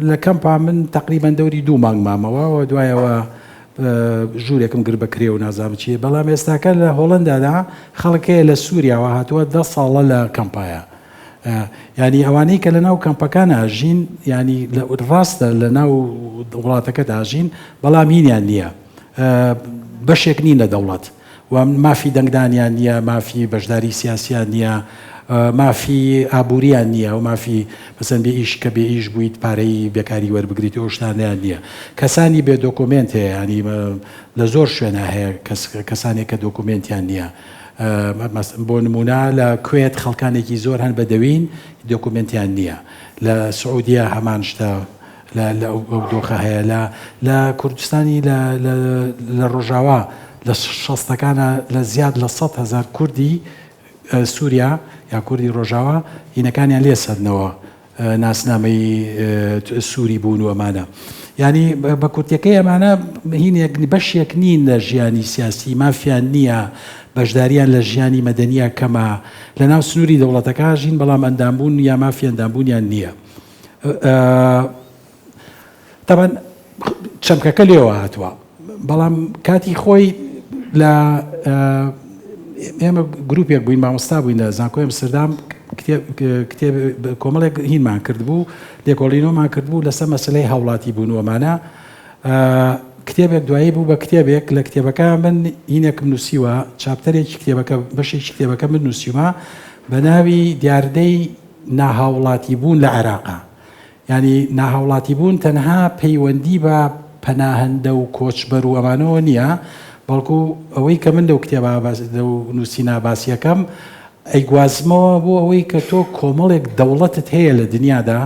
لە کەمپا من تقریبان دەوری دوو مانگ مامەوە و دوایەوە ژوورێکم گر بە کرێ و نازانم چیە بەڵام ئێستاکە لە هۆڵندادا خەڵک هەیە لە سووریاوە هاتووە دە ساڵە لە کەمپایە یانی ئەوانەی کە لەناو کەمپەکان ئاژین ینی ڕاستە لە ناو وڵاتەکەدا ژین بەڵام هینیان نییە بەشێک نین لە دەوڵەت و مافی دەنگدانیان نییە مافی بەشداری سیاسیان نییە مافی ئابووریان نییە و مافی مەسەن بێ ئیش کە بێ ئیش بوویت پارەی بێکاری وەربگریت و شتانیان نییە کەسانی بێ دۆکۆمێنت هەیە ینی لە زۆر شوێنە هەیە کەسانێک کە دۆکۆمێنتیان نییە بۆ نموونە لە کوێت خەڵکانێکی زۆر هەن بەدەوین دۆکومێنتیان نییە، لە سعودیە هەمان شتە لە لە ئەو دۆخە هەیە، لە لە کوردستانی لە لە لە ڕۆژاوا لە شەستەکانە لە زیاد لە 100 هەزار کوردی سووریا یا کوردی ڕۆژاوا هینەکانیان لێ سەندنەوە ناسنامەی سووری بوون و ئەمانە. یانی بە کورتیەکەی ئەمانە هینێک بەشێک نین لە ژیانی سیاسی، مافیان نییە، بەشداریان لە ژیانی مەدەنییا کەمە، لە ناو سنووری دەوڵەتەکە ژین بەڵام ئەندامبوون یا مافی ئەندامبوونیان نییە. تەبعەن چەمکەکە لێوە هاتووە بەڵام کاتی خۆی لە ئێمە گروپێک بووین مامۆستا بووین لە زانکۆی ئەمستردام کتێب کۆمەڵێک هینمان کردبوو لێکۆڵینەوەمان کردبوو لەسەر مەسلەی هاوڵاتی بوون وەمانە کتێبێک دوایی بوو بە کتێبێک لە کتێبەکە من هینێکم نووسیوە chapter ێکی کتێبەکە بەشێکی کتێبەکە من نووسیومە بە ناوی دیاردەی ناهاوڵاتی بوون لە عێراقا یانی ناهاوڵاتی بوون تەنها پەیوەندی بە پەناهەندە و کۆچبەر و ئەمانەوە نییە، بەڵکو ئەوەی کە من لەو کتێبە لەو نووسینە باسیەکەم ئەیگوازمەوە بۆ ئەوەی کە تۆ کۆمەڵێک دەوڵەتت هەیە لە دنیادا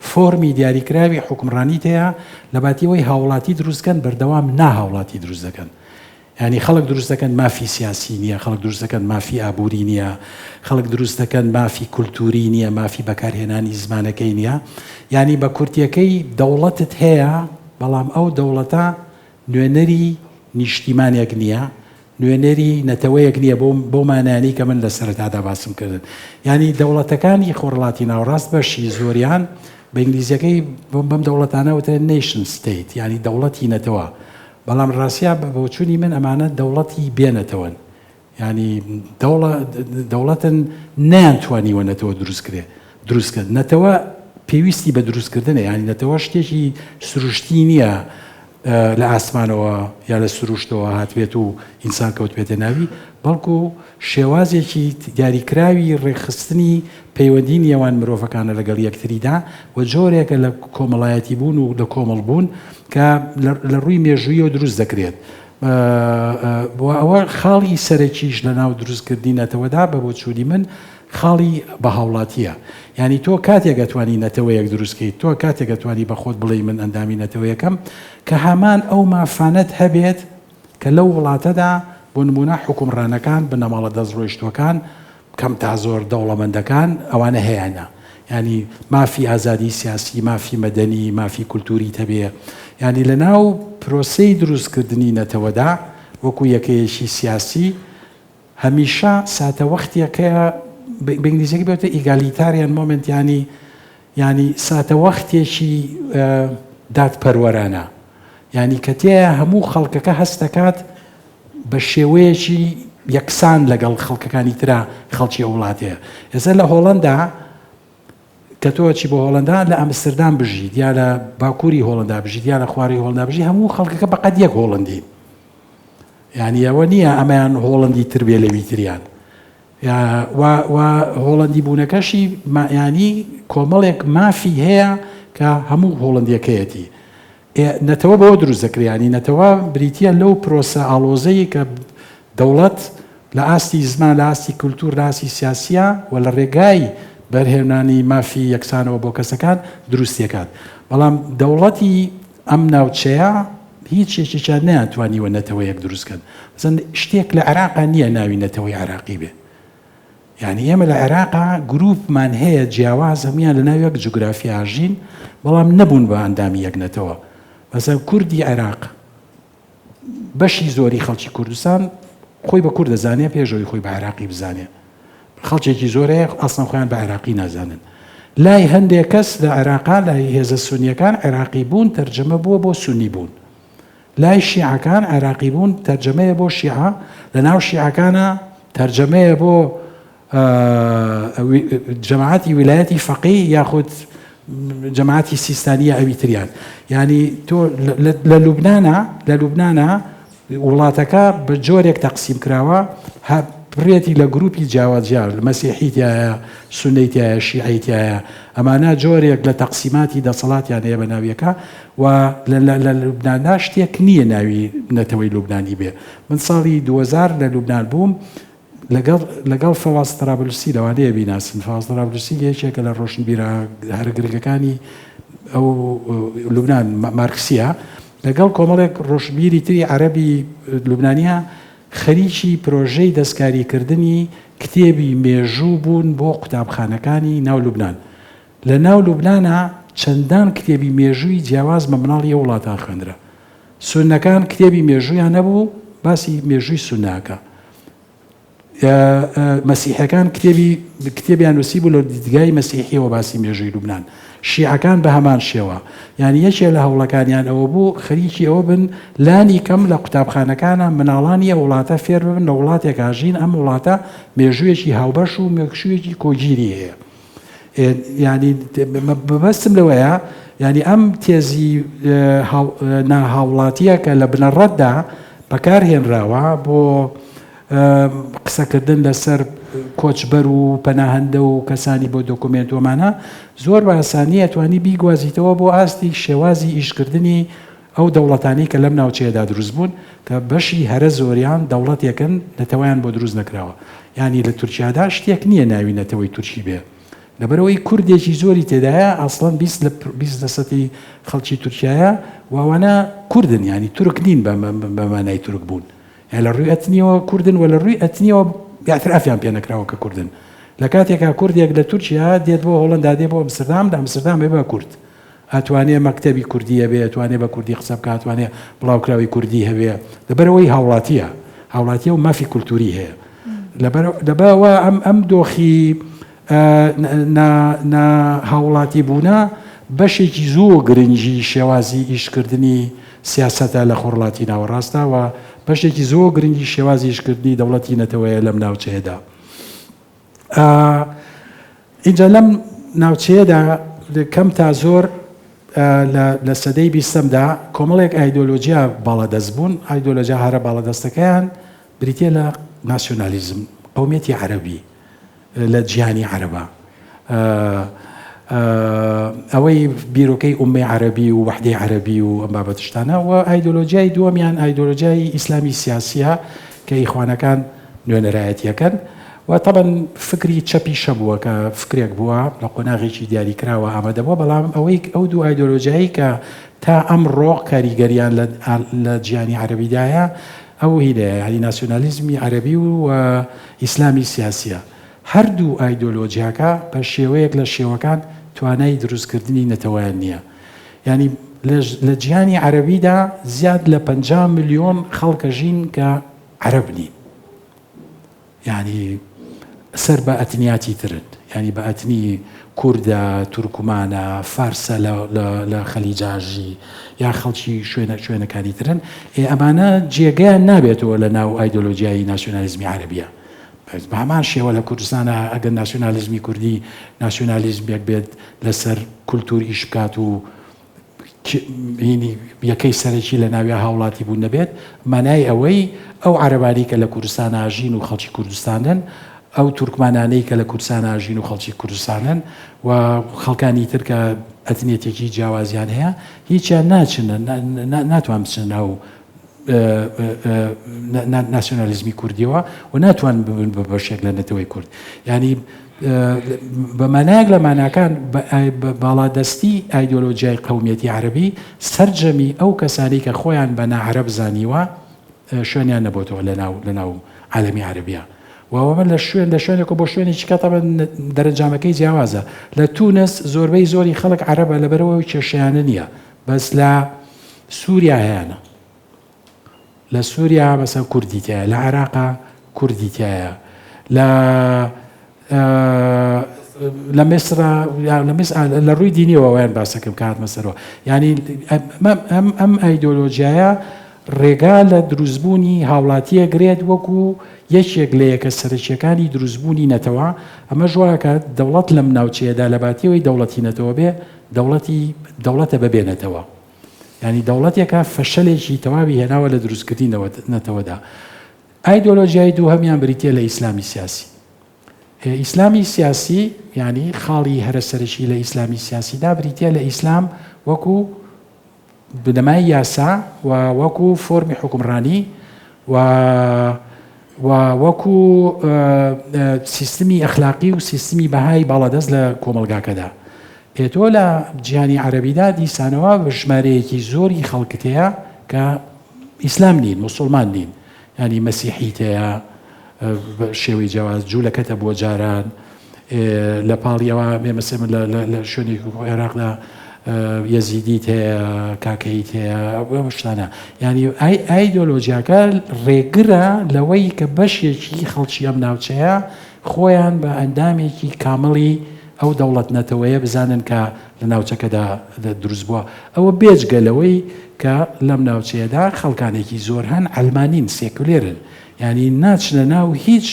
فۆرمی دیاریکراوی حوکمڕانیت هەیە لەباتی ئەوەی هاوڵاتی دروست کەن بەردەوام ناهاوڵاتی دروست دەکەن. یانی خەڵک دروست دەکەن مافی سیاسی نییە، خەڵک دروست دەکەن مافی ئابووری نییە، خەڵک دروست دەکەن مافی کولتووری نییە، مافی بەکارهێنانی زمانەکەی نییە. یانی بە کورتییەکەی دەوڵەتت هەیە، بەڵام ئەو دەوڵەتە نوێنەری نیشتیمانێک نییە، نوێنەری نەتەوەیەک نییە بەو بەو مانایانەی کە من لە سەرەتادا باسم کردن. یانی دەوڵەتەکانی خۆرهەڵاتی ناوەڕاست بەشی زۆریان بە ئینگلیزییەکەی بەم دەوڵەتانە وترێن nation state یانی دەوڵەتی نەتەوە. بەڵام ڕاستیا بە بۆچوونی من ئەمانە دەوڵەتی بێ نەتەوەن یانی دەوڵە دەوڵەتن نەیان توانیوە نەتەوە دروست کرێ دروست کەن نەتەوە پێویستی بە دروستکردنە یانی نەتەوە شتێکی سروشتی نییە لە ئاسمانەوە یا لە سروشتەوە هاتبێت و ئینسان کەوتبێتە ناوی بەڵکو شێوازێکی دیاریکراوی ڕێکخستنی پەیوەندی نێوان مرۆڤەکانە لەگەڵ یەکتریدا و جۆرێکە لە کۆمەڵایەتی بوون و لە کۆمەڵ بوون کە لە ڕووی مێژوویەوە دروست دەکرێت و ئەوە خاڵی سەرەکیش لە ناو دروستکردنی نەتەوەدا بە بۆچوونی من خاڵی بە هاوڵاتییە یانی تۆ کاتێک ئەتوانی نەتەوەیەک دروست کەیت تۆ کاتێک ئەتوانی بە خۆت بڵێی من ئەندامی نەتەوەیەکەم کە هەمان ئەو مافانەت هەبێت کە لەو وڵاتەدا بۆ نموونە حوکمڕانەکان، بنەماڵە دەستڕۆیشتووەکان، کەم تا زۆر دەوڵەمەندەکان ئەوانە هەیانە. یانی مافی ئازادیی سیاسی، مافی مەدەنی، مافی کولتووریت هەبێ. یانی لە ناو پرۆسەی دروستکردنی نەتەوەدا وەکوو یەکەیەکی سیاسی هەمیشە ساتەوەختێک هەیە بە ئینگلیزیەکەی پێ وترێ egalitarian moment یانی یانی ساتەوەختێکی دادپەروەرانە یانی کە تێیا هەموو خەڵکەکە هەست دەکات بە شێوەیەکی یەکسان لەگەڵ خەڵکەکانی ترا خەڵکی ئەو وڵاتەیە ئێستا لە هۆڵەندا کە تۆ چی بۆ هۆڵەندا لە ئەمستردام بژیت یا لە باکووری هۆڵندا بژیت یا لە خواری هۆڵندا بژی هەموو خەڵکەکە بەقەد یەک هۆڵندین یانی ئەوە نییە ئەمەیان هۆڵندی تر بێ لەوی تریان و هۆڵندی بوونەکەشی ینی کۆمەڵێک مافی هەیە کە هەموو هۆڵندیەکەیەتی نەتەوە بەوە دروست دەکرێت ینی نەتەوە بریتە لەو پرۆسە ئاڵۆزەی کە دەوڵەت لە ئاستی زمان لە ئاستی کولتور لە ئاستی سیاسیە و لە ڕێگای بەرهێنانی مافی یەکسانەوە بۆ کەسەکان دروستیەکات بەڵام دەوڵەتی ئەم ناوچەیە هیچ یەکێکیان نەیانتوانیوە نەتەوەیەک دروست کەن. مەسەن شتێک لە عێراقا نییە ناوی نەتەوەی عێراقی بێ. یانی ئێمە لە عێراقا گروپمان هەیە جیاواز هەموویان لەناو یەک جوگرافیا ژین بەڵام نەبوون بە ئەندامی یەک نەتەوە. مەسەلەن کوردی عێراق بەشی زۆری خەڵکی کوردستان خۆی بە کورد دەزانێ پێش ئەوەی خۆی بە عێراقی بزانێ. خەڵکێکی زۆر هەیە ئەسڵەن خۆیان بە عێراقی نازانن. لای هەندێک کەس لە عێراقا لای هێزە سونیەکان عێراقی بوون تەرجەمە بووە بۆ سونی بوون. لای شیعەکان عێراقی بوون تەرجەمەیە بۆ شیعە، لە ناو شیعەکانا تەرجەمەیە بۆ جەماعەتی ویلایەتی فەقی یاخود جەماعەتی سیستانی یا ئەوی تریان. یانی تۆ لە لوبنانا لە لوبنانا وڵاتەکە بە جۆرێک تەقسیم کراوە پڕێتی لە گروپی جیاواجیا مەسیحی تایە سونەی تایە شیعەی تایە ئەمانە جۆرێک لە تەقسیماتی دەسەڵاتیان هەیە بە ناویەکە و لە لوبناندا شتێک نییە ناوی نەتەوەی لوبنانی بێ. من ساڵی 2000 لە لوبنان بووم لەگەڵ لەگەڵ فەواز تەرابلوسی لەوانەیە بیناسن فەواز تەرابلوسی یەکێکە لە ڕۆشنبیرە هەرە گرنگەکانی ئەو لوبنان مارکسیە لەگەڵ کۆمەڵێک ڕۆشنبیری تری عەرەبی لوبنانیە خەریکی پرۆژەی دەستکاریکردنی کتێبی مێژوو بوون بۆ قوتابخانەکانی ناو لوبنان لە ناو لوبنانا چەندان کتێبی مێژووی جیاواز بە مناڵی ئەو وڵاتان خوێندرا. سوننەکان کتێبی مێژوویان هەبوو باسی مێژووی سوننە ئەکا. مەسیحەکان کتێبی کتێبیان نووسی بوو لە دیدگای مەسیحیەوە باسی مێژووی لوبناان. شیعەکان بە هەمان شێوە. یانی یەکێ لە هەوڵەکانیان ئەوە بوو خەریکی ئەوە بن لانی کەم لە قوتابخانەکانە مناڵانی ئەو وڵاتە فێر ببن لە وڵاتێکا ژین ئەم وڵاتە مێژوویەکی هاوبەش و مێژوویەکی کۆگیری هەیە. یانی مەبەستم لەوەیە یانی ئەم تێزی ناهاوڵاتیە کە لە بنەڕەتدا بەکار هێنراوە بۆ قسەکردن لەسەر کۆچبەر و پەناهەندە و کەسانی بۆ دۆکومێنت ومانە زۆر بە ئاسانی ئەتوانی بیگوازیتەوە بۆ ئاستی شێوازی ئیشکردنی ئەو دەوڵەتانەی کە لەم ناوچەیەدا دروست بوون کە بەشی هەرە زۆریان دەوڵەتێکن نەتەوەیان بۆ دروست نەکراوە یانی لە تورکیادا شتێک نییە ناوی نەتەوەی تورکی بێ لەبەرئەوەی کوردێکی زۆری تێدایە ئەسڵەن 20 لە 20 لەسەتی خەڵکی تورکیایە و ئەوانە کوردن یانی تورک نین بە مانای تورک بوون یان لە ڕووی ئەتنیەوە کوردن و لە ڕووی ئەتنیەوە ئیعترافیان پێ نەکراوە کە کوردن لە کاتێکا کوردێک لە تورکیا دێت بۆ هۆڵندا دێ بۆ ئەمستردام لە ئەمستردام بێ بە کورد ئەتوانێ مەکتەبی کوردی هەبێ، ئەتوانێ بە کوردی قسە بکا، ئەتوانێ بڵاوکراوەی کوردی هەبێ، لەبەرئەوەی هاوڵاتییە، هاوڵاتییە و مافی کولتووری هەیە. لەبەر لەبەرئەوە ئەم ئەم دۆخی نا نا هاوڵاتی بوونە بەشێکی زۆر گرنگی شێوازی ئیشکردنی سیاسەتە لە خۆرهەڵاتی ناوەڕاستدا و بەشێکی زۆر گرنگی شێوازی ئیشکردنی دەوڵەتی نەتەوەیە لەم ناوچەیەدا. ئینجا لەم ناوچەیەدا کەم تا زۆر لە سەدەی بیستەمدا کۆمەڵێک ئایدۆلۆژیا باڵادەست بوون، ئایدۆلۆژیا هەرە باڵادەستەکەیان بریتییە لە ناسیۆنالیزم، قەومیەتی عەرەبی لە جیهانی عەرەبا. ئەوەی بیرۆکەی ئوممەی عەرەبی و وەحدەی عەرەبی و ئەم بابەت شتانە و ئایدۆلۆژیای دووەمیان ئایدۆلۆژیای ئیسلامی سیاسیە کە ئیخوانەکان نوێنەرایەتیەکەن و تەبەن فکری چەپیش هەبووە کە فکرێک بووە لە قۆناغێکی دیاریکراوە ئامادە بووە بەڵام ئەوەی ئەو دوو ئایدۆلۆژیایی کە تا ئەمڕۆ کاریگەریان لە جیهانی عەرەبیدایە ئەو هینەیە یانی ناسیۆنالیزمی عەرەبی و ئیسلامی سیاسیە هەردوو ئایدۆلۆژیاکە بە شێوەیەک لە شێوەکان توانای دروستکردنی نەتەوەیان نییە یانی لە جیهانی عەرەبیدا زیاد لە 50 ملیۆن خەڵکە ژین کە عەرەب نین یانی سەر بە ئەتنیاتی ترن یانی بە ئەتنی کوردە تورکمانە فارسە لە خەلیجاژی یا خەڵکی شوێنە شوێنەکانی ترن ئێ ئەمانە جێگەیان نابێتەوە لە ناو ئایدۆلۆژیای ناسیۆنالیزمی عەرەبیە بە هەمان شێوە لە کوردستانە ئەگەر ناسیۆنالیزمی کوردی ناسیۆنالیزمێک بێت لەسەر کولتوور ئیش بکات و هینی یەکەی سەرەکی لە ناویا هاوڵاتی بوون نەبێت، مانای ئەوەی ئەو عەرەبانەی کە لە کوردستان ئاژین و خەڵکی کوردستانن، ئەو تورکمانانەی کە لە کوردستان ئاژین و خەڵکی کوردستانن و خەڵکانی تر کە ئەتنیەتێکی جیاوازیان هەیە، هیچیان ناچنە ناتوان بچنە ناو ناسیۆنالیزمی کوردیەوە و ناتوان ببن بە بەشێک لە نەتەوەی کورد. یانی بە مانایەک لە ماناکان بە باڵادەستی ئایدۆلۆژیای قەومیەتی عەرەبی سەرجەمی ئەو کەسانەی کە خۆیان بە ناعەرەب زانیوە شوێنیان نەبۆتەوە لەناو لەناو عالەمی عەرەبیە. و ئەمە لە شوێن لە شوێنێکەوە بۆ شوێنێکی کە تەبعەن دەرەنجامەکەی جیاوازە. لە تونس زۆربەی زۆری خەڵک عەرەبە لەبەرئەوە ئەو کێشەیانە نییە. بەس لە سوریا هەیانە. لە سوریا مەسەن کوردی تیایە، لە عێراقا کوردی تیایە، لە لە میسرا لە میسر لە ڕووی دینیەوە وایان باسەکەم کە هاتمە سەرەوە. یانی ئەم ئەم ئایدۆلۆژیایە ڕێگا لە دروستبوونی هاوڵاتی ئەگرێت وەکو یەکێک لە یەکە سەرەکیەکانی دروستبوونی نەتەوە، ئەمەش واکات دەوڵەت لەم ناوچەیەدا لەباتی ئەوەی دەوڵەتی نەتەوە بێ، دەوڵەتی دەوڵەتە بەبێ نەتەوە. یانی دەوڵەتێکە فەشەلێکی تەواوی هێناوە لە دروستکردنی نەتەوەدا. ئایدۆلۆژیای دووهەمیان بریتیە لە ئیسلامی سیاسی. ئیسلامی سیاسی یانی خاڵی هەرە سەرەکی لە ئیسلامی سیاسیدا بریتیە لە ئیسلام وەکو بنەمای یاسا و وەکو فۆرمی حوکمڕانی و و وەکو سیستمی ئەخلاقی و سیستمی بەهای باڵادەست لە کۆمەڵگاکەدا. ئێ تۆ لە جیهانی عەرەبیدا دیسانەوە ژمارەیەکی زۆری خەڵکت هەیە کە ئیسلام نین، موسوڵمان نین، یانی مەسیحیت هەیە بە شێوەی جیاواز، جوولەکەت هەبووە جاران، لە پاڵی ئەوە ئێمە سێ من لە شوێنێکی وەکو عێراقدا یەزیدیت هەیە، کاکەییت هەیە، ئەو شتانە. یانی ئایدۆلۆژیاکە ڕێگرە لەوەی کە بەشێکی خەڵکی ئەم ناوچەیە خۆیان بە ئەندامێکی کامڵی ئەو دەوڵەت نەتەوەیە بزانن کە لە ناوچەکەدا دروست بووە. ئەوە بێجگە لەوەی کە لەم ناوچەیەدا خەڵکانێکی زۆر هەن عەلمانین، سێکولێرن، یانی ناچنە ناو هیچ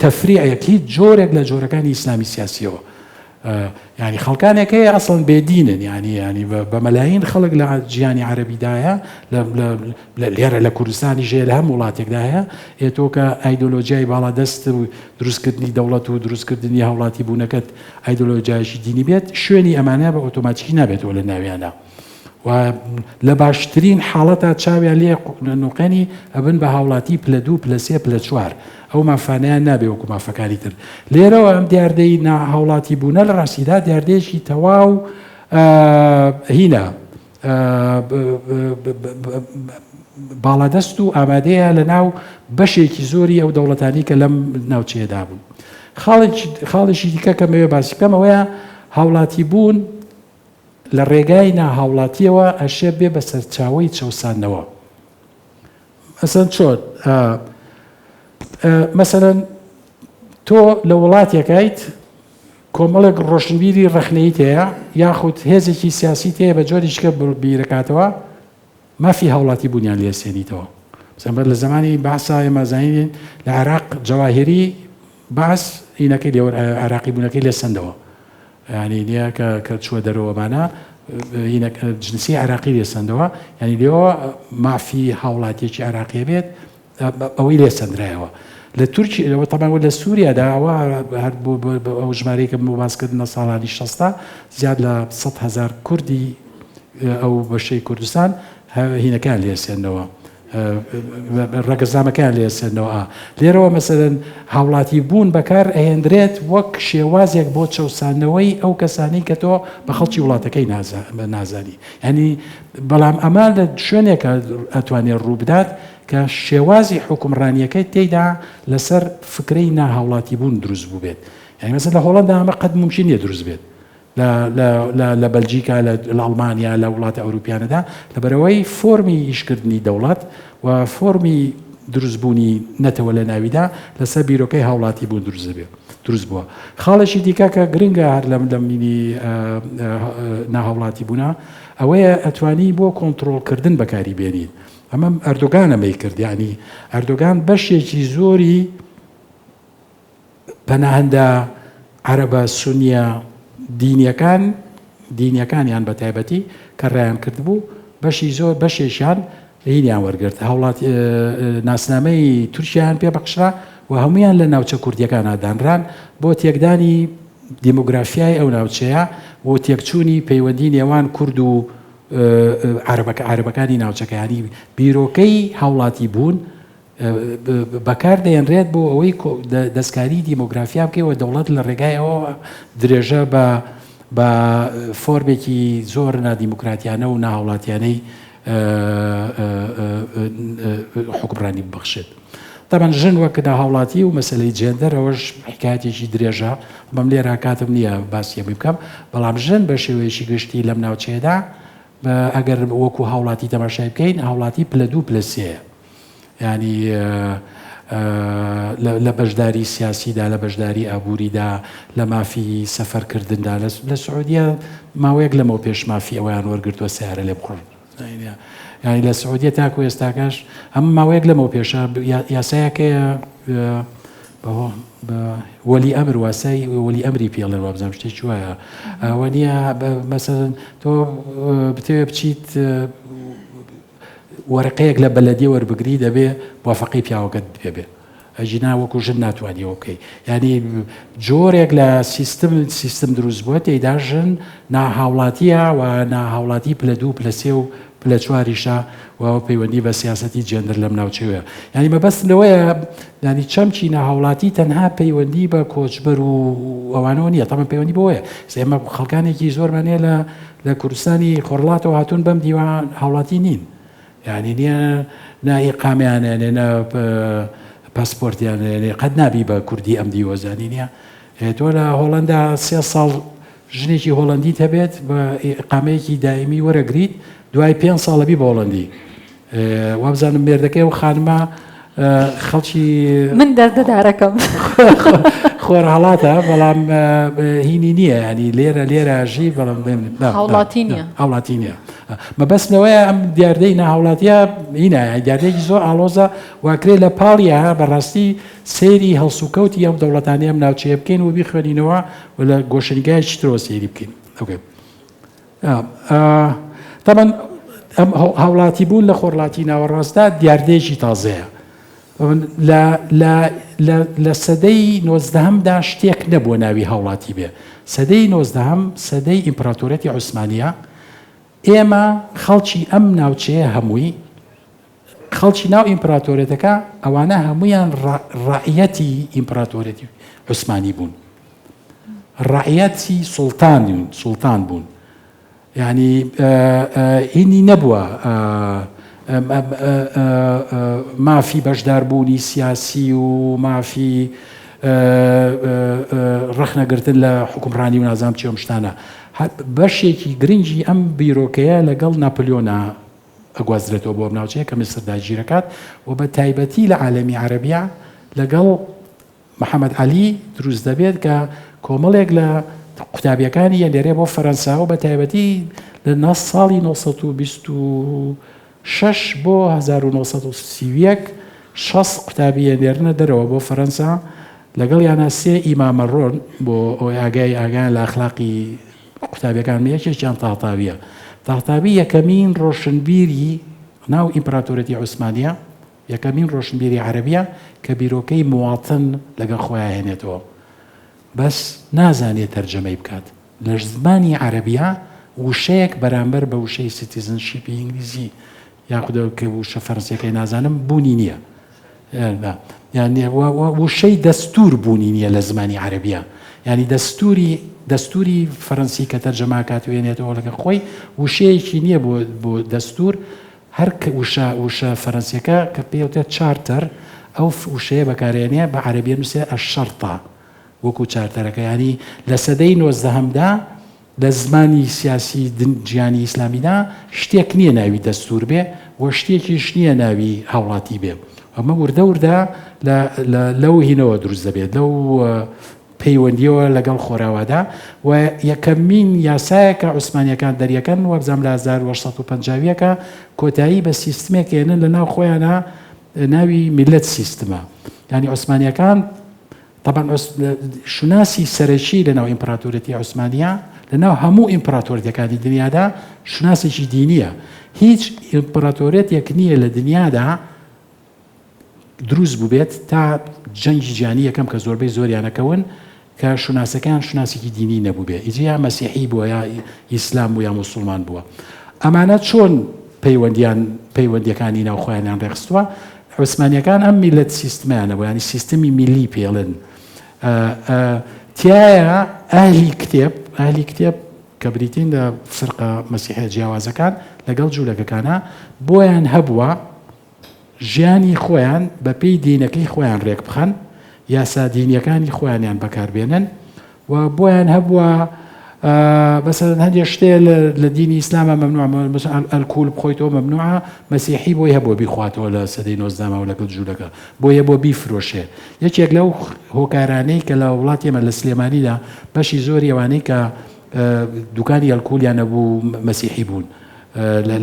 تەفریعێک، هیچ جۆرێک لە جۆرەکانی ئیسلامی سیاسیەوە. یانی خەڵکانێک هەیە ئەسڵەن بێدینن، یانی یانی بە مەلاین خەڵک لە جیهانی عەرەبیدایە، لێرە لە کوردستانیش هەیە، لە هەموو وڵاتێکدا هەیە. ئێ تۆ کە ئایدۆلۆژیای باڵادەست و دروستکردنی دەوڵەت و دروستکردنی هاوڵاتی بوونەکەت ئایدۆلۆژیایەکی دینی بێت، شوێنی ئەمانە بە ئۆتۆماتیکی نابێتەوە لە ناویانا و لە باشترین حاڵەتا چاویان لێ نوقێنی ئەبن بە هاوڵاتی پلە دوو، پلە سێ، پلە چوار. ئەو مافانەیان نابێ وەکو مافەکانی تر. لێرەوە ئەم دیاردەی ناهاوڵاتی بوونە لە ڕاستیدا دیاردەیەکی تەواو هینە باڵادەست و ئامادەیە لە ناو بەشێکی زۆری ئەو دەوڵەتانی کە لەم ناوچەیەدا بوون. خاڵێکی دیکە کە مەوێ باسی بکەم ئەوەیە هاوڵاتی بوون لە ڕێگای ناهاوڵاتیەوە ئەشێ بێ بە سەرچاوەی چەوساندنەوە. مەسەن چۆن؟ مەسەلەن تۆ لە وڵاتێکایت کۆمەڵێک ڕۆشنبیری ڕەخنەییت هەیە یاخود هێزێکی سیاسیت هەیە بە جۆرێکی کە بیرەکاتەوە مافی هاوڵاتی بوونیان لێ سێنیتەوە. مەسەلەن لە زمانی بەعسا ئێمە زانین لە عێراق جەواهیری بەعس هینەکەی لێ عێراقی بوونەکەی لێ سەندەوە یانی نییە کە کە چووە دەرەوەمانە هینەک جنسی عێراقی لێ سەندەوە یانی لێەوە مافی هاوڵاتیەکی عێراقیە بێت ئەوەی لێ سەندرایەوە. لە تورکی ئەوە تەبعەن لە سووریادا ئەوە هەر بۆ ئەو ژمارەی کە بۆ باسکردن لە ساڵانی شەستا زیاد لە 100 هەزار کوردی ئەو بەشەی کوردستان هینەکان لێ سێنەوە ڕەگەزنامەکەیان لێ سێنەوە ئا لێرەوە مەسەلەن هاوڵاتی بوون بەکار ئەهێندرێت وەک شێوازێک بۆ چەوساندنەوەی ئەو کەسانەی کە تۆ بە خەڵکی وڵاتەکەی نازانی یانی بەڵام ئەمە لە شوێنێکە ئەتوانێت ڕووبدات کە شێوازی حوکمڕانییەکەی تێیدا لەسەر فکرەی ناهاوڵاتیبوون دروست بووبێت. یانی مەسەلەن لە هۆڵەندا ئەمە قەت مومکین نییە دروست بێت. لە لە لە لە بەلجیکا، لە لە ئەڵمانیا، لە وڵاتە ئەوروپیانەدا لەبەرئەوەی فۆرمی ئیشکردنی دەوڵەت و فۆرمی دروستبوونی نەتەوە لە ناویدا لەسەر بیرۆکەی هاوڵاتیبوون دروست دەبێت دروست بووە. خاڵێکی دیکە کە گرنگە هەر لەم لەم ناهاوڵاتیبوونە ئەوەیە ئەتوانی بۆ کۆنتڕۆڵکردن بەکاری بێنیت. ئەمە ئەردۆگان ئەمەی کرد یانی ئەردۆگان بەشێکی زۆری پەناهەندە عەرەبە سونیە دینیەکان دینیەکانیان بە تایبەتی کە ڕایان کردبوو بەشی زۆر بەشێکیان هینیان وەرگرت هاوڵات ناسنامەی تورکیان پێ بەخشرا و هەمویان لە ناوچە کوردیەکان دانران بۆ تێکدانی دیموگرافیای ئەو ناوچەیە و تێکچوونی پەیوەندی نێوان کورد و عەرەبەکە عەرەبەکانی ناوچەکە یانی بیرۆکەی هاوڵاتی بوون بەکار دەێنرێت بۆ ئەوەی دەستکاری دیمۆگرافیا بکەی و دەوڵەت لە ڕێگای ئەوە درێژە بە بە فۆرمێکی زۆر نادیموکراتیانە و ناهاوڵاتیانەی حکومڕانی ببەخشێت. تەبعەن ژن وەک ناهاوڵاتی و مەسەلەی جێندەر ئەوەش حیکایەتێکی درێژە بەم لێرە کاتم نییە باسی ئەمەی بکەم بەڵام ژن بە شێوەیەکی گشتی لەم ناوچەیەدا ئەگەر وەکو هاوڵاتی تەماشای بکەین هاوڵاتی پلە دوو پلە سێیە یانی لە بەشداری سیاسیدا لە بەشداری ئابووریدا لە مافی سەفەرکردندا لە سعودیە ماوەیەک لەمەو پێش مافی ئەویان وەرگرتووە سیارە لێ بخۆن یانی لە سعودیە تاکو ئێستاکەش ئەم ماوەیەک لەمەو پێشە یاسایەکەیە وەلی ئەمر واسای وەلی ئەمری پێڵێن وابزانام شتێکی وایە ئەوە نییە مەسەن تۆ بتەوێ بچیت وەرەقەیەک لە بەلەدیە وەربگری دەبێ موافەقەی پیاوەکەت پێ بێ ئەگینا وەکو ژن ناتوانی ئەوە بکەی یعنی جۆرێک لە سیستم سیستم دروست بووە تێیدا ژن ناهاوڵاتیە و ناهاوڵاتی پلە دوو پلە سێ و پلە چواریشە و پەیوەندی بە سیاسەتی جێندەر لەم ناوچەیە یعنی مەبەستم لەوەیە یعنی چەمکی ناهاوڵاتی تەنها پەیوەندی بە کۆچبەر و ئەوانەوە نییە تەمە پەیوەندی بۆیە ئێمە خەڵکانێکی زۆرمان هەیە لە لە کوردستانی خۆرڵاتەوە هاتوون بەم دیوە هاوڵاتی نین یانی نیە نا ئیقامیان هەیە نە پاسپۆرتیان هەیە قەت نابی بە کوردی ئەم دیوە زانی نیە تۆ لە هۆڵندا سێ ساڵ ژنێکی هۆڵندیت هەبێت بە ئیقامەیەکی دائمی وەرەگریت دوای پێ ساڵەبی بە هۆڵندی وابزانم مێردەکەی ئەو خانمە خەڵکی من دەردەدارەکەم خۆرهەڵاتە بەڵام هینی نییە ینی لێرە لێرە ژی بەڵام هاوڵاتی نییە هاوڵاتی نییە مەبەست لەوەیە ئەم دیاردەی ناهاوڵاتیە هینا دیاردەیەکی زۆر ئاڵۆزە واکرێ لە پاڵیە بەڕاستی سەیری هەڵسوکەوتی ئەم دەوڵەتانی ئەم ناوچەیە بکەین و بیخوێنینەوە و لە گۆشەنیگایەکی ترەوە سەیری بکەین ئۆکەی تەبعەن ئەم هاوڵاتی بوون لە خۆرڵاتی ناوەڕاستدا دیاردەیەکی تازەیە. لە سەدەی نۆزدەهەمدا شتێک نەبووە ناوی هاوڵاتی بێ. سەدەی نۆزدەهەم سەدەی ئیمپراتۆریەتی عوسمانییە. ئێمە خەڵکی ئەم ناوچەیە هەمووی خەڵکی ناو ئیمپراتۆریەتەکە ئەوانە هەموویان ڕەعیەتی ئیمپراتۆریەتی عوسمانی بوون. ڕەعیەتی سوڵتان سوڵتان بوون. یعنی هینی نەبووە مافی بەشداربوونی سیاسی و مافی ڕەخنەگرتن لە حکومڕانی و نازام چی ئەم شتانە بەشێکی گرنگی ئەم بیرۆکەیە لەگەڵ ناپلیۆنا ئەگوازرێتەوە بۆ ئەم ناوچەیە کە میسر داگیرەکات و بە تایبەتی لە عالەمی عەرەبیا لەگەڵ محەمەد عەلی دروست دەبێت کە کۆمەڵێک لە قوتابیەکانی ئەنێرێ بۆ فەرەنسا و بە تایبەتی لە ساڵی 926 بۆ 1931 60 قوتابی ئەنێرنە دەرەوە بۆ فەرەنسا لەگەڵیانە سێ ئیمامە ڕۆن بۆ ئەوەی ئاگای ئاگایان لە ئەخلاقی قوتابیەکان یەکێکیان تاهتاویە. تاهتاوی یەکەمین ڕۆشنبیری ناو ئیمپراتۆریەتی عوسمانیە، یەکەمین ڕۆشنبیری عەرەبیە کە بیرۆکەی مواطن لەگەڵ خۆیا هێنێتەوە. بەس نازانێ تەرجەمەی بکات. لە زمانی عەرەبیا وشەیەک بەرامبەر بە وشەی citizenship ی ئینگلیزی یاخود کە وشە فەرەنسیەکەی نازانم بوونی نییە. یانی وشەی دەستوور بوونی نییە لە زمانی عەرەبیە یانی دەستوری دەستوری فەرەنسی کە تەرجەمە کات وێنێتەوە لەگە خۆی وشەیەکی نییە بۆ بۆ دەستور هەر وشە وشە فەرەنسیەکە کە پێوتە چارتەر ئەو وشەیە بەکارێنێ بە عەرەبیە نووسێ ئەشەرتە وەکو چارتەرەکە ینی لە سەدەی نۆزدەهەمدا لە زمانی سیاسی جیهانی ئیسلامیدا شتێک نییە ناوی دەستوور بێ و شتێکیش نییە ناوی هاوڵاتی بێ. ئەمە وردە وردە لە لەو هینەوە دروست دەبێت، لەو پەیوەندییەوە لەگەڵ خۆراوادا و یەکەمین یاسایە کە عوسمانییەکان دەریەکەن وابزانم لە 1851 کۆتایی بە سیستمێک ئێنن لە ناو خۆیانە ناوی میللەت سیستمە. یانی عوسمانییەکان تەبعەن شوناسی سەرەکی لە ناو ئیمپراتۆریەتی عوسمانیە لە ناو هەموو ئیمپراتۆریەتەکانی دنیادا شوناسێکی دینیە هیچ ئیمپراتۆریەتێک نییە لە دنیادا دروست بووبێت تا جەنگی جیهانی یەکەم کە زۆربەی زۆریانەکەون کە شوناسەکەیان شوناسێکی دینی نەبووبێ ئیجا یا مەسیحی بووە یا ئیسلام بوو یا موسڵمان بووە ئەمانە چۆن پەیوەندیان پەیوەندیەکانی ناو خۆیانیان ڕێکخستووە عوسمانیەکان ئەم میللەت سیستمەیان هەبوو یانی سیستمی میللی پێڵێن تیایە ئەهلی کتێب ئەهلی کتێب کە بریتین لە فرقە مەسیحە جیاوازەکان لەگەڵ جوولەکەکانە بۆیان هەبووە. ژیانی خۆیان بە پێی دینەکەی خۆیان رێک بخەن، یاسا دینیەکانی خۆیانیان بەکار بێنن و بۆیان هەبووە مەسەلەن هەندێک شتێ لە دینی ئیسلامە مەمنوع ئەلکول بخۆیتەوە مەمنوعە مەسیحی بۆی هەبووە بیخواتەوە لە سەدەی نۆزدەمەوە لەگەڵ جوولەکە بۆی هەبووە بیفرۆشێ یەکێک لەو هۆکارانەی کە لە وڵاتی ئێمە لە سلێمانیدا بەشی زۆری ئەوانەی کە دوکانی ئەلکولیان هەبوو مەسیحی بوون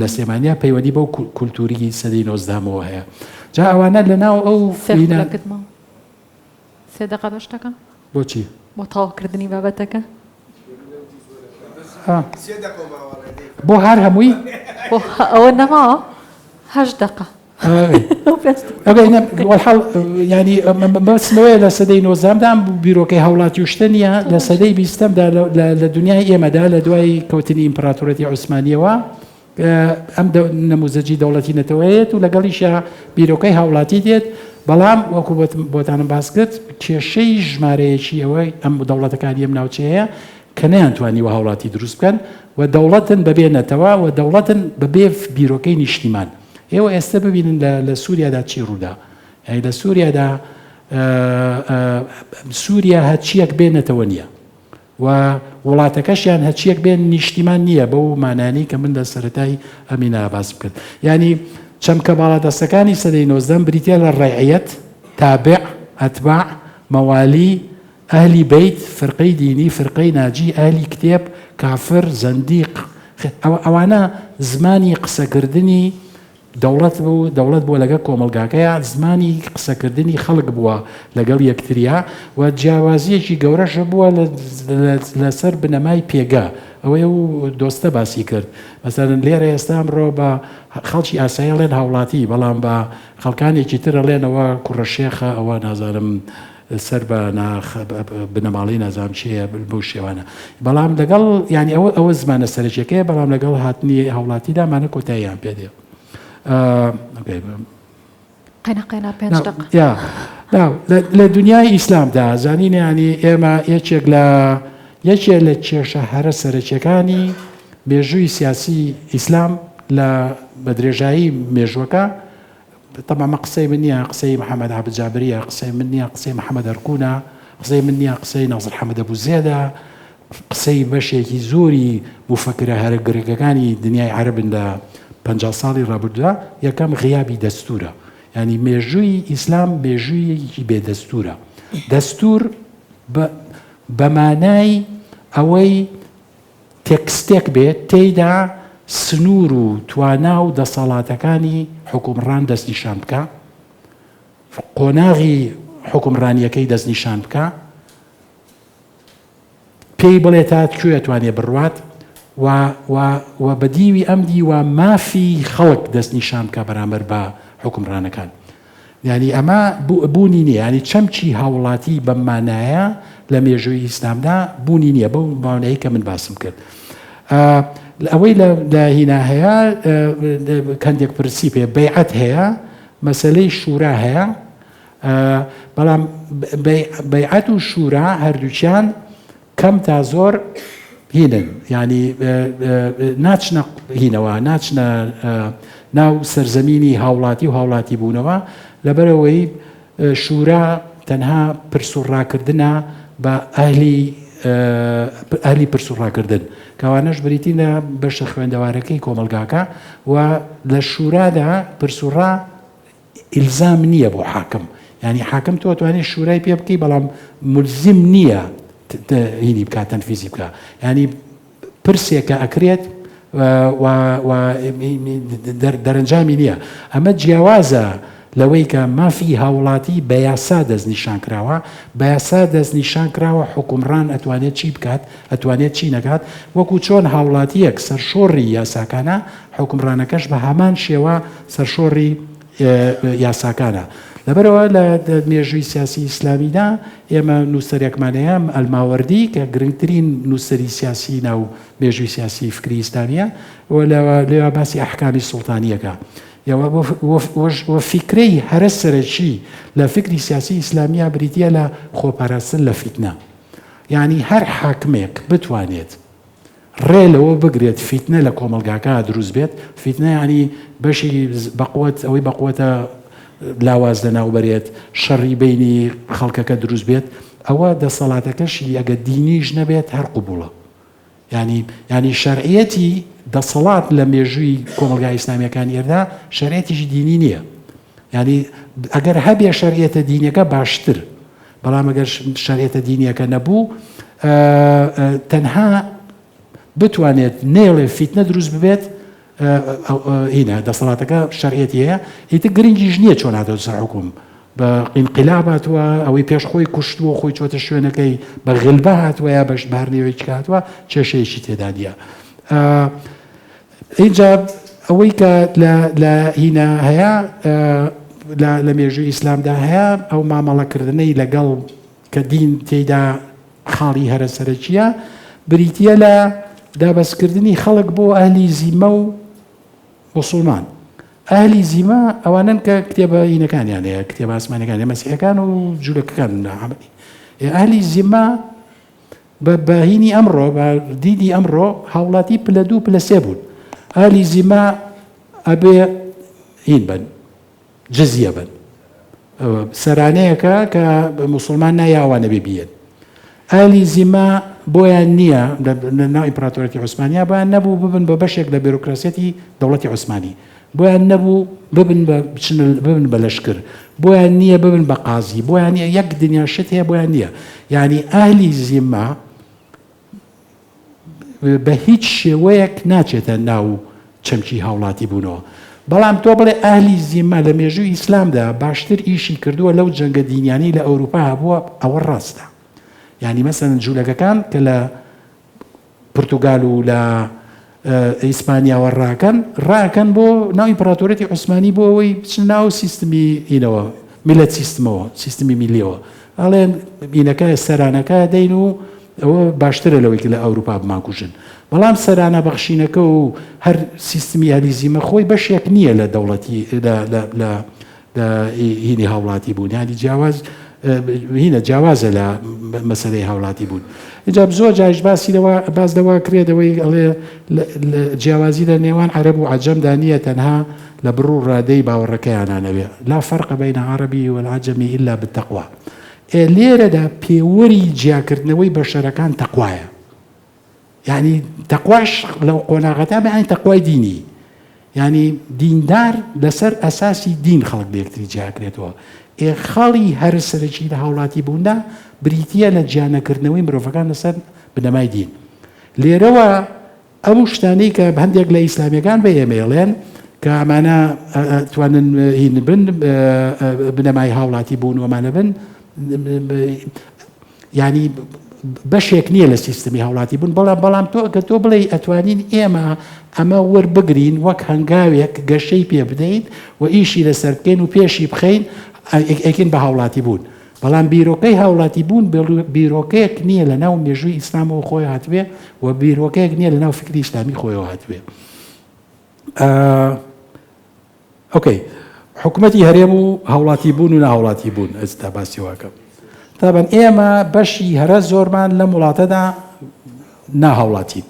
لە سلێمانیا پەیوەندی بەو کولتوری سەدەی نۆزدەهەمەوە هەیە جا ئەوانە لە ناو ئەو سێ خولەکت ماوە. سێ دەقە بە شتەکە؟ بۆچی؟ بۆ تەواوکردنی بابەتەکە. بۆ هەر هەمووی؟ بۆ ئەوە نەماوە هەشت دەقە. وەلحاڵ یانی مەبەستم ئەوەیە لە سەدەی نۆزدەهەمدا ئەم بیرۆکەی هاوڵاتی و شتە نییە لە سەدەی بیستەمدا لە دنیای ئێمەدا لە دوای کەوتنی ئیمپراتۆریەتی عوسمانیەوە ئەم نەموزەجی دەوڵەتی نەتەوەیەت و لەگەڵیشە بیرۆکەی هاوڵاتی دێت بەڵام وەکو بۆتانم باس کرد کێشەی ژمارەیەکی ئەوەی ئەم دەوڵەتەکانی ئەم ناوچەیە کە نەیانتوانیوە هاوڵاتی دروست بکەن و دەوڵەتن بەبێ نەتەوە و دەوڵەتن بەبێ بیرۆکەی نیشتیمان ئێوە ئێستە ببینن لە لە سووریادا چی ڕوودا یانی لە سووریادا سووریا هەرچیەک بێ نەتەوە نییە و وڵاتەکەشیان هەرچیەک بێ نیشتیمان نییە بەو مانانی کە من لە سەتای ئەمینا باس بکرد ینی چەمکە باڵادەستەکانی سەدەی نۆزدەم بریتە لە ڕعیەت تابع ئەتباع مەوالی ئەهلی بەیت فرقەی دینی فرقەی ناجی ئەهلی کتێب کافر زەندیق ئەوانە زمانی قسەکردنی دەوڵەت بوو، دەوڵەت بووە لەگەڵ کۆمەڵگاکەیا، زمانی قسەکردنی خەڵک بووە لەگەڵ یەکتریا و جیاوازییەکی گەورەش هەبووە لەسەر بنەمای پێگە، ئەوەی ئەو دۆستە باسی کرد، مەسەلەن لێرە ئێستا ئەمڕۆ بە خەڵکی ئاسایی ئەڵێن هاوڵاتی، بەڵام بە خەڵکانێکی تر ئەڵێن ئەوە کوڕە شێخە، ئەوە نازانم سەر بە بنەماڵەی نازانم کێیە بەو شێوانە بەڵام لەگەڵ یانی ئەوە ئەوە زمانە سەرەکیەکەیە بەڵام لەگەڵ هاتنی هاوڵاتیدا مانە کۆتاییان پێ دێ قەینا قەینا پێنج دەقە یا لە دنیای ئیسلامدا زانین ینی ئێمە یەکێک لە یەکێ لە کێشە هەرە سەرەکیەکانی مێژووی سیاسی ئیسلام لە بە درێژایی مێژوەکە تەبعەن ئەمە قسەی من نیە قسەی محمد عابد جابریە قسەی من نیە قسەی محمد ئەرکونە قسەی من نیە قسەی نازر حەمەد ئەبو زێدە قسەی بەشێکی زۆری موفەکرە هەرە گرنگەکانی دنیای عەرەبن لە 50 ساڵی ڕابردوودا یەکەم غیابی دەستورە یعنی مێژووی ئیسلام مێژوویەکی بێ دەستورە دەستور بە مانای ئەوەی تێکستێک بێت تێیدا سنوور و توانا و دەسەڵاتەکانی حوکمڕان دەستنیشان بکا، قۆناغی حوکمڕانییەکەی دەستنیشان بکا، پێی بڵێ تا کوێ ئەتوانێ بڕوات و و و بە دیوی ئەم دیوە مافی خەڵک دەستنیشان بکا بەرامبەر بە حوکمڕانەکان. یانی ئەمە بوونی نییە، یانی چەمکی هاوڵاتی بەم مانایە لە مێژووی ئیسلامدا بوونی نییە بەو مانایەی کە من باسم کرد. ئەوەی لە هینا هەیە کەندێک پرنسیپ هەیە، بەیعەت هەیە، مەسەلەی شورا هەیە، بەڵام بەیعەت و شورا هەردووکیان کەم تا زۆر هینن یانی ناچنە هینەوە ناچنە ناو سەرزەمینی هاوڵاتی و هاوڵاتی بوونەوە لەبەرەوەی شورا تەنها پرس و ڕاکردنە بە ئەهلی ئەهلی پرس و ڕاکردن کەوانەش بریتین لە بەشە خوێندەوارەکەی کۆمەڵگاکە و لە شورادا پرس و ڕا ئیلزام نییە بۆ حاکم یانی حاکم تۆ ئەتوانی شورای پێ بکەی بەڵام ملزم نییە هینی بکات تەنفیزی بکە ینی پرسێکە ئەکرێت دەرەنجامی نییە ئەمە جیاوازە لەوەی کە مافی هاوڵاتی بە یاسا دەستنیشان کراوە بە یاسا دەستنیشان کراوە حکومڕان ئەتوانێت چی بکات ئەتوانێت چی نەکات وەکو چۆن هاوڵاتیەک سەرشۆڕی یاساکانە حوکمڕانەکەش بە هەمان شێوە سەرشۆڕی یاساکانە. لەبەرئەوە لە مێژووی سیاسی ئیسلامیدا ئێمە نووسەرێکمان هەیە ئەلماوەردی کە گرنگترین نووسەری سیاسی ناو مێژووی سیاسی فکری ئیسلامیە و لەوێ باسی ئەحکامی سوڵتانیەکە و فیکرەی هەرە سەرەکی لە فکری سیاسی ئیسلامیە بریتیە لە خۆپاراستن لە فیتنە. یانی هەر حاکمێک بتوانێت ڕێ لەوە بگرێت فیتنە لە کۆمەڵگاکە دروست بێت، فیتنە یانی بەشی بەقوەت ئەوەی بەقوەتە. لاواز لەناوبەرێت، شەڕی بەینی خەڵکەکە دروست بێت، ئەوە دەسەڵاتەکەشی ئەگەر دینیش نەبێت هەر قبوڵە. یانی یانی شەرعیەتی دەسەڵات لە مێژووی کۆمەڵگا ئیسلامیەکانی ئێردا شەرعیەتیشی دینی نییە. یانی ئەگەر هەبێ شەرعیەتە دینیەکە باشتر، بەڵام ئەگەر شەرعیەتە دینیەکە نەبوو تەنها بتوانێت نەیەڵێ فیتنە دروست ببێت هینە دەسەڵاتەکە شەرعیەتی هەیە ئیتر گرنگیش نییە چۆن هاتۆتە سەر حکوم بە ئینقلاب هاتووە ئەوەی پێش خۆی کوشتووە خۆی چۆتە شوێنەکەی بە غلبە هاتووە یا بەش بە هەر نێوێکی کە هاتووە کێشەیەکی تێدا نییە ئینجا ئەوەی کە لە لە هینا هەیە لە لە مێژووی ئیسلامدا هەیە ئەو مامەڵەکردنەی لەگەڵ کە دین تێیدا خاڵی هەرە سەرەکییە بریتییە لە دابەستکردنی خەڵک بۆ ئەهلی زیمە و موسڵمان. ئەهلی زیمە ئەوانەن کە کتێبە هینەکانیان هەیە، کتێبە ئاسمانیەکان هەیە، مەسیحەکان و جولەکەکان ئەهلی زیمە بە بە هینی ئەمڕۆ بە دیدی ئەمڕۆ هاوڵاتی پلە دوو پلە سێ بوون. ئەهلی زیمە ئەبێ هین بن جزیە بن سەرانەیەکە کە موسڵمان نا یا ئەوان ئەبێ بیەن. ئەهلی زیمە بۆیان نییە لە ناو ئیمپراتۆریەتی عوسمانیا بۆیان نەبوو ببن بە بەشێک لە بیرۆکراسیەتی دەوڵەتی عوسمانی بۆیان نەبوو ببن بە بچنە ببن بە لەشکر بۆیان نییە ببن بە قازی بۆیان نییە یەک دنیا شت هەیە بۆیان نییە یعنی ئەهلی زیمە بە هیچ شێوەیەک ناچێتە ناو چەمکی هاوڵاتی بوونەوە. بەڵام تۆ بڵێ ئەهلی زیمە لە مێژووی ئیسلامدا باشتر ئیشی کردووە لەو جەنگە دینیانەی لە ئەوروپا هەبووە ئەوە ڕاستە. یانی مەسەلەن جوولەکەکان کە لە پرتوگال و لە ئیسپانیاوە ڕاکەن ڕاکەن بۆ ناو ئیمپراتۆریەتی عوسمانی بۆ ئەوەی بچنە ناو سیستمی ئینەوە میلەت سیستمەوە سیستمی میلیەوە ئەڵێن ئینەکە سەرانەکە دەین و ئەوە باشترە لەوەی کە لە ئەوروپا بمانکوژن. بەڵام سەرانە بەخشینەکە و هەر سیستمی ئەلیزیمە خۆی بەشێک نییە لە دەوڵەتی لە لە لە لە هینی هاوڵاتی بوون یانی جیاواز هینە جیاوازە لە مەسەلەی هاوڵاتی بوون. ئینجا زۆر جاریش باسی لەوە باس لەوە کرێت ئەوەی ئەڵێ جیاوازی لە نێوان عەرەب و عەجەمدا نییە تەنها لە بڕ و ڕادەی باوەڕەکەیانا نەبێ لا فرق بین عربی والعجمی الا بالتقوی ئێ لێرەدا پێوەری جیاکردنەوەی بەشەرەکان تەقوایە. یانی تەقواش لەو قۆناغەدا بە یانی تەقوای دینی. یانی دیندار لەسەر ئەساسی دین خەڵک لە یەکتری جیاکرێتەوە. ئێ خاڵی هەرە سەرەکی لە هاوڵاتی بووندا بریتییە لە جیانەکردنەوەی مرۆڤەکان لەسەر بنەمای دین. لێرەوە ئەو شتانەی کە هەندێک لە ئیسلامیەکان بە ئێمەی ئەڵێن کە ئەمانە ئەتوانن هین بن بنەمای هاوڵاتی بوون و ئەمانە بن یعنی بەشێک نییە لە سیستمی هاوڵاتی بوون بەڵام بەڵام تۆ کە تۆ بڵێ ئەتوانین ئێمە ئەمە وەربگرین وەک هەنگاوێک گەشەی پێ بدەین و ئیشی لەسەر بکەین و پێشی بخەین ئەکەین بە هاوڵاتی بوون بەڵام بیرۆکەی هاوڵاتی بوون بیرۆکەیەک نییە لە ناو مێژووی ئیسلامەوە خۆی هاتبێ و بیرۆکەیەک نییە لە ناو فکری ئیسلامی خۆیەوە هاتبێ. ئۆکەی حکوومەتی هەرێم و هاوڵاتی بوون و ناهاوڵاتی بوون ئێستا باسی واکەم تابەن ئێمە بەشی هەرە زۆرمان لەم وڵاتەدا ناهاوڵاتین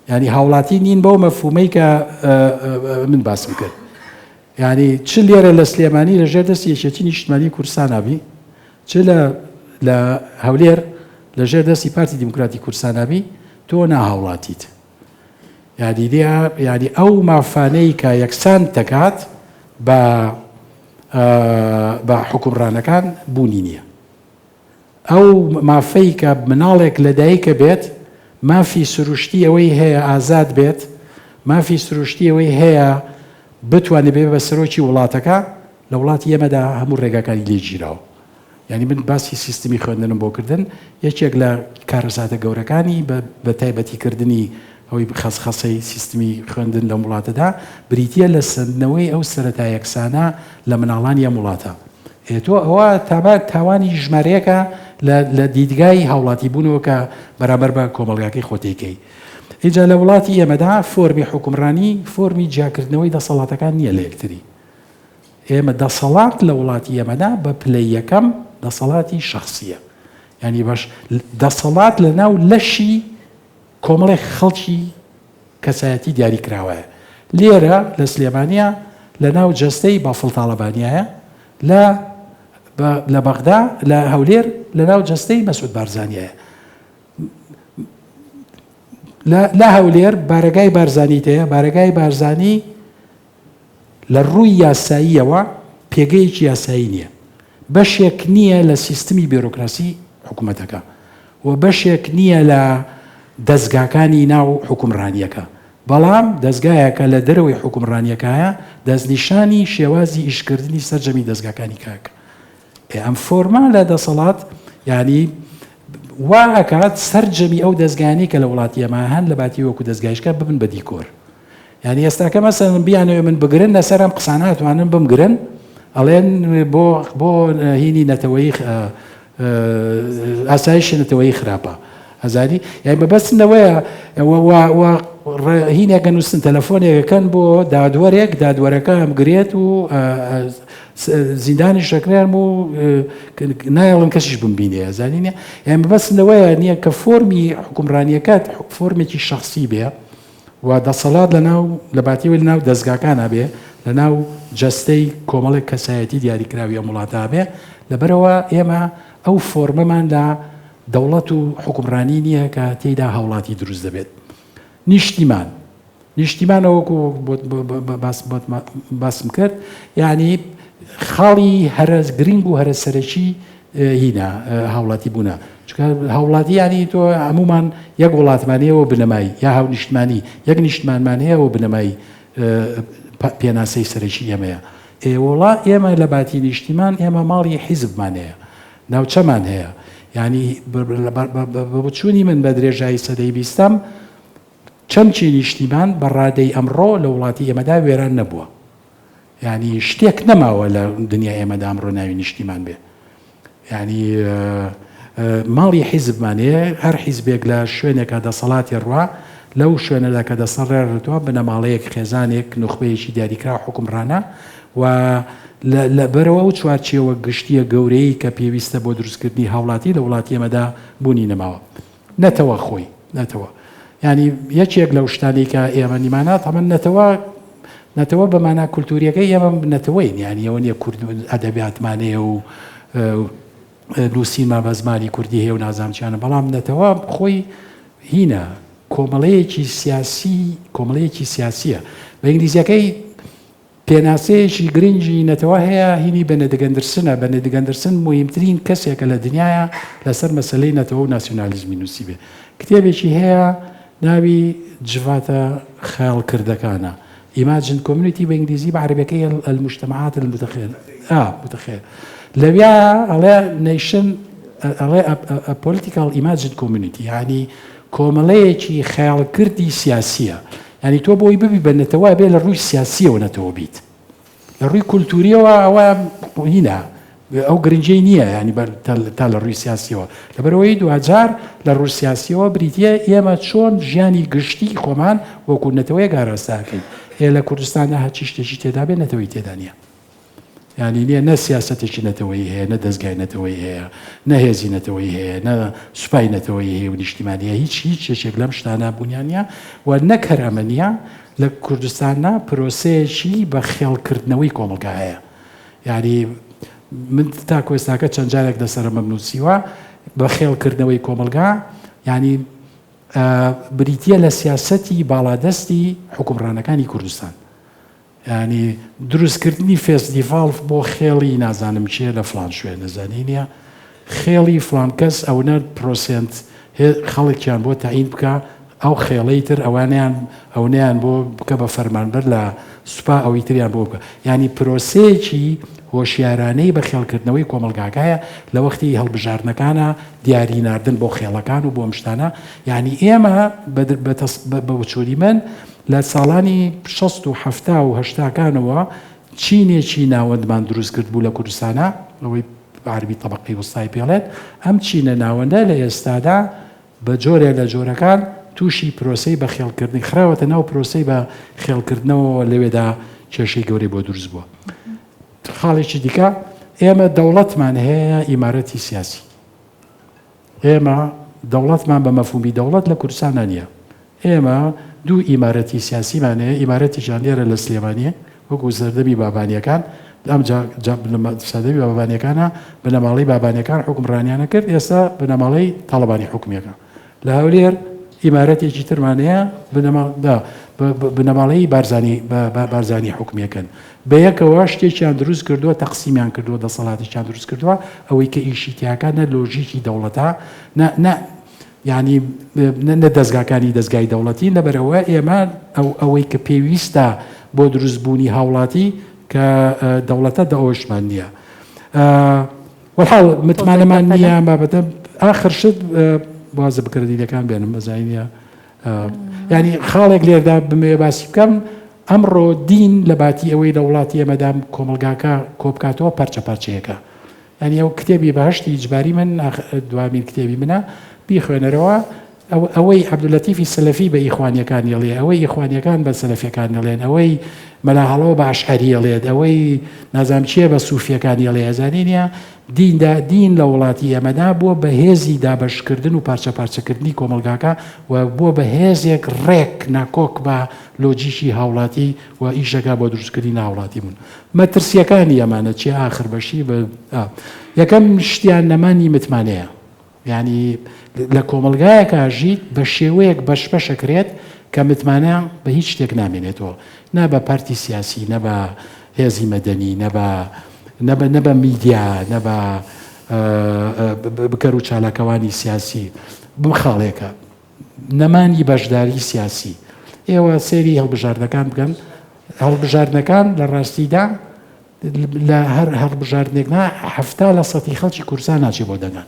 یعنی هاوڵاتی نین بەو مەفهومەی کە من باسم کرد یانی چ لێرە لە سلێمانی لە ژێر دەستی یەکێتی نیشتمانی کوردستانا بی، چ لە لە هەولێر لە ژێر دەستی پارتی دیموکراتی کوردستانا بی، تۆ ناهاوڵاتیت. یانی لێ یانی ئەو مافانەی کە یەکسان دەکات بە بە حوکمڕانەکان بوونی نییە. ئەو مافەی کە مناڵێک لە دایکە بێت مافی سروشتی ئەوەی هەیە ئازاد بێت، مافی سروشتی ئەوەی هەیە بتوانێت بێ بە سەرۆکی وڵاتەکە، لە وڵاتی ئێمەدا هەموو ڕێگاکانی لێ گیراوە. یانی من باسی سیستمی خوێندنم بۆ کردن، یەکێک لە کارەساتە گەورەکانی بە تایبەتی کردنی ئەوەی خەسخەسەی سیستمی خوێندن لەم وڵاتەدا بریتییە لە سەندنەوەی ئەو سەرەتا یەکسانە لە مناڵانی ئەم وڵاتە. ئێ تۆ ئەوە تابا تاوانی ژمارەیەکە لە لە دیدگای هاوڵاتی بوونەوە کە بەرامبەر بە کۆمەڵگاکەی خۆت دەیکەی. ئینجا لە وڵاتی ئێمەدا فۆرمی حوکمڕانی فۆرمی جیاکردنەوەی دەسەڵاتەکان نییە لە یەکتری. ئێمە دەسەڵات لە وڵاتی ئێمەدا بە پلەی یەکەم دەسەڵاتی شەخسییە. یانی بەش دەسەڵات لە ناو لەشی کۆمەڵێک خەڵکی کەسایەتی دیاری کراوەیە. لێرە لە سلێمانیا لە ناو جەستەی بافڵ تاڵەبانیایە، لە لە بەغدا لە هەولێر لە ناو جەستەی مەسعود بارزانیایە. لە هەولێر بارەگای بارزانیت هەیە، بارەگای بارزانی لە ڕووی یاساییەوە پێگەیەکی یاسایی نییە، بەشێک نییە لە سیستمی بیرۆکراسی حکوومەتەکە و بەشێک نییە لە دەزگاکانی ناو حوکمڕانییەکە، بەڵام دەزگایەکە لە دەرەوەی حوکمڕانییەکایە دەستنیشانی شێوازی ئیشکردنی سەرجەمی دەزگاکانی کاکە. ئێ ئەم فۆرمە لە دەسەڵات یانی وا ئەکات سەرجەمی ئەو دەزگایانەی کە لە وڵاتی ئێمە هەن لە باتی وەکو دەزگایشکە ببن بە دیکۆر. یانی ئێستاکە مەسەلەن بیانەوێ من بگرن لەسەر ئەم قسانە ئەتوانن بمگرن ئەڵێن بۆ بۆ هینی نەتەوەیی ئاسایشی نەتەوەیی خراپە ئەزانی یانی مەبەستم لەوەیە هینێکە نووسن تەلەفۆنێکەکەن بۆ دادوەرێک دادوەرەکە ئەمگرێت و زیندانی شەکرێن و نایڵن کەسیش بمبینێ ئەزانی نیە یان مەبەستم لەوەیە نییە کە فۆرمی حکومڕانیەکەت فۆرمێکی شخصی بێ و دەسەڵات لە ناو لە باتیەوەی لە ناو دەزگاکانا بێ لە ناو جەستەی کۆمەڵێک کەسایەتی دیاریکراوی ئەم وڵاتە بێ لەبەرئەوە ئێمە ئەو فۆرمەمان لە دەوڵەت و حوکمڕانی نییە کە تێیدا هاوڵاتی دروست دەبێت. نیشتیمان نیشتیمان وەکو باسم کرد یعنی خاڵی هەرە گرنگ و هەرە سەرەکی هینا هاوڵاتی بوونە چونکە هاوڵاتی یانی تۆ هەموومان یەک وڵاتمان هەیە و بنەمای یا هاونیشتمانی یەک نیشتمانمان هەیە و بنەمای پێناسەی سەرەکی ئێمەیە ئێ وڵا ئێمە لە باتی نیشتیمان ئێمە ماڵی حیزبمان هەیە ناوچەمان هەیە یعنی بە بچوونی من بە درێژایی سەدەی بیستەم چەمکی نیشتیمان بە ڕادەی ئەمڕۆ لە وڵاتی ئێمەدا وێران نەبووە یانی شتێک نەماوە لە دنیای ئێمەدا ئەمڕۆ ناوی نیشتیمان بێ. یانی ماڵی حیزبمان هەیە، هەر حیزبێک لە شوێنێکا دەسەڵاتی ڕوا، لەو شوێنەدا کە دەسەڵێڕتوە بنەماڵەیەک، خێزانێک، نوخبەیەکی دیاریکراو حوکمڕانە و لەبەرئەوە ئەو چوارچێوە گشتییە گەورەیەی کە پێویستە بۆ دروستکردنی هاوڵاتی لە وڵاتی ئێمەدا بوونی نەماوە. نەتەوە خۆی نەتەوە یانی یەکێک لەو شتانەی کە ئێمە نیمانە تەمەن نەتەوە نەتەوە بە مانا کولتوریەکەی ئێمە نەتەوەین یانی ئەوە نییە کورد ئەدەبیاتمان هەیە و نووسینمان بە زمانی کوردی هەیە و نازانم چیانە بەڵام نەتەوە خۆی هینە کۆمەڵەیەکی سیاسی کۆمەڵەیەکی سیاسیە بە ئینگلیزیەکەی پێناسەیەکی گرنگی نەتەوە هەیە هینی بەنێدیک ئەندرسنە، بەنێدیک ئەندرسن موهیمترین کەسێکە لە دنیایا لەسەر مەسەلەی نەتەوە و ناسیونالیزمی نووسیبێ. کتێبێکی هەیە ناوی جڤاتە خەیاڵکردەکانە، Imagined Community بە ئینگلیزی بە عەرەبیەکەی المجتمعات المتخیلە. لەویا ئەڵێ nation ئەڵێ a political imagined community یانی کۆمەڵەیەکی خەیاڵکردی سیاسیە. یانی تۆ بۆی ببی بە نەتەوە ئەبێ لە ڕووی سیاسیەوە نەتەوە بیت لە ڕووی کولتوریەوە ئەوە هینا ئەو گرنگی نییە ینی تا لە ڕووی سیاسیەوە لەبەرەوەی دوجار لە ڕوو سیاسیەوە بریتە ئێمە چۆن ژیانی گشتی خۆمان وەکو نەتەوەیەک ئاراستەکەین ئێ لە کوردستاندا هەرچی شتێکی تێدا بێ نەتەوەی تێدا نییە. یانی نیە نە سیاسەتێکی نەتەوەیی هەیە، نە دەزگای نەتەوەیی هەیە، نە هێزی نەتەوەیی هەیە، نە سوپای نەتەوەیی هەیە و نیشتیمانی هەیە، هیچ هیچ یەکێک لەم شتانە بوونیان نیە و نەک هەر ئەمە نیە، لە کوردستاندا پرۆسەیەکی بە خێڵکردنەوەی کۆمەڵگا هەیە. یانی من تاکو ئێستاکە چەند جارێک لەسەر ئەمەم نووسیوە، بە خێڵکردنەوەی کۆمەڵگا یانی بریتییە لە سیاسەتی باڵادەستی حوکمڕانەکانی کوردستان. یانی دروست کردنی فێستیڤاڵ بۆ خێڵی نازانم کێ لە فڵان شوێن ئەزانی نیە خێڵی فڵان کەس ئەونە پرۆسێنت خەڵکیان بۆ تەعین بکە ئەو خێڵەی تر ئەوانیان ئەونەیان بۆ بکە بە فەرمانبەر لە سوپا ئەوی تریان بۆ بکە یانی پرۆسەیەکی هۆشیارانەی بە خێڵکردنەوەی کۆمەڵگاکایە لە وەختی هەڵبژاردنەکانە دیاری ناردن بۆ خێڵەکان و بۆ ئەم شتانە یانی ئێمە بە بۆچوونی من لە ساڵانی 60 و 70 و هەشتاکانەوە چینێکی ناوەندمان دروست کرد بوو لە کوردستانا ئەوەی بە عەرەبی تەبەقەی وسطای پێڵێن ئەم چینە ناوەندە لە ئێستادا بە جۆرێ لە جۆرەکان تووشی پرۆسەی بە خێڵکردنی خراوەتە ناو پرۆسەی بە خێڵکردنەوە لەوێدا کێشەی گەورەی بۆ دروست بووە. خاڵێکی دیکە ئێمە دەوڵەتمان هەیە ئیمارەتی سیاسی ئێمە دەوڵەتمان بە مەفهومی دەوڵەت لە کوردستاندا نییە. ئێمە دوو ئیمارەتی سیاسیمان هەیە، ئیمارەتێکیان لێرە لە سلێمانییە وەکو سەردەمی بابانیەکان ئەم جا جا سەردەمی بابانیەکانە بنەماڵەی بابانیەکان حوکمڕانیانە کرد ئێستا بنەماڵەی تاڵەبانی حوکمیەکە لە هەولێر ئیمارەتێکی ترمان هەیە بنەماڵەی بارزانی بارزانی حوکمیەکەن بەیەکەوە شتێکیان دروست کردووە تەقسیمیان کردووە دەسەڵاتێکیان دروست کردووە ئەوەی کە ئیشی تیاکە نە لۆژیکی دەوڵەتە نە نە یعنی نە دەزگاکانی دەزگای دەوڵەتی لەبەرەوە ئێمە ئەو ئەوەی کە پێویستە بۆ دروستبوونی هاوڵاتی کە دەوڵەتە دەئەوەشمان نییە. وەحاڵ متمانەمان نییە ئەم بابەتە ئاخر شت وازە بکەرە دیلەکان بێنم بەزانیە ینی خاڵێک لێردا بمەوێ باسی بکەم ئەمڕۆ دین لە باتی ئەوەی لە وڵاتی ئێمەدا کۆمەلگاکە کۆبکاتەوە پارچە پارچەیەەکە ینی ئەو کتێبی بەهشتی ئیجباری من دوامین کتێبی منە بیخوێنەرەوە ئەوەی عەبدولەتیفی سەلەفی بە ئیخوانیەکان ئەڵێ، ئەوەی ئیخوانیەکان بە سەلەفیەکان ئەڵێن، ئەوەی مەلا هەڵۆ بە ئەشعەری ئەڵێت، ئەوەی نازانم کێ بە سوفیەکانی ئەڵێ، ئەزانی نیە دیندا دین لە وڵاتی ئێمەدا بووە بە هێزی دابەشکردن و پارچە پارچەکردنی کۆمەڵگاکە و بووە بە هێزێک ڕێک ناکۆک بە لۆجیکی هاوڵاتی و ئیشەکە بۆ دروستکردنی ناهاوڵاتی بوون. مەترسیەکانی ئەمانە چیە ئاخر بەشی بە یەکەم شتیان نەمانی متمانەیە. یانی لە کۆمەڵگایەکا ژیت بە شێوەیەک بەش بەش ئەکرێت کە متمانە بە هیچ شتێک نامێنێتەوە نە بە پارتی سیاسی نە بە هێزی مەدەنی نە بە نە بە نە بە میدیا نە بە بکەر و چالاکەوانی سیاسی بم خاڵێکە نەمانی بەشداری سیاسی ئێوە سەیری هەڵبژاردنەکان بکەن هەڵبژاردنەکان لە ڕاستیدا لە هەر هەڵبژاردنێک نا 70 لە سەتی خەڵکی کوردستان ناچێ بۆ دەنگان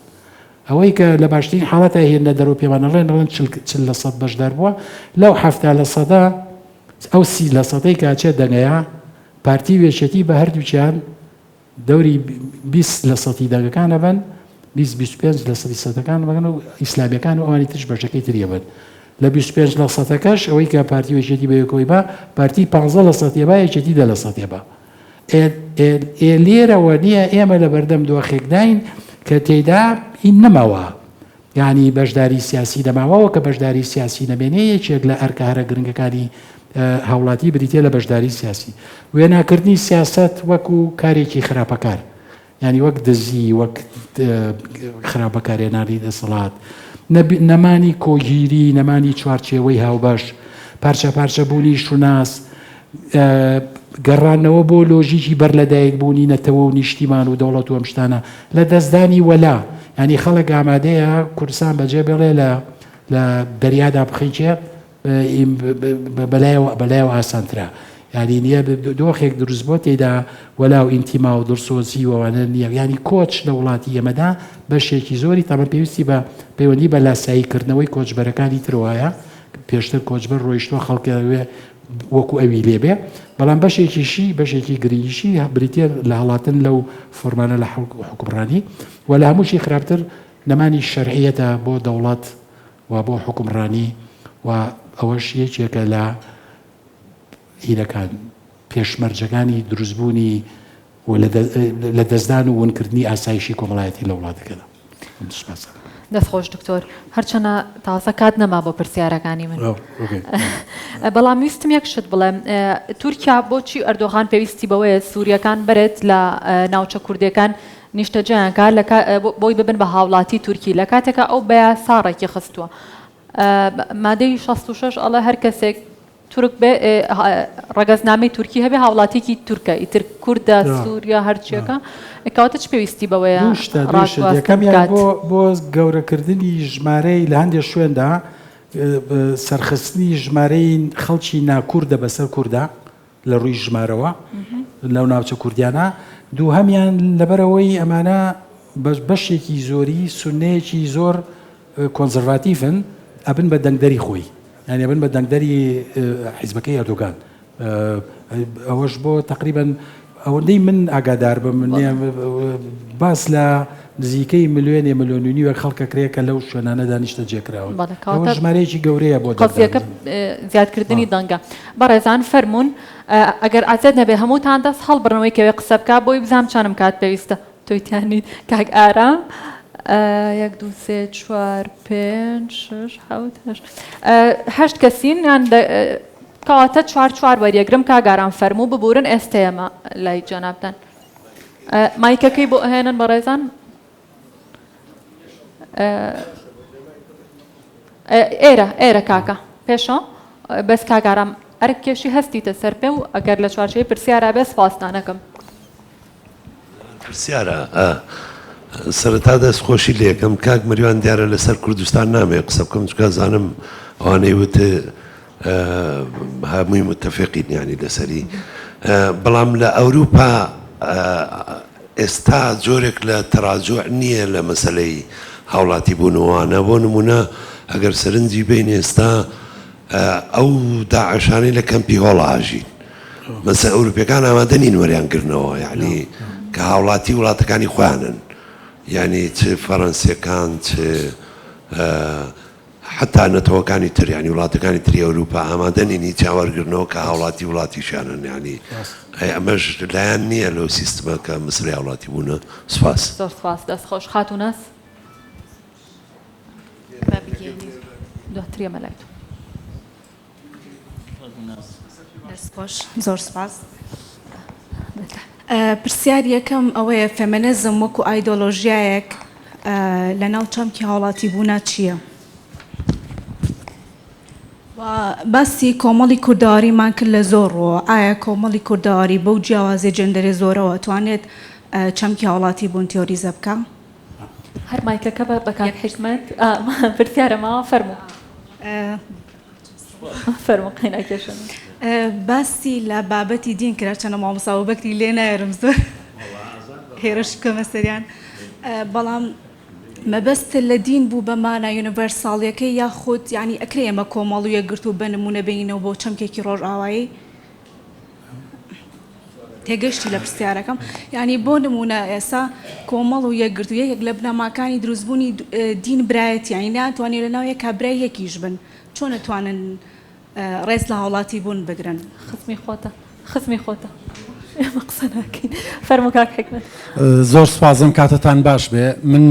ئەوەی کە لە باشترین حاڵەتە هێن لە دەرەوە پێمان ئەڵێن ئەڵێن چل لە سەد بەشدار بووە لەو 70 لە سەدا ئەو سی لە سەدەی کە ئەچێت دەنگەیە پارتی و یەکێتی بە هەردووکیان دەوری 20 لە سەتی دەنگەکان ئەبەن 20 25 لە سەدی سەدەکان بەگەن و ئیسلامیەکان و ئەوانی ترش بەشەکەی تری ئەبەن لە 25 لە سەتەکەش ئەوەی کە پارتی و یەکێتی بە یەکەوەی با پارتی 15 لە سەتیە با یەکێتی دە لە سەتیە با ئێ لێرەوە نییە ئێمە لە بەردەم دۆخێکداین کە تێیدا هین نەماوە یانی بەشداری سیاسی نەماوە کە بەشداری سیاسی نەمێنێ یەکێک لە ئەرکە هەرە گرنگەکانی هاوڵاتی بریتە لە بەشداری سیاسی وێناکردنی سیاست وەکو کارێکی خراپەکار یانی وەک دزی، وەک خراپ بەکارهێنانی دەسەڵات، نەمانی کۆگیری، نەمانی چوارچێوەی هاوبەش، پارچە پارچە بوونی شوناس، گەڕانەوە بۆ لۆژیکی بەر لەدایکبوونی نەتەوە و نیشتیمان و دەوڵەت و ئەم شتانە، لەدەستدانی وەلا، یانی خەڵک ئامادەیە کوردستان بەجێ بێڵێ لە لە دەریادا بخنکێ، بەلایەوە بەلایەوە ئاسانترە یانی نییە دۆخێک دروست بۆ تێدا وەلا و ئینتیما و دڵسۆزی و ئەوانە نییە یانی کۆچ لە وڵاتی ئێمەدا بەشێکی زۆری تەمە پێویستی بە پەیوەندی بە لاسایی کردنەوەی کۆچبەرەکانی ترەوەیە پێشتر کۆچبەر ڕۆیشتووە خەڵکەوێ وەکو ئەوی لێبێ بەڵام بەشێکیشی بەشێکی گرنگیشی بریتە لە هەڵاتن لەو فۆرمانە لە حوکمڕانی و لە هەمووشی خراپتر نەمانی شەرعیەتە بۆ دەوڵەت و بۆ حوکمڕانی و ئەوەش یەکێکە لە هینەکان پێشمەرجەکانی دروستبوونی و لە دەستدان و ونکردنی ئاسایشی کۆمەڵایەتی لە وڵاتەکەدا. سوپاس. دەست خۆش دکتۆر هەرچەنە تازە کات نەما بۆ پرسیارەکانی من بەڵام ویستم یەک شت بڵێم تورکیا بۆچی ئەردۆغان پێویستی بەوەیە سووریەکان بەرێت لە ناوچە کوردەکان نیشتەجێیان کا لە بۆی ببن بە هاوڵاتی تورکی لە کاتێکا ئەو بە یاسا ڕێکی خستووە مادەی 66 ئەڵێ هەر کەسێک تورک بێ ڕەگەزنامەی تورکی هەبێ هاوڵاتیکی تورکە ئیتر کوردە سووریا هەرچیەکە کەواتە چ پێویستی بەوەیە یەکەمیان بۆ بۆ گەورەکردنی ژمارەی لە هەندێک شوێندا سەرخستنی ژمارەی خەڵکی ناکوردە بەسەر کووردا لە ڕووی ژمارەوە لەو ناوچە کوردیانە، دووهەمیان لەبەرئەوەی ئەمانە بەشێکی زۆری سوننەیەکی زۆر کۆنزەرڤاتیڤن ئەبن بە دەنگدەری خۆی یانی ئەبن بە دەنگدەری حیزبەکەی ئەردۆگان ئەوەش بۆ تقریبا ئەوەندەی من ئاگادار بم باس لە نزیکەی ملیۆنێ ملیۆن و نیوێک خەڵک ئەکرێ کە لەو شوێنانەدا نیشتەجێ کراون. بەڵێ ئەوە کەواتە ژمارەیەکی گەورەیە بۆ قەزیەکە دەنگدان. زیادکردنی دەنگە. بەڕێزان فەرموون ئەگەر عەزێت نەبێ هەمووتان دەست هەڵبڕنەوەی کەوێ قسە بکا بۆی بزانم چەنم کات پێویستە. تۆی تیا نیت کاک ئارام. یەک دوو سێ چوار پێنج شەش حەوت هەشت هەشت کەسین یان. کەواتە چوار چوار وەریەگرم کاک ئارام فەرموو ببورن ئێستە ئێمە لای جەنابتان مایکەکەی بۆ ئەهێنن بەڕێزان ئێرە ئێرە کاکە پێشەوە بەس کاک ئارام ئەرک کێشی هەستیتە سەر پێ و ئەگەر لە چوارچێوەی پرسیارا بێ سپاستانەکەم. پرسیارە سەرەتا دەست خۆشی لێکەم کاک مەریوان دیارە لەسەر کوردستان نامەوێ قسە بکەم چونکە زانم ئەوانەی وت هەمووی متفقین یانی لەسەری بەڵام لە ئەوروپا ئێستا جۆرێک لە تەراجوع نییە لە مەسەلەی هاوڵاتی بوون و وانە بۆ نمونە ئەگەر سەرنجی بین ئێستا ئەو داعشانەی لە کەمپی هۆڵ ئاژین مەسە ئەوروپیەکان ئامادە نین وەریان گرنەوە یعنی کە هاوڵاتی وڵاتەکانی خۆیانن یعنی چ فەرەنسیەکان چ حەتا نەتەوەکانی تر یانی وڵاتەکانی تری ئەوروپا ئامادە نین هیچیان وەرگرنەوە کە هاوڵاتی وڵاتیشیانن یانی ئەی ئەمەش لایان نییە لەو سیستمە کە مەسەلەی هاوڵاتی بوونە سوپاس. زۆر سوپاس دەست خۆش خاتوو ناز. دواتر یەمە لای تۆ. دەست خۆش زۆر سوپاس. پرسیار یەکەم ئەوەیە فێمێنزم وەکو ئایدۆلۆژیایەک لەناو چەمکی هاوڵاتی بوونا چییە؟ و باسی کۆمەڵی کوردەواریمان کرد لە زۆر ڕووەوە، ئایا کۆمەڵی کوردەواری بەو جیاوازیە جێندەرێ زۆرەوە توانێت چەمکی هاوڵاتی بوون تیۆریزە بکا؟ هەر مایکەکە بە کاک حیکمەت پرسیارە ماوە فەرموو. فەرموو قەیناکێشم. باسی لە بابەتی دین کرا چەنە مامۆستا ئەبوبەکری لێ نایەرم زۆر هێرش بکەمە سەریان بەڵام مەبەست لە دین بوو بە مانا یونیڤێرساڵیەکەی یاخود یانی ئەکرێ ئێمە کۆمەڵ و یەکگرتوو بە نموونە بێنینەوە بۆ چەمکێکی ڕۆژئاوایی؟ تێگەشتی لە پرسیارەکەم یانی بۆ نموونە ئێستا کۆمەڵ و یەکگرتوو یەکێک لە بنەماکانی دروستبوونی دین برایەتی یانی ناتوانێت لەناو یەکا برای یەکیش بن چۆن ئەتوانن ڕێز لە هاوڵاتی بوون بگرن؟ خزمی خۆتە خزمی خۆتە ئێمە قسە ناکەین فەرموو کاک حیکمەت. زۆر سوپاس ئەم کاتەتان باش بێ من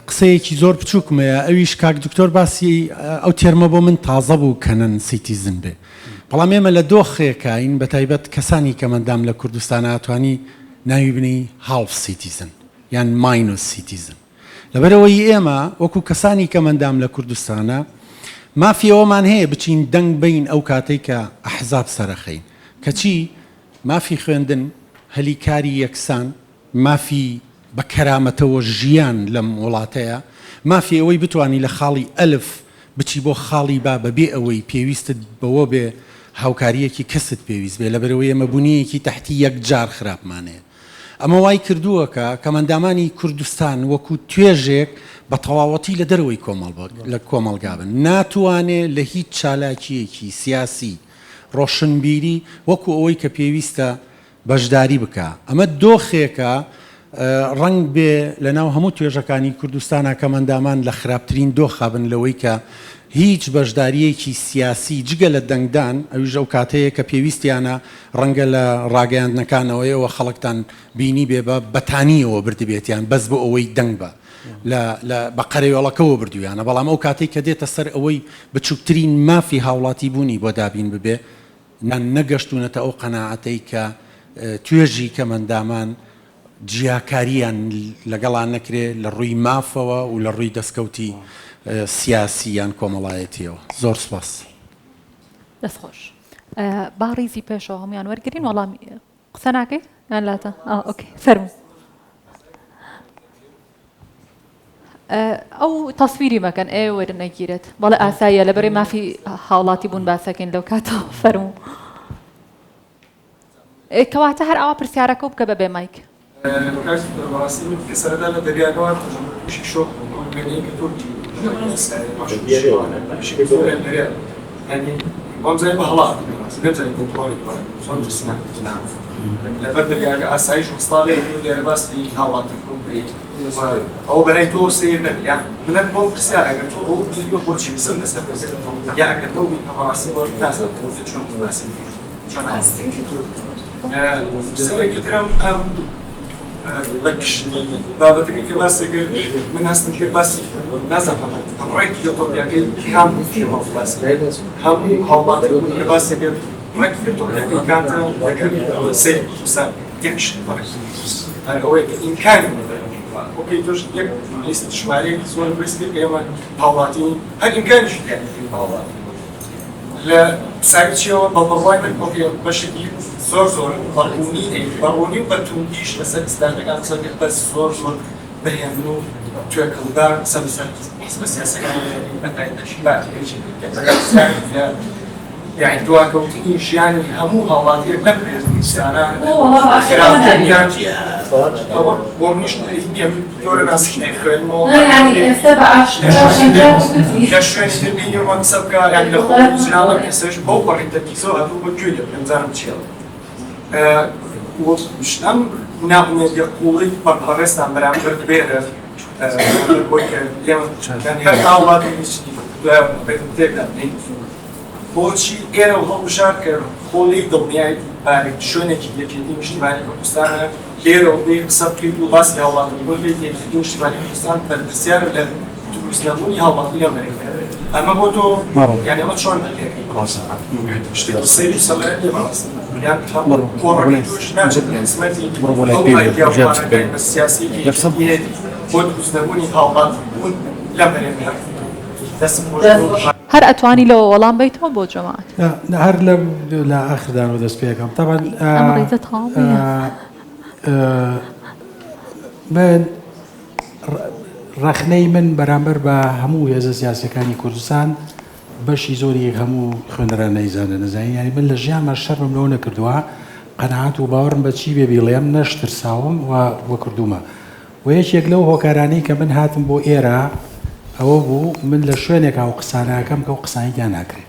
قسەیەکی زۆر بچووکم هەیە ئەویش کاک دکتۆر باسی ئەو تێرمە بۆ من تازە بوو کە non citizen بێ بەڵام ئێمە لە دۆخێکین بە تایبەت کەسانی کەمەندام لە کوردستان ئەتوانی ناوی بنێی half citizen یان minus citizen لەبەرئەوەی ئێمە وەکو کەسانی کەمەندام لە کوردستانە مافی ئەوەمان هەیە بچین دەنگ بەین ئەو کاتەی کە ئەحزاب سەرەخەین کەچی مافی خوێندن هەلی کاری یەکسان مافی بە کەرامەتەوە ژیان لەم وڵاتەیە مافی ئەوەی بتوانی لە خاڵی ئەلف بچی بۆ خاڵی با بەبێ ئەوەی پێویستت بەوە بێ هاوکارییەکی کەست پێویست بێ لەبەرئەوەی ئێمە بونیەکی تەحتی یەکجار خراپمان هەیە. ئەمە وای کردووە کە کەمئەندامانی کوردستان وەکوو توێژێک بە تەواوەتی لە دەرەوەی لە کۆمەڵگا بن، ناتوانێ لە هیچ چالاکییەکی سیاسی، ڕۆشنبیری وەکوو ئەوەی کە پێویستە بەشداری بکا. ئەمە دۆخێکە ڕەنگ بێ لە ناو هەموو توێژەکانی کوردستانا کەمئەندامان لە خراپترین دۆخا بن لەوەی کە هیچ بەشدارییەکی سیاسی جگە لە دەنگدان، ئەویش ئەو کاتەیە کە پێویستیانە ڕەنگە لە ڕاگەیاندنەکانەوە ئێوە خەڵکتان بینیبێ بە بەتانییەوە بردبێتیان بەس بۆ ئەوەی دەنگ بە لە لە بە قەرەوێڵەکەوە بردوویانە بەڵام ئەو کاتەی کە دێتە سەر ئەوەی بچووکترین مافی هاوڵاتی بوونی بۆ دابین ببێ نەگەشتوونەتە ئەو قەناعەتەی کە توێژی کەمئەندامان جیاکارییان لەگەڵا نەکرێ لە ڕووی مافەوە و لە ڕووی دەستکەوتی سیاسی یان کۆمەڵایەتییەوە. زۆر سوپاس. دەست خۆش. با ڕیزی پێشەوە هەموویان وەرگرین وەڵامی قسە ناکەیت یان لاتە ئۆکەی فەرموو ئەو تەسویری مەکەن ئێ وەرنەگیرێت بەڵێ ئاساییە لەبەرەی مافی هاوڵاتی بوون باسەکەین لەو کاتەوە فەرموو کەواتە هەر ئاوا پرسیارەکەو بکە بەبێ مایک. کاک سوپەر بەڕاستی من کە سەرەتا لە دەریاکەوە هاتم تووشی شۆک بووم ئەو وێنەیە کە تۆ وامزانی بە هەڵا هاتم بەڕاستی نەمزانی کۆنتڕۆڵی بکەم زۆر ترسناک لەبەر دەریاکە ئاسایش وەستاوێ لێرە باسی هاوڵاتی بوون بکەیت ئەوە بەرای تۆ سەیر نەبێ یان منە بۆم پرسیار ئەگەر تۆ ئەو بیرۆ بۆچی قسەم لەسەر یا ئەگەر تۆ بەڕاستی بۆ نازانم چۆن باسی بکەیت. بە گشتی بابەتەکەی کە باسی کرد من هەستم کرد باسی نازانم ڕێک یۆتۆپیاکەی کام شێواز باسی کرد هەموو هاوڵاتی بوون کە باسی کرد ڕێک یۆتۆپیاکەی کاتە دەکرد سەیری کوردستان یەک شت بەڕێک هەر ئەوەیە کە ئیمکانی ئۆکەی تۆش یەک لیست ژمارەیەکی زۆر باس کرد کە ئێمە هاوڵاتی هەر ئیمکانیشی تیا نییە هاوڵاتی لە سایدی چیەوە بە بڕوای من ئۆکەی بەشێکی زۆر زۆر بە ڕوونی بە ڕوونی و بە توندیش لەسەر ئیسلامیەکان قسە کرد بەس زۆر زۆر بە هێمن و توێکڵدار قسە لەسەر حزبە سیاسەکان بە تایبەتی پارتی یەکێتی یانی دواکەوتنی ژیانی هەموو هاوڵاتیەک لەم کوردستانە خراپتریان ئەوە بۆ منیش زۆر ناسک خوێنمەوە لە شوێنی تر بینیومە قسە بکە یانی لە خۆم جناڵم ئێستاش بەو پەڕی تەرکیزەوە هاتوو بۆ گوێ لێ بکەم بزانم چییە ئەم نائومێدیە قووڵەی بەڕێزتان بەرامبەر بێرە بۆی کە ئێمە هەر هاوڵاتی هیچ دوای تێکدا بنێین بۆچی ئێرە و هەڵبژارد کە خۆ لێی دڵنیایت بارێک شوێنێکی یەکێتی نیشتیمانی کوردستانە لێرەوە بێی قسە بکەیت و باسی هاوڵاتیبوون بکەیت یەکێتی نیشتیمانی کوردستان بەرپرسیارە لە دروست نەبوونی هاوڵاتی لەم هەرێمە ئەمە بۆ تۆ یان ئەمە چۆن دەکەیت شتێکی سەیر و سەمەرە نییە بەڕاستی یان کۆڕەکەی تۆش ناچێت لە خزمەتی ئەو ئایدیا و پارادایمە سیاسیەی یەکێتی بۆ دروست نەبوونی هاوڵاتیبوون لەم هەرێمە دەستم خۆش بۆ هەر ئەتوانی لەوە وەڵام بەیتەوە بۆ جەماعەت. نا هەر لە لە ئاخردانەوە دەست پێ ئەکەم تەبعەن ئەم ڕیزە تەواو نییە. من ڕەخنەی من بەرامبەر بە هەموو هێزە سیاسەکانی کوردستان بەشی زۆری هەموو خوێنەران نەیزانە نەزانین یانی من لە ژیانما شەرمم لەوە نەکردووە قەناعەت و باوەڕم بە چی بێ بیڵێم نەشترساوم و وە کردوومە وە یەکێک لەو هۆکارانەی کە من هاتم بۆ ئێرە ئەوە بوو من لە شوێنێکا ئەو قسانە ئەکەم کە ئەو قسانەی تیا ناکرێ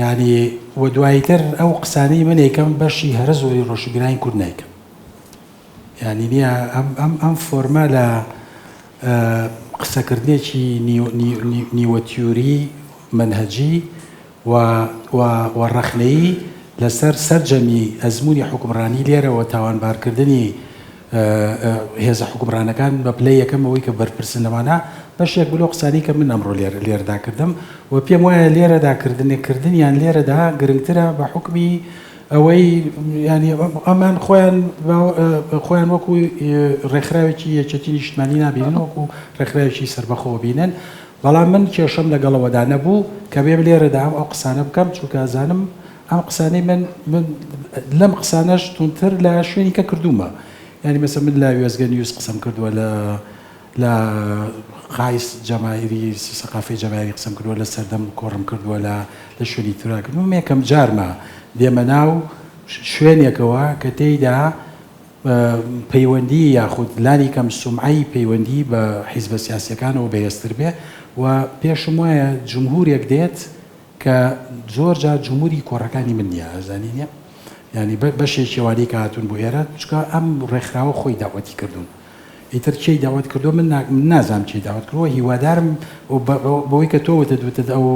یانی وە دواییتر ئەو قسانەی من ئەیکەم بەشی هەرە زۆری ڕۆشنبیرانی کورد نایکەن یانی نییە ئەم ئەم ئەم فۆرمە لە قسەکردنێکی نیوە تیوری مەنهەجی و و و ڕەخنەیی لەسەر سەرجەمی ئەزموونی حوکمڕانی لێرەوە تاوانبارکردنی هێزە حوکمڕانەکان بە پلەی یەکەم ئەوەی کە بەرپرسن لەوانە بەشێک بوو لەو قسانەی کە من ئەمڕۆ لێرە لێرەدا کردم و پێم وایە لێرەدا کردنێ کردنیان لێرەدا گرنگترە بە حوکمی ئەوەی یانی ئەمان خۆیان خۆیان وەکو ڕێکخراوێکی یەکێتی نیشتمانی نابینن وەکو ڕێکخراوێکی سەربەخۆ بینن بەڵام من کێشەم لەگەڵەوەدا نەبوو کە بێم لێرەدا ئەم ئەو قسانە بکەم چونکە ئەزانم ئەم قسانەی من من لەم قسانەش توندتر لە شوێنی کە کردوومە یانی مەسە من لە وێزگە نیوز قسەم کردووە لە لە قایس جەماهیری سەقافەی جەماهیری قسەم کردووە لە سەردەم کۆڕم کردووە لە لە شوێنی ترا کردووم یەکەم جارمە دێمە ناو شوێنێکەوە کە تێیدا پەیوەندی یاخود لانی کەم سومعەی پەیوەندی بە حیزبە سیاسیەکانەوە بەهێزتر بێ و پێشم وایە جمهورێک دێت کە زۆر جار جمهوری کۆڕەکانی من نیە ئەزانی نیە یانی بەشێکی ئەوانەی کە هاتوون بۆ ئێرە چونکە ئەم ڕێکخراوە خۆی داوەتی کردوون ئیتر کێی داوەت کردووە من نازانم کێی داوەت کردووە هیوادارم بەوەی کە تۆ وتت وتت ئەو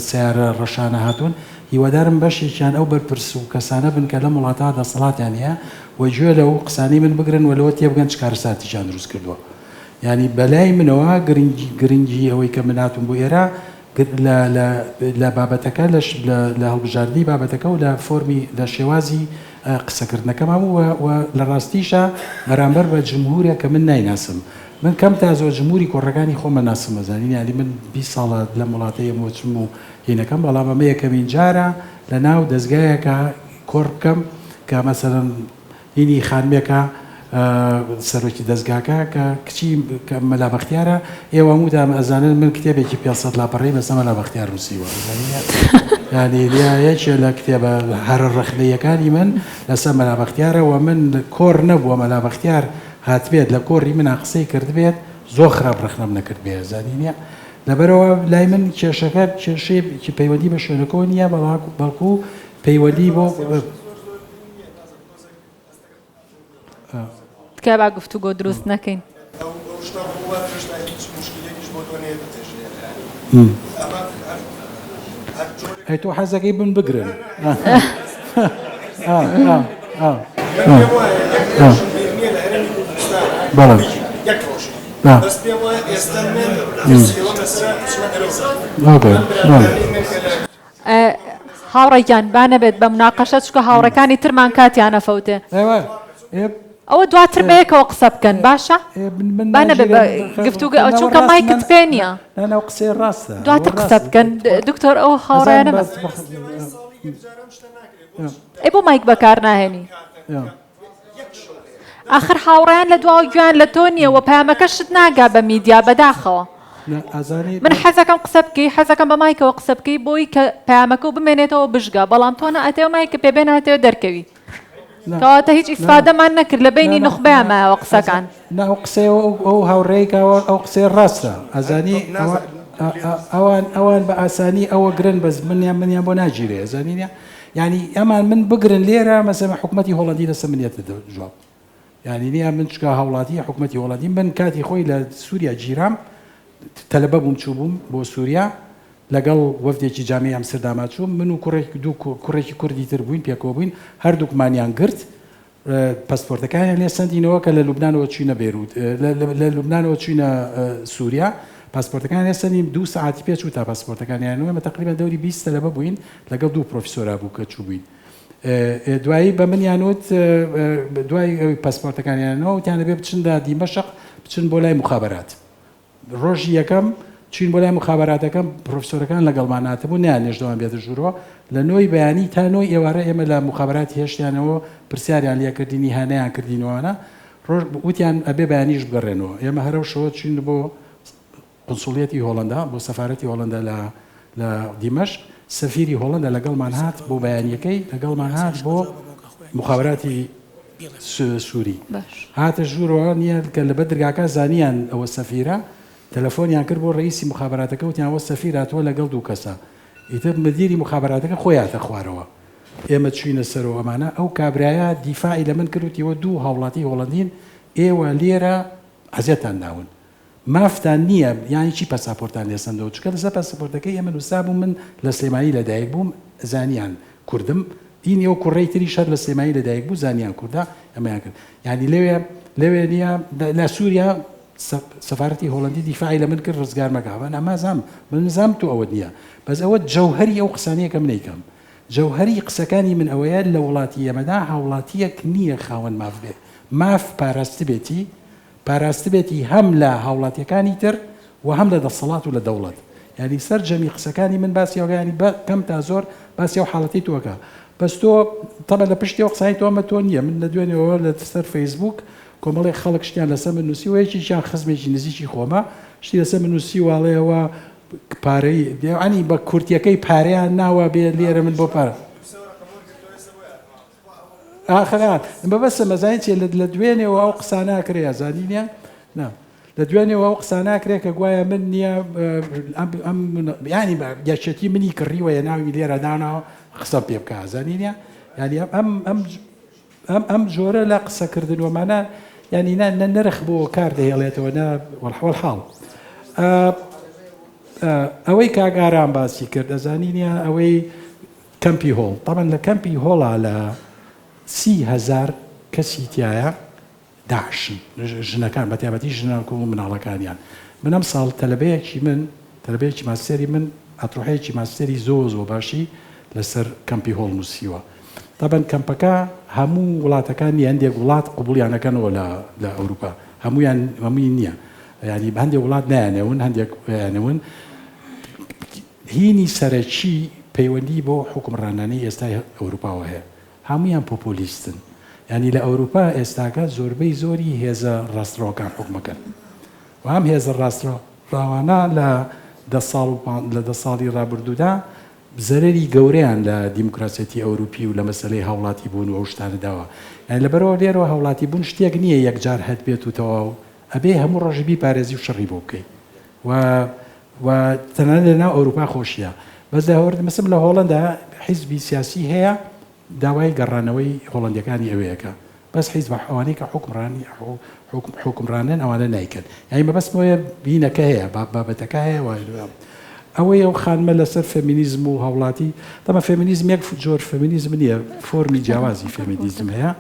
سەیارە ڕەشانە هاتوون هیوادارم بەشێکیان ئەو بەرپرس و کەسانە بن کە لەم وڵاتە دەسەڵاتیان هەیە و گوێ لەو قسانەی من بگرن و لەوە تێبگەن چ کارەساتێکیان دروست کردووە یانی بەلای منەوە گرنگی گرنگی ئەوەی کە من هاتووم بۆ ئێرە لە لە لە بابەتەکە لە لە هەڵبژاردنی بابەتەکە و لە فۆرمی لە شێوازی قسەکردنەکەمان بوو و لە ڕاستیشا بەرامبەر بە جمهورێک کە من نایناسم من کەم تا زۆر جمهوری کۆڕەکانی خۆم ئەناسم ئەزانین یانی من 20 ساڵە لەم وڵاتەیەم و چم و هینەکەم بەڵام ئەمە یەکەمین جارە لە ناو دەزگایەکە کۆڕ بکەم کە مەسەلەن هینی خانمێکە سەرۆکی دەزگاکە کە کچی مەلا بەختیارە ئێوە هەمووتان ئەزانن من کتێبێکی 500 لاپەڕەی بەسە مەلا بەختیار نووسیوە یانی یەکێ لە کتێبە هەرە ڕەخنەیەکانی من لەسەر مەلا بەختیارە و من کۆڕ نەبووە مەلا بەختیار هاتبێت لە کۆڕی منا قسەی کردبێت زۆر خراپ ڕەخنەم نەکرد بێ زانی نییە لەبەرەوە لای من کێشەکە کێشەی پەیوەندی بە شوێنەکەەوە نییە بەڵکو پەیوەندی بۆ تکایە با گفتوگۆ دروست نەکەین. ئەی تۆ حەزەکەی بم بگرن. بەڵێ. یەک ڕۆژێ نا. بەس پێم وایە ئێستا من ترسی ئەوەم لەسەرە بچمە دەرەوە ئۆکەی. ئەم بەڵێ. برادەرانەی من کە لە. هاوڕێ گیان با نەبێت بە مناقەشە چونکە هاوڕێکانی ترمان کاتیان ئەفەوتێ. ئێوە ئێ ئەوە دواتر ئێ بەیەکەوە قسە بکەن ئێ باشە ئێ من من با نەبێ بە ناگیرێم خ گفتوگە خ ناوە چونکە ڕاست مایکت نە پێ نییە. نا نا ئەو قسەیە ڕاستە ئەوە دواتر قسە ڕاستە بکەن تخوا دکتۆر ئەو ئەزانم هاوڕێیانە بەس مە بەخ ئەی بۆ مایک بەکار ناهێنی؟ ئاخر هاوڕێیان لە دواوە گوێیان لە تۆ نییە و پەیامەکەشت ناگا بە میدیا بەداخەوە. من حەزەکەم قسە بکەی حەزەکەم بە مایکەوە قسە بکەی بۆی کە پەیامەکە و بمێنێتەوە بشگا بەڵام تۆ نە ئەتەوێ مایکە پێ بێ ناتەوێ دەرکەوی کەواتە هیچ ئیسفادەمان نەکرد لە بەینی نوخبەیا مایەوە قسەکان. نا ئەو قسەیە ئەو هاوڕێی کاوە ئەو قسەیە ڕاستە ئەزانی ئەوان ئەوان بە ئاسانی ئەوە گرن بەس منیان منیان بۆ ناگیرێ ئەزانی نیە یانی ئەمان من بگرن لێرە مەسەلەن حکومەتی هۆڵەندی لەسەر من یەتە جواب یانی نیە من چکە هاوڵاتی حکومەتی هۆڵەندی من کاتی خۆی لە سووریا گیرام تەلەبە بووم چوو بووم بۆ سووریا لەگەڵ وەفدێکی جامی ئەمسرداما چووم من و کوڕێک دوو کوڕێکی کوردی تر بووین پێکەوە بووین هەردووکمانیان گرت پەسپۆرتەکانیان لێ سەندینەوە کە لە لوبنانەوە چوینە بێروت لە لوبنانەوە چوینە سووریا پاسپۆرتەکان لێ سەندین دوو سەعاتی پێ چوو تا پاسپۆرتەکانیان ئێمە تقریبا دەوری 20 تەلەبە بووین لەگەڵ دوو پرۆفیسۆرا بوو کە چوو بووین دوایی بە منیان وت دوای ئەوی پاسپۆرتەکانیانەوە وتیان دەبێ بچن لە دیمەشق بچن بۆ لای مخابرات ڕۆژی یەکەم چوین بۆ لای موخابەراتەکە پرۆفیسۆرەکان لەگەڵمان هاتبوون نەیانهێشت ئەوان بێتە ژوورەوە لە نۆی بەیانی تا نۆی ئێوارە ئێمە لە موخابەراتی هێشتیانەوە پرسیاریان لێکردین ئیهانەیان کردین وانە ڕۆژ وتیان ئەبێ بەیانیش بگەڕێنەوە ئێمە هەرەو شەوە چوین بۆ قونسوڵیەتی هۆڵەندا بۆ سەفارەتی هۆڵەندا لە لە دیمەشق سەفیری هۆڵەندا لەگەڵمان هات بۆ بەیانیەکەی لەگەڵمان هات بۆ موخابەراتی سوری هاتە ژوورەوە نیە کە لەبەر درگاکە زانیان ئەوە سەفیرە تەلەفۆنیان کرد بۆ ڕئیسی مخابراتەکە وتیان ئەوە سەفیر هاتووە لەگەڵ دوو کەسە ئیتر مدیری مخابراتەکە خۆی هاتە خوارەوە ئێمە چوینە سەرەوە ئەمانە ئەو کابرایە دیفاعی لە من کرد وتی ئەوە دوو هاوڵاتی هۆڵەندین ئێوە لێرە ئەزیەتان داون مافتان نییە یانی چی پەساپۆرتان لێ سەندەوە چونکە لەسەر پەسەپۆرتەکەی ئێمە نوسرابوو من لە سلێمانی لە دایک بووم زانیان کوردم ئینی ئەو کوڕەی تریش هەر لە سلێمانی لە دایک بوو زانیان کوردە ئەمەیان کرد یانی لەوێ لەوێ نییە لە سووریا سەفارەتی هۆڵەندی دیفاعی لە من کرد ڕزگار مەکە من ئەمە زام من نزام تۆ ئەوەت نییە بەس ئەوە جەوهەری ئەو قسانەیە کە من ئەیکەم جەوهەری قسەکانی من ئەوەیە لە وڵاتی ئێمەدا هاوڵاتییەک نییە خاوەن ماف بێ ماف پاراستبێتی پاراستبێتی هەم لە هاوڵاتیەکانی تر و هەم لە دەسەڵات و لە دەوڵەت یانی سەر جەمی قسەکانی من باسی ئەوە یانی بە کەم تا زۆر باسی ئەو حاڵەتەی تۆ ئەکا بەس تۆ تەبعەن لە پشتی ئەو قسانەی تۆ ئەمە تۆ نییە من لە دوێنێوە لە سەر فەیسبووک کۆمەڵێک خەڵک شتیان لەسەر من نووسیوە یەکێکیان خزمێکی نزیکی خۆمە شتی لەسەر من نووسیوە ئەڵێ ئەوە پارەی یانی بە کورتیەکەی پارەیان ناوە بێ لێرە من بۆ پارە ئاخر مەبەستم ئەزانی چیە لە دوێنێوە ئەو قسانە ئەکرێ ئەزانی نیە نا لە دوێنێوە ئەو قسانە ئەکرێ کە گوایە من نییە ئەم ینی یەکێتی منی کڕیوە یە ناوی لێرە داناوە قسە پێ بکە ئەزانی نیە ینی ئەم ئەم ئەم ئەم جۆرە لە قسەکردنەوەمانە ینی نە نە نرخ بۆ کار دەهێڵێتەوە نە وەڵحوەڵحاڵ ئەوەی کاک ئارام باسی کرد ئەزانی نیە ئەوەی کەمپی هۆڵ، تەبعەن لە کەمپی هۆڵا لە 30,000 کەسی تیایە داعشن، ژنەکان بە تایبەتی ژنان و مناڵەکانیان. من ئەم ساڵ تەلەبەیەکی من، تەلەبەیەکی ماستێری من ئەتروحەیەکی ماستێری زۆر زۆر باشی لەسەر کەمپی هۆڵ نووسیوە. تەبعەن کەمپەکە هەموو وڵاتەکان نییە، هەندێک وڵات قبوڵیان ئەکەنەوە لە لە ئەوروپا، هەموویان هەمووی نییە. یانی هەندێک وڵات نایانەون، هەندێک ئەیانەون. هینی سەرەکی پەیوەندی بەو حوکمڕانانەی ئێستای ئەوروپاوە هەیە هەموویان پۆپۆلیستن یانی لە ئەوروپا ئێستاکە زۆربەی زۆری هێزە ڕاستڕەوەکان حوکمەکەن و ئەم هێزە ڕاستڕەوانە لە دە ساڵ و لە دە ساڵی ڕابردوودا زەرەری گەورەیان لە دیموکراسیەتی ئەوروپی و لە مەسەلەی هاوڵاتی بوون و ئەو شتانە داوە یانی لەبەرئەوە لێرەوە هاوڵاتی بوون شتێک نییە یەکجار هەتبێت و تەواو ئەبێ هەموو ڕۆژی بیپارێزی و شەڕی بۆ بکەی و و تەنانەت لە ناو ئەوروپا خۆشیە بەس لە هۆر مسم لە هۆڵەندا حیزبی سیاسی هەیە داوای گەڕانەوەی هۆڵەندیەکانی ئەوێ ئەکا بەس حیزبە ئەوانەی کە حوکمڕانی حوکم حوکمڕانن ئەوانە نایکەن یانی مەبەستم ئەوەیە بینەکە هەیە بابەتەکە هەیە و ئەوەی ئەو خانمە لەسەر فێمینیزم و هاوڵاتی تەمە فێمینیزم یەک جۆر فێمینیزم نییە فۆرمی جیاوازی فێمینیزم هەیە.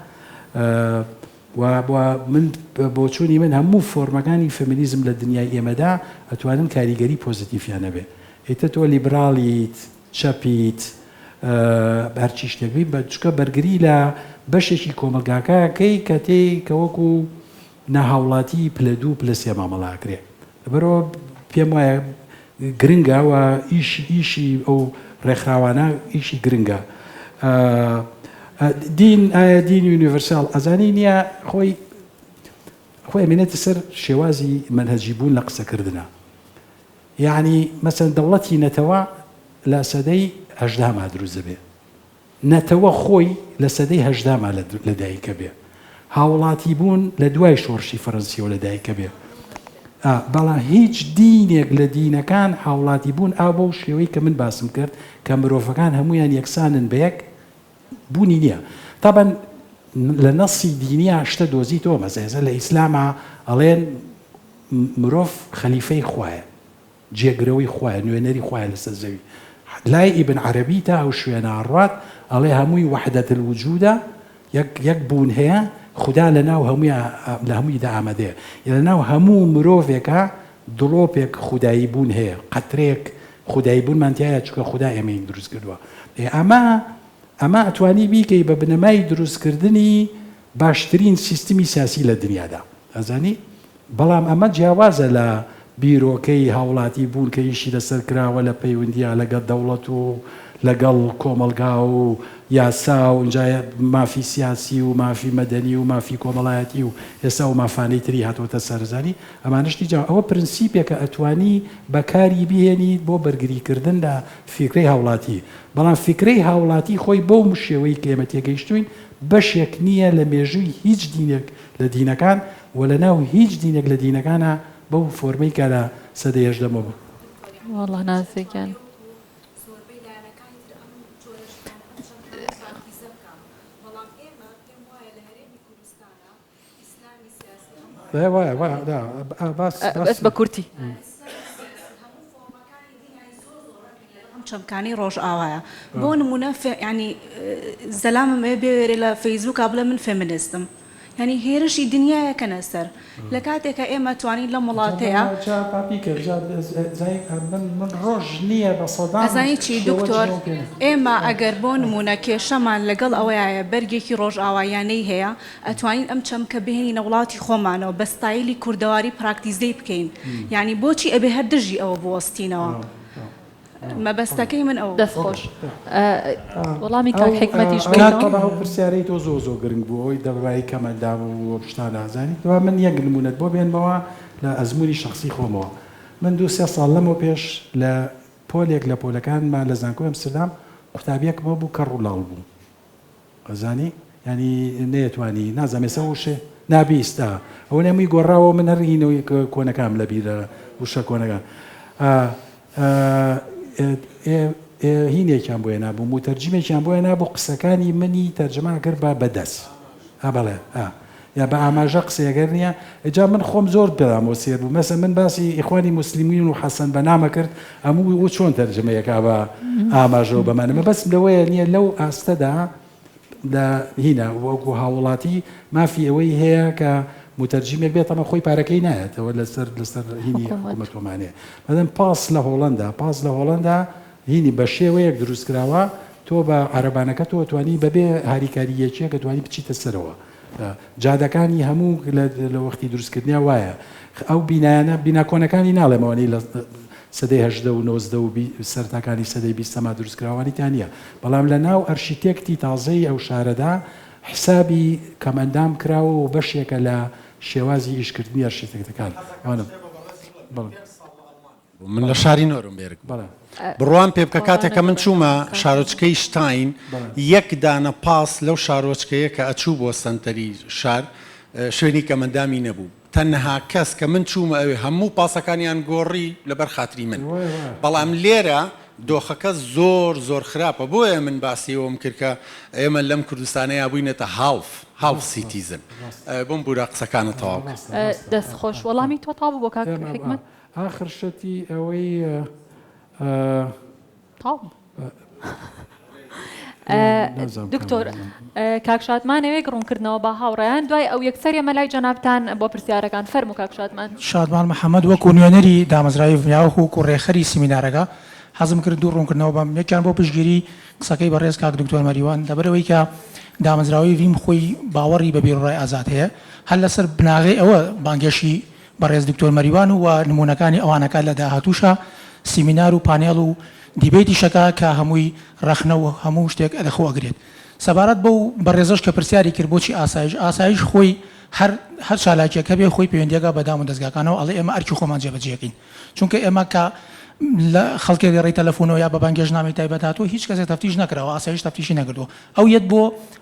و من بۆچوونی من هەموو فۆرمەکانی فێمینیزم لە دنیای ئێمەدا ئەتوانن کاریگەری پۆزیتیفیان هەبێ. ئیتر تۆ لیبراڵیت، چەپیت، هەرچی شتێک بی، چونکە بەرگری لە بەشێکی کۆمەڵگاکە ئەکەی کە تێی کە وەکو ناهاوڵاتی پلە دوو پلە سێ مامەڵە ئەکرێ. لەبەرئەوە پێم وایە گرنگە و ئیشی ئیشی ئەو ڕێکخراوانە ئیشی گرنگە. دین ئایا دین یونیڤرساڵ ئەزانی نییە خۆی خۆی ئەمێنێتە سەر شێوازی مەنهەجی بوون لە قسەکردنا. یەعنی مەسەلەن دەوڵەتی نەتەوە لە سەدەی هەژدەهەما دروست دەبێ. نەتەوە خۆی لە سەدەی هەژدەهەما لە دایک ئەبێ. هاوڵاتی بوون لە دوای شۆڕشی فەرەنسیەوە لە دایک ئەبێ. بەڵام هیچ دینێک لە دینەکان هاوڵاتی بوون ئا بەو شێوەی کە من باسم کرد کە مرۆڤەکان هەموویان یەکسانن بە یەک بوونی نییە. تەبعەن لە نەسی دینیا شتە دۆزیتەوە مەسەلەن ئێستا لە ئیسلاما ئەڵێن مرۆڤ خەلیفەی خوایە، جێگرەوەی خوایە، نوێنەری خوایە لەسەر زەوی. لای ئیبن عەرەبی تا ئەو شوێنە ئەڕوات ئەڵێ هەمووی وحدە الوجودە، یەک یەک بوون هەیە، خودا لە ناو هەموویا لە هەموویدا ئامادەیە. لە ناو هەموو مرۆڤێکا دڵۆپێک خودایی بوون هەیە، قەترەیەک خودایی بوونمان تیایە چونکە خودا ئێمەی دروست کردووە. ئێ ئەمە ئەمە ئەتوانی بیکەی بە بنەمای دروستکردنی باشترین سیستمی سیاسی لە دنیادا. ئەزانی؟ بەڵام ئەمە جیاوازە لە بیرۆکەی هاوڵاتی بوون کە ئیشی لەسەر کراوە لە پەیوندیا لەگەڵ دەوڵەت و لەگەڵ کۆمەڵگا و یاسا و ئینجا مافی سیاسی و مافی مەدەنی و مافی کۆمەڵایەتی و ئێستا ئەو مافانەی تری هاتۆتە سەر زانی ئەمانە شتی جیا ئەوە پرنسیپێکە ئەتوانی بەکاری بهێنیت بۆ بەرگری کردن لە فیکرەی هاوڵاتی بەڵام فیکرەی هاوڵاتی خۆی بەو شێوەی کە ئێمە تێگەیشتوین بەشێک نییە لە مێژووی هیچ دینێک لە دینەکان و لە ناو هیچ دینێک لە دینەکانا بەو فۆرمەی کە لە سەدەی هەژدەمەوە بوو. وەڵا نازێ گیان. بەس بە کورتی. ئەم چەمکانەی ڕۆژئاوایە بۆ نمونە یانی زەلامم ئەوێ بێوێرێ لە فەیسبووکا بڵێ من فێمنستم یانی هێرشی دنیایەکەنە سەر لە کاتێکا ئێمە توانین لەم وڵاتەیا ئەزانی چی دکتۆر ئێمە ئەگەر بۆ نمونە کێشەمان لەگەڵ ئەوەیایە بەرگێکی ڕۆژئاواییانەی هەیە ئەتوانین ئەم چەمکە بهێنینە وڵاتی خۆمانەوە بە ستایلی کوردەواری پراکتیزەی بکەین یانی بۆچی ئەبێ هەر دژی ئەوە بوەستینەوە مەبەستەکەی من ئەوە دەست خۆش وەڵامی کاک حیکمەتیش بەیتەوە. ئەو پرسیارەی تۆ زۆر زۆر گرنگ بوو ئەوەی دەربارەی کەمئەندام و ئەو شتانە ئەزانی دوا من یەک نمونەت بۆ بێنمەوە لە ئەزموونی شەخسی خۆمەوە من دوو سێ ساڵ لەمەو پێش لە پۆلێک لە پۆلەکانمان لە زانکۆی ئەمستردام قوتابیەکم هەبوو کەڕ و لاڵ بوو ئەزانی یانی نەیەتوانی نازانم ئێستا وشێ نابیست ئا ئەوە هەمووی گۆڕاوە من هەر هینەوەی کۆنەکانم لە بیرە وشە کۆنەکان ئا ئێ هینێکیان بۆ هێنابوو موتەرجمێکیان بۆ هێنابوو قسەکانی منی تەرجەمە کرد بە بەدەست ئا بەڵێ ئا یا بە ئاماژە قسەیەگەر نییە ئیجا من خۆم زۆر پێدامەوە سێر بوو مەسە من باسی ئیخوانی موسلیمین و حەسەن بەنامە کرد ئەموو و چۆن تەرجمەیەکا بە ئاماژەوە بەمانە مەبەستم لەوەیە نییە لەو ئاستەدا لە هینە وەکو هاوڵاتی مافی ئەوەی هەیە کە متەرجیمێک بێت ئەمە خۆی پارەکەی نایەتەوە لەسەر لەسەر هینی حکوومەت مەدەم پاس لە هۆڵندا پاس لە هۆڵندا هینی بە شێوەیەک دروست کراوە تۆ بە عەرەبانەکە تۆ توانی بەبێ هاریکاری یەکێک توانی بچیتە سەرەوە جادەکانی هەموو لە وەختی دروستکردنیا وایە ئەو بینایانە بینا کۆنەکانی ناڵێم ئەوانەی لە سەدەی 18 و 19 و سەرتاکانی سەدەی بیستەما دروستکراوانی تا نییە بەڵام لە ناو ئەرشیتێکتی تازەی ئەو شارەدا حسابی کەمئەندام کراوە و بەشێکە لە شێوازی ئیشکردنی ئەرشیتێکتەکان ئەوانە بەڵێ. من لە شاری نۆرمبێرگ بووم. بڕوام پێ بکە کاتێک کە من چوومە شارۆچکەی شتاین یەک دانە پاس لەو شارۆچکەیە کە ئەچوو بۆ سەنتەری شار شوێنی کەمەندامی نەبوو تەنها کەس کە من چوومە ئەوێ هەموو پاسەکانیان گۆڕی لەبەر خاتری من بەڵام لێرە دۆخەکە زۆر زۆر خراپە بۆیە من باسی ئەوەم کرد کە ئێمە لەم کوردستانەیا بووینەتە half half citizen بۆم بورە قسەکانت تەواو کە. دەست خۆش وەڵامی تۆ تەواو بوو بۆ کاک حیکمەت؟ ئاخر شەتی ئەوەی تەواو. دکتۆر کاک شادمان ئەوێک ڕوونکردنەوە بە هاوڕێیان دوای ئەو یەکسەر ئێمە لای جەنابتان بۆ پرسیارەکان فەرموو کاک شادمان. شادمان محەمەد وەکو نوێنەری دامەزراوی ڤمیاوەک وەکو ڕێکخەری سیمینارەکە حەزم کرد دوو ڕوونکردنەوە بەم یەکیان بۆ پشتگیری قسەکەی بەڕێز کاک دکتۆر مەریوان لەبەرئەوەی کە دامەزراوەی ڤیم خۆی باوەڕی بە بیروڕای ئازاد هەیە هەر لەسەر بناغەی ئەوە بانگێشی بەڕێز دکتۆر مەریوان و نموونەکانی ئەوان ئەکات لە داهاتووشا سیمینار و پانێڵ و دیبەیتیش ئەکا کە هەمووی ڕەخنە و هەموو شتێک لەخۆ ئەگرێت. سەبارەت بەو بەڕێزەش کە پرسیاری کرد بۆچی ئاسایش، ئاسایش خۆی هەر هەر چالاکیەک هەبێ خۆی پەیوەندی ئەکا بە دام و دەزگاکانەوە ئەڵێ ئێمە ئەرکی خۆمان جێبەجێ ئەکەین چونکە ئێمە کە لە خەڵکێک لە ڕێی تەلەفونەوە یا بە بانگێشتنامەی تایبەت هاتووە هیچ کەسێک تەفتیش نەکراوە ئاسایش تەفتیشی نەکردووە ئەو یەت بۆ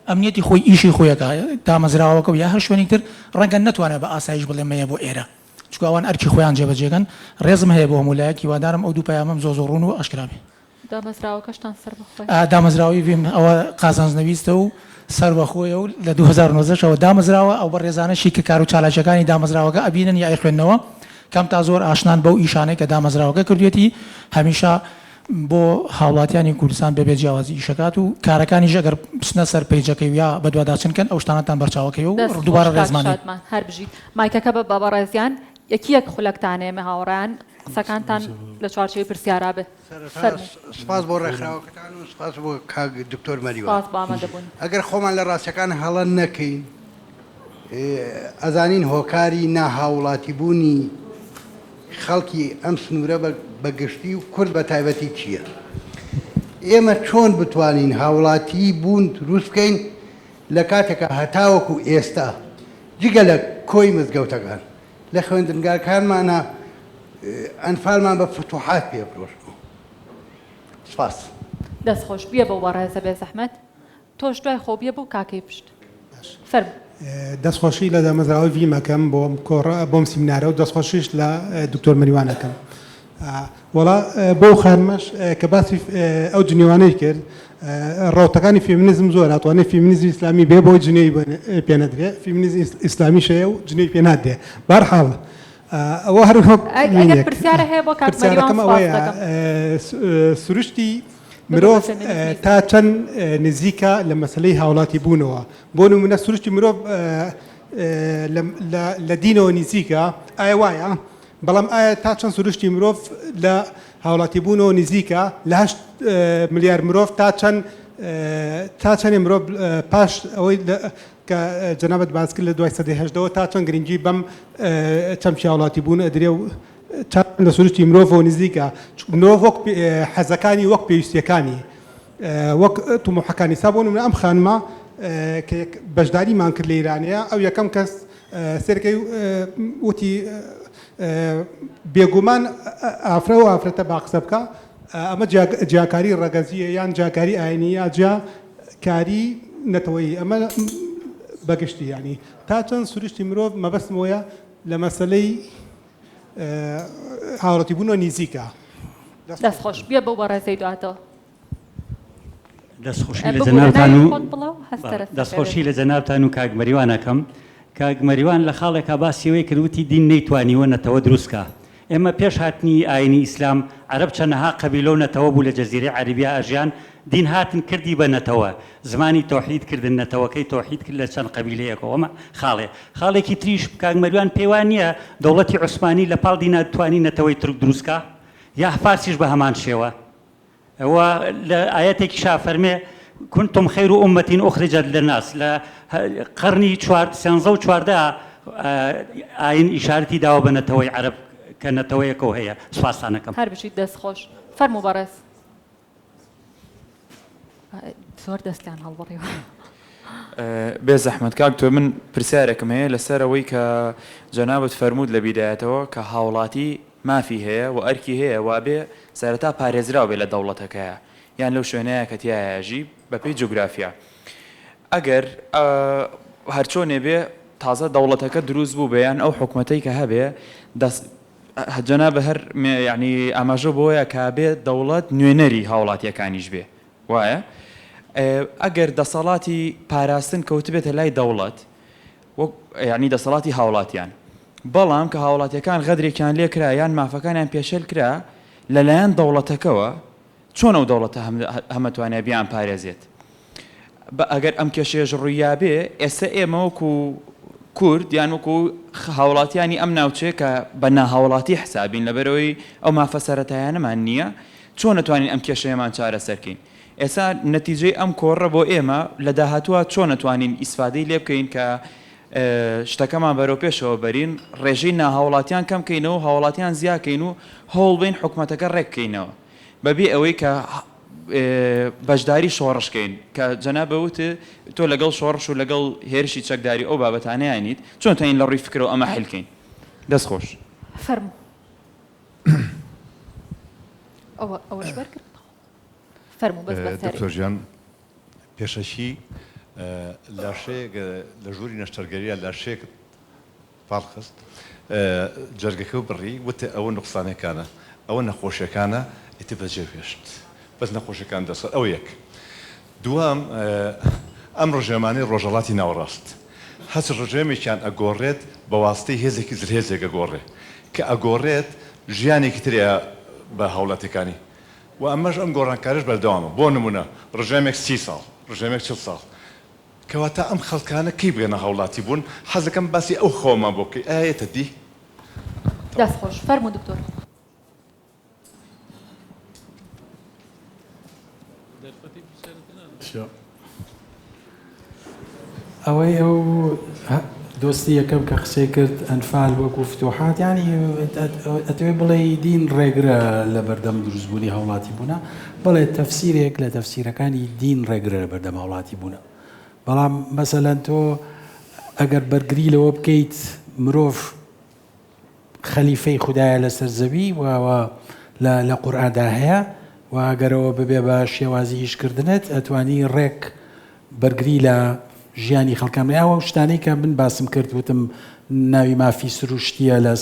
ئەمنیەتی خۆی ئیشی خۆی ئەکا دامەزراوەکە و یا هەر شوێنێک تر ڕەنگە نەتوانێت بە ئاسایش بڵێ مەیە بۆ ئێرە چونکە ئەوان ئەرکی خۆیان جێبەجێکەن ڕێزم هەیە بۆ هەموو لایەک هیوادارم ئەو دوو پەیامەم زۆر زۆر ڕوون و ئاشکرا بێ. دامەزراوەکەشتان سەربەخۆیە؟ دامەزراوەی ڤیم ئەوە قازانج نەویستە و سەربەخۆیە و لە 2019 ەوە دامەزراوە، ئەو بەڕێزانەشی کە کارو چالاکیەکانی دامەزراوەکە ئەبینن یا ئەیخوێننەوە کەم تا زۆر ئاشنان بەو ئیشانەی کە دامەزراوەکە کردویەتی، هەمیشە بۆ هاوڵاتیانی کوردستان بەبێ جیاوازی ئیشەکات و کارەکانیش ئەگەر بچنە سەر پەیجەکەی و یا بەدواداچن کەن ئەو شتانەتان بەرچاوەکەوێ و دەست خۆش دووبارە کاک ڕێزمان لێ. شادمان هەر بژیت. مایکەکە بە بە بەڕێزیان یەکی یەک خولەکتان ئێمە هاوڕێیان قسەکانتان لە چوارچێوەی پرسیارا بێ. سەرەتا فەرموو. سپاس بۆ ڕێکخراوەکەتان و سپاس بۆ کاک دکتۆر مەریوان. سپاس بۆ ئامادەبوون. ئەگەر خۆمان لە ڕاستیەکان هەڵە نەکەین ئەزانین هۆکاری ناهاوڵاتیبوونی خەڵکی ئەم سنوورە بە گشتی و کورد بە تایبەتی چییە؟ ئێمە چۆن بتوانین هاوڵاتیی بوون دروست بکەین لە کاتێکا هەتاوەکو ئێستا جگە لە کۆی مزگەوتەکان لە خوێندنگاکانمانا ئەنفالمان بە فتوحات پێ فرۆشتووە. سپاس. دەست خۆش بیە بەو بەڕێزە بێزەحمەت. تۆش دوای خۆ بیە بەو کاکەی پشت فەرموو. دەست خۆشی لە دامەزراوەی ڤیم ئەکەم بۆ ئەم کۆڕە بۆ ئەم سیمینارە و دەست خۆشیش لە دکتۆر مەریوان ئەکەم وەڵا بۆ خانمەش کە باسی ئەو جنێوانەی کرد ڕەوتەکانی فێمینیزم زۆر ئەتوانێت فێمینیزمی ئیسلامی بێ بۆی جنێوی پێ نەدرێ فێمینیزم ئیسلامیش هەیە و جنێوی پێ نادرێ بەهەرحاڵ ئەوە هەر وەک ئەگەر پرسیارە هەیە بۆ کاک مەریوان پرسیارەکەم سپاس ئەوەیە دەکەم. سروشتی مرۆڤ تا چەند نزیکە لە مەسەلەی هاوڵاتی بوونەوە؟ بۆ نمونە سروشتی مرۆڤ لە دینەوە نزیکە، ئایا وایە؟ بەڵام ئایا تا چەند سروشتی مرۆڤ لە هاوڵاتی بوونەوە نزیکە؟ لە هەشت ملیار مرۆڤ تا چەند تا چەندێ مرۆڤ پاش ئەوەی کە جەنابت باس کرد لە دوای سەدەی هەژدەوە تا چەند گرنگی بەم چەمکی هاوڵاتی بوون ئەدرێ و چەند لە سروشتی مرۆڤەوە نزیکە، مرۆڤ وەک حەزەکانی وەک پێویستیەکانی وەک تموحەکانی سا بۆ نمونە ئەم خانمە کە بەشداریمان کرد لە ئیرانەیە ئەو یەکەم کەس سێرکەی وتی بێگومان ئافرە و ئافرەتە با قسە بکە ئەمە جیاکاری ڕەگەزیە یان جیاکاری ئاینی یا جیاکاری نەتەوەیی ئەمە بەگشتی ینی تا چەند سروشتی مرۆڤ مەبەستمەوەیە لە مەسەلەی هاوڵاتی بوونەوە نیزیکە. دەست خۆش بیە بەو بەڕێزەی دواتەوە. دەست خۆشی لە جەنابتان و دەست خۆشی لە جەنابتان و کاک مەریوان ئەکەم. کاک مەریوان لە خاڵێکا باسی ئەوەی کرد وتی دین نەیتوانیوە نەتەوە دروست کا. ئێمە پێش هاتنی ئاینی ئیسلام عەرەب چەنەها قەبیلە و نەتەوە بوو لە جەزیرەی عەربیا ئەژیان دین هاتن کردی بە نەتەوە زمانی تۆحید کردن نەتەوەکەی تۆحید کرد لە چەند قەبیلەیەکەوە ئەمە خاڵێ خاڵێکی تریش کاک مەریوان پێی وا نییە دەوڵەتی عوسمانی لە پاڵ دینا توانی نەتەوەی تورک دروست کا یا فارسیش بە هەمان شێوە و لە ئایەتێکیشا فەرمێ کنتم خیر امة اخرجت للناس لە قەرنی چوار سێنزە و 14 ئاین ئیشارەتی داوە بە نەتەوەی عەرەب کە نەتەوەیەکەو هەیە سوپاستان ئەکەم. هەر بژیت دەست خۆش. فەرموو بەڕێز. زۆر دەستیان هەڵبڕیوە. بێ زەحمەت کاک تۆ من پرسیارێکم هەیە لەسەر ئەوەی کە جەنابت فەرمووت لە بیدایەتەوە کە هاوڵاتی مافی هەیە و ئەرکی هەیە وابێ سەرەتا پارێزراو بێ لە دەوڵەتەکەیا یان لەو شوێنەیا کە تیایا ئەژی بەپێی جوگرافیا ئەگەر هەرچۆنێ بێ تازە دەوڵەتەکە دروست بوو بێ یان ئەو حکومەتەی کە هەبێ دەس جەنابت هەر یانی ئاماژە بۆیە کە بێ دەوڵەت نوێنەری هاوڵاتیەکانیش بێ وایە؟ ئەگەر دەسەڵاتی پاراستن کەوتبێتە لای دەوڵەت وەک یانی دەسەڵاتی هاوڵاتیان بەڵام کە هاوڵاتیەکان غەدرێکیان لێکرا یان مافەکانیان پێشێل کرا لەلایەن دەوڵەتەکەوە چۆن ئەو دەوڵەتە هەمەتوانێ بیانپارێزێت؟ بە ئەگەر ئەم کێشەیەش ڕوویابێ ئێستا ئێمە وەکو کورد یان وەکو هاوڵاتیانی ئەم ناوچەیە کە بە ناهاوڵاتی حسابین لەبەرئەوەی ئەو مافە سەرەتایانەمان نییە چۆن ئەتوانین ئەم کێشەیەمان چارەسەر کەین؟ ئێستا نەتیجەی ئەم کۆڕە بۆ ئێمە لە داهاتووە چۆن ئەتوانین ئیسفادەی لێ بکەین کە شتەکەمان بەرەو پێشەوە بەرین ڕێژەی ناهاوڵاتیان کەم کەینەوە و هاوڵاتیان زیا کەین و هەوڵ بەین حکومەتەکە ڕێک بکەینەوە بەبێ ئەوەی کە بەشداری شۆڕش کەین کە جەنابە وت تۆ لەگەڵ شۆڕش و لەگەڵ هێرشی چەکداری ئەو بابەتانەیانیت چۆن توانین لە ڕووی فکرەوە ئەمە حل کەین دەست خۆش. فەرموو. ئەوە ئەوەش بەرگرە تەواو. فەرموو بەس بە سەری. دکتۆر گیان پێشەکی لاشەیەک لە ژووری نەشتەرگەریە لاشەیەکت پاڵ خست جەرگەکەو بڕی وتت ئەوە نوقسانەکانە ئەوە نەخۆشیەکانە ئیتر بەجێو هێشت بەس نەخۆشیەکان دەسەر ئەوە یەک دووەم ئەم ڕژێمانەی ڕۆژهەڵاتی ناوەڕاست هەچ ڕژێمێکیان ئەگۆڕێت بە واسطەی هێزێکی زلهێزێک ئەگۆڕێ کە ئەگۆڕێت ژیانێکی تر ئەیا بە هاوڵاتیەکانی و ئەمەش ئەم گۆڕانکاریەش بەردەوامە بۆ نمونە ڕژێمێک 30 ساڵ ڕژێمێک 40 ساڵ کەواتە ئەم خەڵکانە کەی بگەنە هاوڵاتی بوون؟ حەزەکەم باسی ئەو خەوەمان بۆ بکەی ئایا یەتە دی؟ دەست خۆش فەرموو دکتۆر. ئەوەی ئەو دۆستی یەکەم کە قسەی کرد ئەنفال وەکو فتوحات یانی ئەتەوێ بڵێی دین ڕێگرە لە بەردەم دروستبوونی هاوڵاتی بوونە بەڵێ تەفسیرێک لە تەفسیرەکانی دین ڕێگرە لە بەردەم هاوڵاتی بوونە بەڵام مەسەلەن تۆ ئەگەر بەرگری لەوە بکەیت مرۆڤ خەلیفەی خودایە لەسەر زەوی و ئەوە لە لە قورئاندا هەیە و ئەگەر ئەوە ببێ بە شێوازی ئیشکردنت ئەتوانی ڕێک بەرگری لە ژیانی خەڵکان بکەی. ئەو شتانەی کە من باسم کرد وتم ناوی مافی سروشتیە لە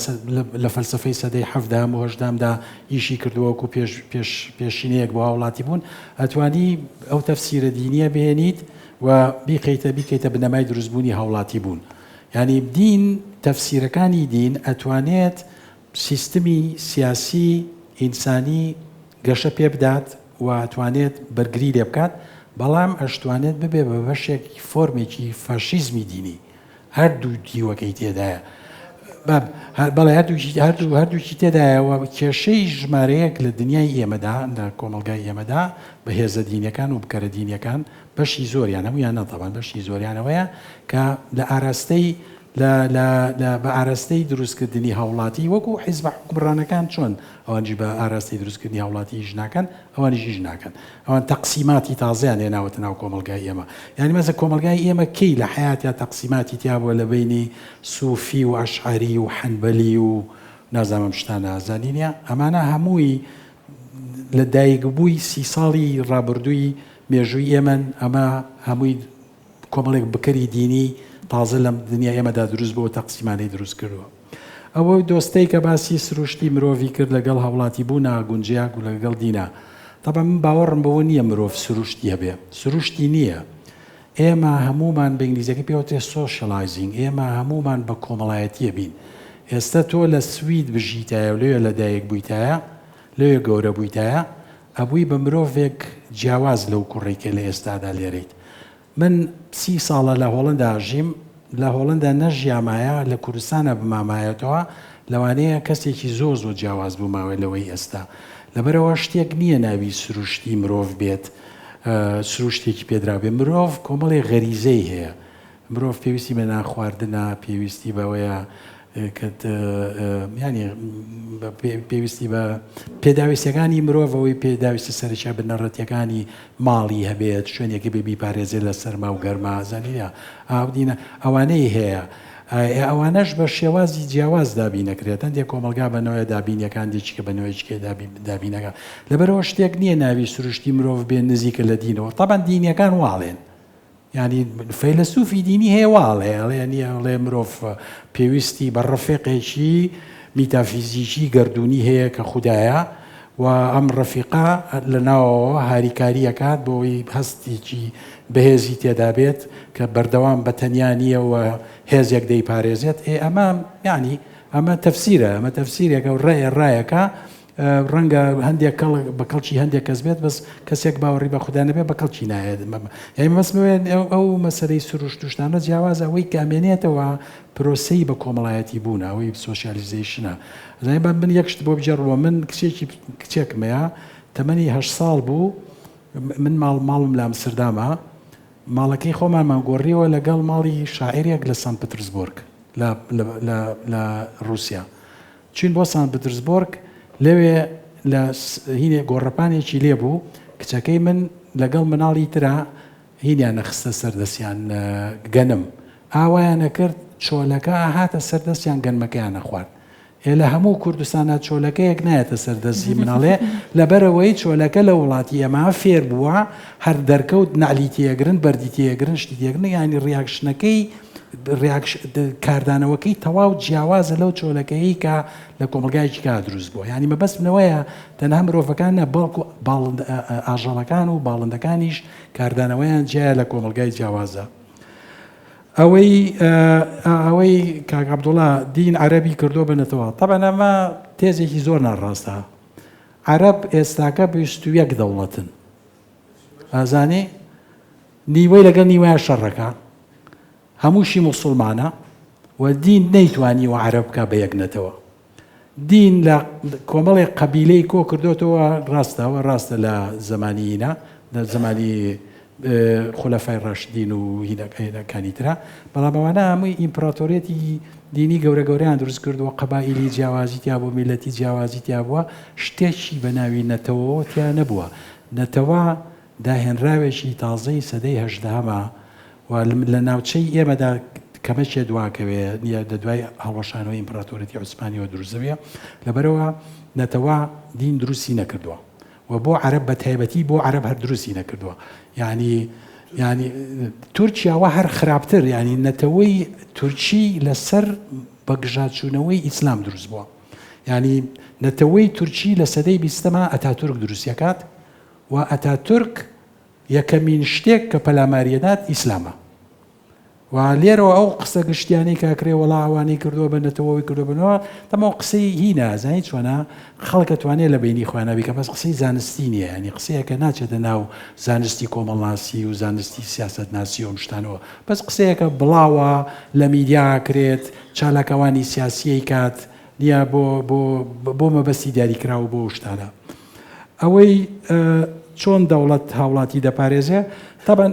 لە فەلسەفەی سەدەی حەڤدەهەم و هەژدەهەمدا ئیشی کردووە وەکو پێش پێش پێشینەیەک بۆ هاوڵاتی بوون ئەتوانی ئەو تەفسیرە دینیە بهێنیت و بیخەیتە بیکەیتە بنەمای دروستبوونی هاوڵاتی بوون. یانی دین، تەفسیرەکانی دین ئەتوانێت سیستمی سیاسی ئینسانی گەشە پێ بدات و ئەتوانێت بەرگری لێ بکات، بەڵام ئەشتوانێت ببێ بە بەشێک فۆرمێکی فاشیزمی دینی. هەردوو دیوەکەی تێدایە. بەڵێ هەردووکی هەردوو هەردووکی تێدایە و کێشەی ژمارەیەک لە دنیای ئێمەدا لە کۆمەڵگای ئێمەدا بە هێزە دینیەکان و بکەرە دینیەکان بەشی زۆریان، هەموویان نا تەبعەن، بەشی زۆریان ئەوەیە کە لە ئاراستەی لە لە لە بە ئاراستەی دروستکردنی هاوڵاتی وەکو حیزبە حوکمڕانەکان چۆن ئەوانیش بە ئاراستەی دروستکردنی هاوڵاتی ئیش ناکەن ئەوانیش ئیش ناکەن ئەوان تەقسیماتی تازەیان هێناوەتە ناو کۆمەڵگای ئێمە یانی مەسە کۆمەڵگای ئێمە کەی لە حەیاتیا تەقسیماتی تیا بووە لە بەینی سوفی و ئەشعەری و حەنبەلی و نازانم ئەم شتانە ئەزانی نیە ئەمانە هەمووی لە دایکبووی سی ساڵی ڕابردووی مێژووی ئێمەن، ئەمە هەمووی کۆمەڵێک بکەری دینی تازە لەم دنیای ئێمەدا دروست بووە و تەقسیمانەی دروست کردووە. ئەوە دۆستەی کە باسی سروشتی مرۆڤی کرد لەگەڵ هاوڵاتی بوونا گونجیاگ و لەگەڵ دینا. تەبعەن من باوەڕم بەوە نییە مرۆڤ سروشتی هەبێ. سروشتی نییە. ئێمە هەموومان بە ئینگلیزیەکەی پێ وترێ socializing ئێمە هەموومان بە کۆمەڵایەتیە بین. ئێستە تۆ لە سوید بژیتایە و لەوێ لەدایک بوویتایە، لەوێ گەورە بوویتایە، ئەبووی بە مرۆڤێک جیاواز لەو کوڕەی کە لە ئێستادا لێرەیت. من سی ساڵە لە هۆڵەندا ئەژیم، لە هۆڵەندا نەژیامایە، لە کوردستانا بمامایەتەوە، لەوانەیە کەسێکی زۆر زۆر جیاواز بووماوە لەوەی ئێستا. لەبەرئەوە شتێک نییە ناوی سروشتی مرۆڤ بێت، سروشتێکی پێدراو بێت. مرۆڤ کۆمەڵێک غەریزەی هەیە. مرۆڤ پێویستی بە نان خواردنە، پێویستی بەوەیە کە یانی پێویستی بە پێداویستیەکانی مرۆڤ ئەوەی پێداویستە سەرەکیە بنەڕەتیەکانی ماڵی هەبێت شوێنێکی بێ بیپارێزێت لە سەرما و گەرما زانیە ئاودینە ئەوانەی هەیە ئەوانەش بە شێوازی جیاواز دابینەکرێت هەندێک کۆمەلگا بە نەوەیە دابینەکان دێکیکە بە نەوەیەکێ دابینەکە لەبەرەوە شتێک نییە ناوی سروشتی مرۆڤ بێ نزیکە لە دینەوە تەبعەن دینیەکان واڵێن یانی فەیلەسوفی دینی هەیە وا ئەڵێ، ئەڵێ نیە ئەڵێ مرۆڤ پێویستی بە ڕەفیقێکی میتافیزیکی گەردوونی هەیە کە خودایە و ئەم ڕەفیقە لە ناوەوە هاریکاری ئەکات بۆ ئەوەی هەستێکی بەهێزی تێدا بێت کە بەردەوام بە تەنیا نییە و هێزێک دەیپارێزێت. ئێ ئەمە یانی ئەمە تەفسیرە، ئەمە تەفسیرێکە و ڕێ ڕایەکە. ڕەنگە هەندێک کەڵک بە کەڵکی هەندێک کەس بێت بەس کەسێک باوەڕی بە خودا نەبێت بە کەڵکی نایەت یانی مەبەستم ئەوەیە ئەو مەسەلەی سروشت و شتانە جیاوازە ئەوەی کە ئەمێنێتەوە پرۆسەی بە کۆمەڵایەتی بوونە ئەوەی socialization ە ئەزانی با من یەک شت بۆ بگێڕمەوە من کچێکی کچێکم هەیە تەمەنی هەشت ساڵ بوو من ماڵ ماڵم لە ئەمستردامە ماڵەکەی خۆمانمان گۆڕیەوە لەگەڵ ماڵی شاعیرێک لە سان پترسبۆرگ لە لە لە ڕووسیا چوین بۆ سان پترسبۆرگ لەوێ لە هینێ گۆڕەپانێکی لێ بوو کچەکەی من لەگەڵ مناڵی ترا هینیان ئەخستە سەر دەستیان گەنم ئاوایان ئەکرد چۆلەکە ئەهاتە سەر دەستیان گەنمەکەیان ئەخوارد ئێ لە هەموو کوردستانا چۆلەکەیەک نایەتە سەر دەستی مناڵێ لەبەرئەوەی چۆلەکە لە وڵاتی ئێمە فێر بووە هەر دەرکەوت نەعلی تێگرن بەردی تێگرن شتی تێگرن یانی reaction ەکەی کاردانەوەکەی تەواو جیاوازە لەو چۆلەکەیەی کە لە کۆمەڵگایەکی کا دروست بووە یانی مەبەستم لەوەیە تەنها مرۆڤەکان نا بەڵکو ئاژەڵەکان و باڵندەکانیش کاردانەوەیان جیایە لە کۆمەڵگای جیاوازە ئەوەی ئەوەی کاک عەبدوڵا دین عەرەبی کردووە بە نەتەوە تەبعەن ئەمە تێزێکی زۆر ناڕاستە عەرەب ئێستاکە 21 دەوڵەتن ئازانی نیوەی لەگەڵ نیوەیان شەڕەکە هەمووشی موسڵمانە و دین نەیتوانیوە عەرەب بکا بە یەک نەتەوە. دین لە کۆمەڵێک قەبیلەی کۆ کردۆتەوە ڕاستە ئەوە ڕاستە لە زەمانی هینا لە زەمانی خولەفای ڕاشدین و هینەکانی ترا بەڵام ئەوانە هەمووی ئیمپراتۆریەتی دینی گەورە گەورەیان دروست کردووە قەبائیلی جیاوازی تیا بوو میلەتی جیاوازی تیا بووە شتێکی بە ناوی نەتەوەوە تیا نەبووە نەتەوە داهێنراوێکی تازەی سەدەی هەژدەهەمە و لە ناوچەی ئێمەدا کەمەکێ دواکەوێ نیە لە دوای هەڵوەشانەوەی ئیمپراتۆریەتی عوسمانیەوە دروست دەبێ لەبەرئەوە نەتەوە دین دروستی نەکردووە و بۆ عەرەب بە تایبەتی بۆ عەرەب هەر دروستی نەکردووە یعنی یعنی تورکیا وە هەر خراپتر یعنی نەتەوەی تورکی لەسەر بەگژاچوونەوەی ئیسلام دروست بووە یعنی نەتەوەی تورکی لە سەدەی بیستەما ئەتاتورک دروستیەکات و ئەتاتورک یەکەمین شتێک کە پەلاماری ئەدات ئیسلامە و لێرەوە ئەو قسە گشتیانەی کە ئەکرێ وەڵا ئەوانەی کردووە بە نەتەوە ئەوی کردووە بە نەوە تەمام قسەی هینە ئەزانی چۆنە خەڵک ئەتوانێ لە بەینی خۆیانا بیکا بەس قسەی زانستی نییە یانی قسەیەکە ناچێتە ناو زانستی کۆمەڵناسی و زانستی سیاسەتناسی و ئەم شتانەوە بەس قسەیەکە بڵاوە لە میدیا ئەکرێت چالاکەوانی سیاسی ئەیکات نییە بۆ بۆ بۆ مەبەستی دیاریکراو بۆ ئەو شتانە. ئەوەی چۆن دەوڵەت هاوڵاتی دەپارێزێ تەبەن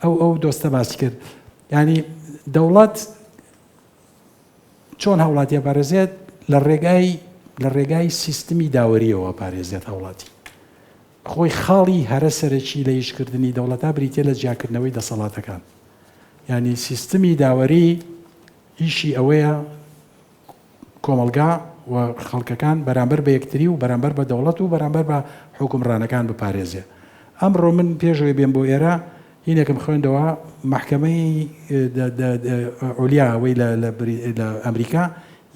ئەو ئەو دۆستە باسی کرد ینی دەوڵەت چۆن هاوڵاتیە پارێزێت لە ڕێگای لە ڕێگای سیستمی داوەریەوە پارێزێت هاوڵاتی خۆی خاڵی هەرە سەرەکی لە ئیشکردنی دەوڵەتا بریتە لە جیاکردنەوەی دەسەڵاتەکان ینی سیستمی داوەری ئیشی ئەوەیە کۆمەڵگا و خەڵکەکان بەرامبەر بە یەکتری و بەرامبەر بە دەوڵەت و بەرامبەر بە حوکمڕانەکان بپارێزێ. ئەمڕۆ من پێش ئەوەی بێم بۆ ئێرە هینێکم خوێندەوە مەحکەمەی عولیا ئەوەی لە لە ئەمریکا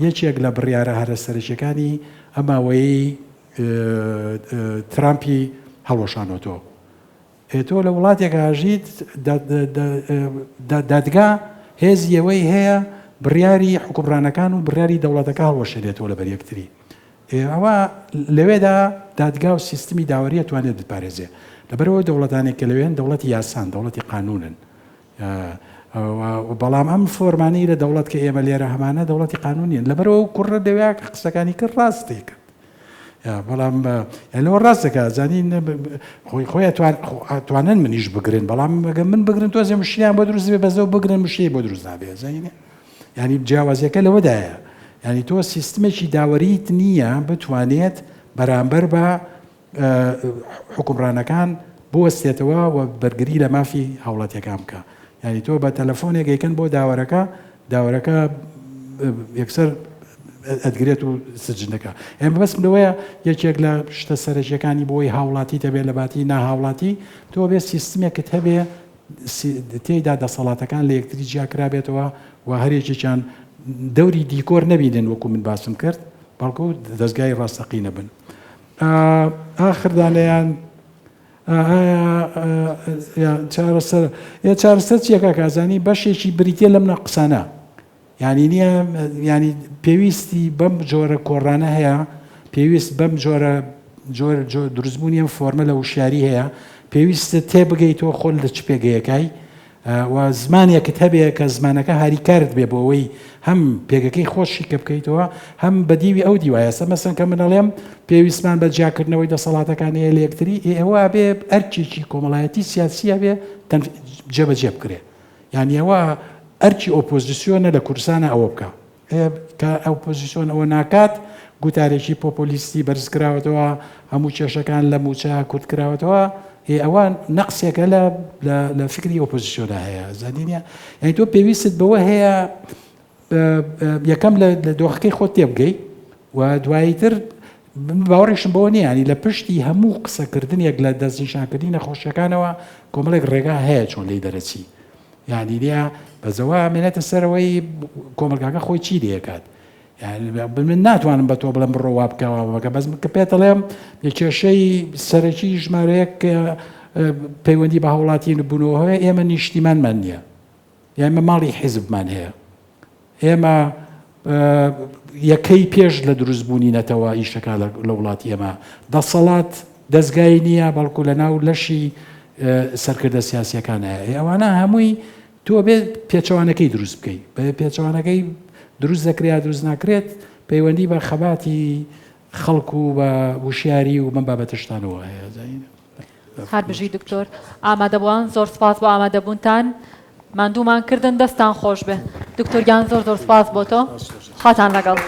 یەکێک لە بڕیارە هەرە سەرەکیەکانی ئەم ماوەیەی ترامپی هەڵوەشانۆتەوە. ئێ تۆ لە وڵاتێک ئاژیت دادگا هێزی ئەوەی هەیە بڕیاری حوکمڕانەکان و بڕیاری دەوڵەتەکە هەڵوەشێنێتەوە لەبەر یەکتری. ئێ ئەوە لەوێدا دادگا و سیستمی داوەری ئەتوانێت بتپارێزێ. لەبەرئەوە دەوڵەتانێک کە لەوێن دەوڵەتی یاسان، دەوڵەتی قانوونن. بەڵام ئەم فۆرمانەی لە دەوڵەت کە ئێمە لێرە هەمانە دەوڵەتی قانوون نین. لەبەرئەوە ئەو کوڕە لەوێ کە قسەکانی کرد ڕاستی کرد. بەڵام لەوە ڕاست دەکا زانی خۆی خۆی ئەتوانن منیش بگرن بەڵام ئەگەر من بگرن تۆزێ مشکلیان بۆ دروست بێ بەزەوە بگرن مشکلی بۆ دروست نابێ زانینە ینی جیاوازیەکە لەوەدایە ینی تۆ سیستمێکی داوەریت نییە بتوانێت بەرامبەر بە حوکمڕانەکان بوەستێتەوە و بەرگری لە مافی هاوڵاتیەکان بکا یانی تۆ بە تەلەفۆنێک ئەیکەن بۆ داوەرەکە داوەرەکە یەکسەر ئەتگرێت و سجن دەکا ئێمە بەسم لەوەیە یەکێک لە شتە سەرەکیەکانی بۆی هاوڵاتی دەبێت لە باتی ناهاوڵاتی تۆ بێ سیستمێکت هەبێ تێیدا دەسەڵاتەکان لە یەکتری جیاکرابێتەوە و هەرێکێکیان دەوری دیکۆر نەبینن وەکو من باسم کرد بەڵکو دەستگای ڕاستەقینە بن ئاخر دانەیان ئایا چارەسەر ئێ چارەسەر چیە کاک ئازانی بەشێکی بریتە لەم قسانە یعنی نییە ینی پێویستی بەم جۆرە کۆڕانە هەیە پێویست بەم جۆرە جۆر دروستبوونی ئەم فۆرمە لە وشیاری هەیە پێویستە تێبگەیتەوە خۆت لە چ پێگەیەکای و زمانێکت هەبێ کە زمانەکە هاریکارت بێ بۆ ئەوەی هەم پێگەکەی خۆت شیکە بکەیتەوە هەم بە دیوی ئەو دیوە ئێستا مەسەن کە من ئەڵێم پێویستمان بە جیاکردنەوەی دەسەڵاتەکان هەیە لە یەکتری ئێ ئەوە ئەبێ ئەرکێکی کۆمەڵایەتی سیاسی هەبێ جێبەجێ بکرێ یانی ئەوە ئەرکی ئۆپۆزیسیۆنە لە کوردستانە ئەوە بکە کە ئۆپۆزیسیۆن ئەوە ناکات، گوتارێکی پۆپۆلیستی بەرزکراوەتەوە، هەموو کێشەکان لە مووچە کورتکراوەتەوە، ئێ ئەوە نەقسێکە لە لە فکری ئۆپۆزیسیۆنا هەیە، زانی نییە؟ یانی تۆ پێویستت بەوە هەیە یەکەم لە دۆخەکەی خۆت تێبگەی و دوایی تر من باوەڕیشم بەوە نییە ینی لە پشتی هەموو قسەکردنێک لە دەستنیشانکردنی نەخۆشیەکانەوە کۆمەڵێک ڕێگا هەیە چۆن لێی دەرەچی یانی لێ بەس ئەوە ئەمێنێتە سەرەوەی کۆمەڵگاکە خۆی چی لێکات من ناتوانم بە تۆ بڵێم بڕۆ وا بکە وا بکە بەس کە پێت دەڵێم کێشەی سەرەکی ژمارەیەک پەیوەندی بە هاوڵاتی بوونەوە هەیە ئێمە نیشتیمانمان نییە ئێمە ماڵی حیزبمان هەیە ئێمە یەکەی پێش لە دروستبوونی نەتەوە ئیشەکە لە وڵاتی ئێمە دەسەڵات دەزگای نییە بەڵکو لە ناو لەشی سەرکردە سیاسیەکان هەیە ئەوانە هەمووی تۆ بێ پێچەوانەکەی دروست بکەیت بە پێچەوانەکەی دروست دەکرێت دروست ناکرێت پەیوەندی بە خەباتی خەڵک و بە وشیاری و بەم بابەتە شتانەوە هەیە. هەر بژی دکتۆر. ئامادەبووان زۆر سپاس بۆ ئامادەبوونتان ماندوومان کردن دەستان خۆش بێ دکتۆر گیان زۆر زۆر سپاس بۆ تۆ خواتان لەگەڵ.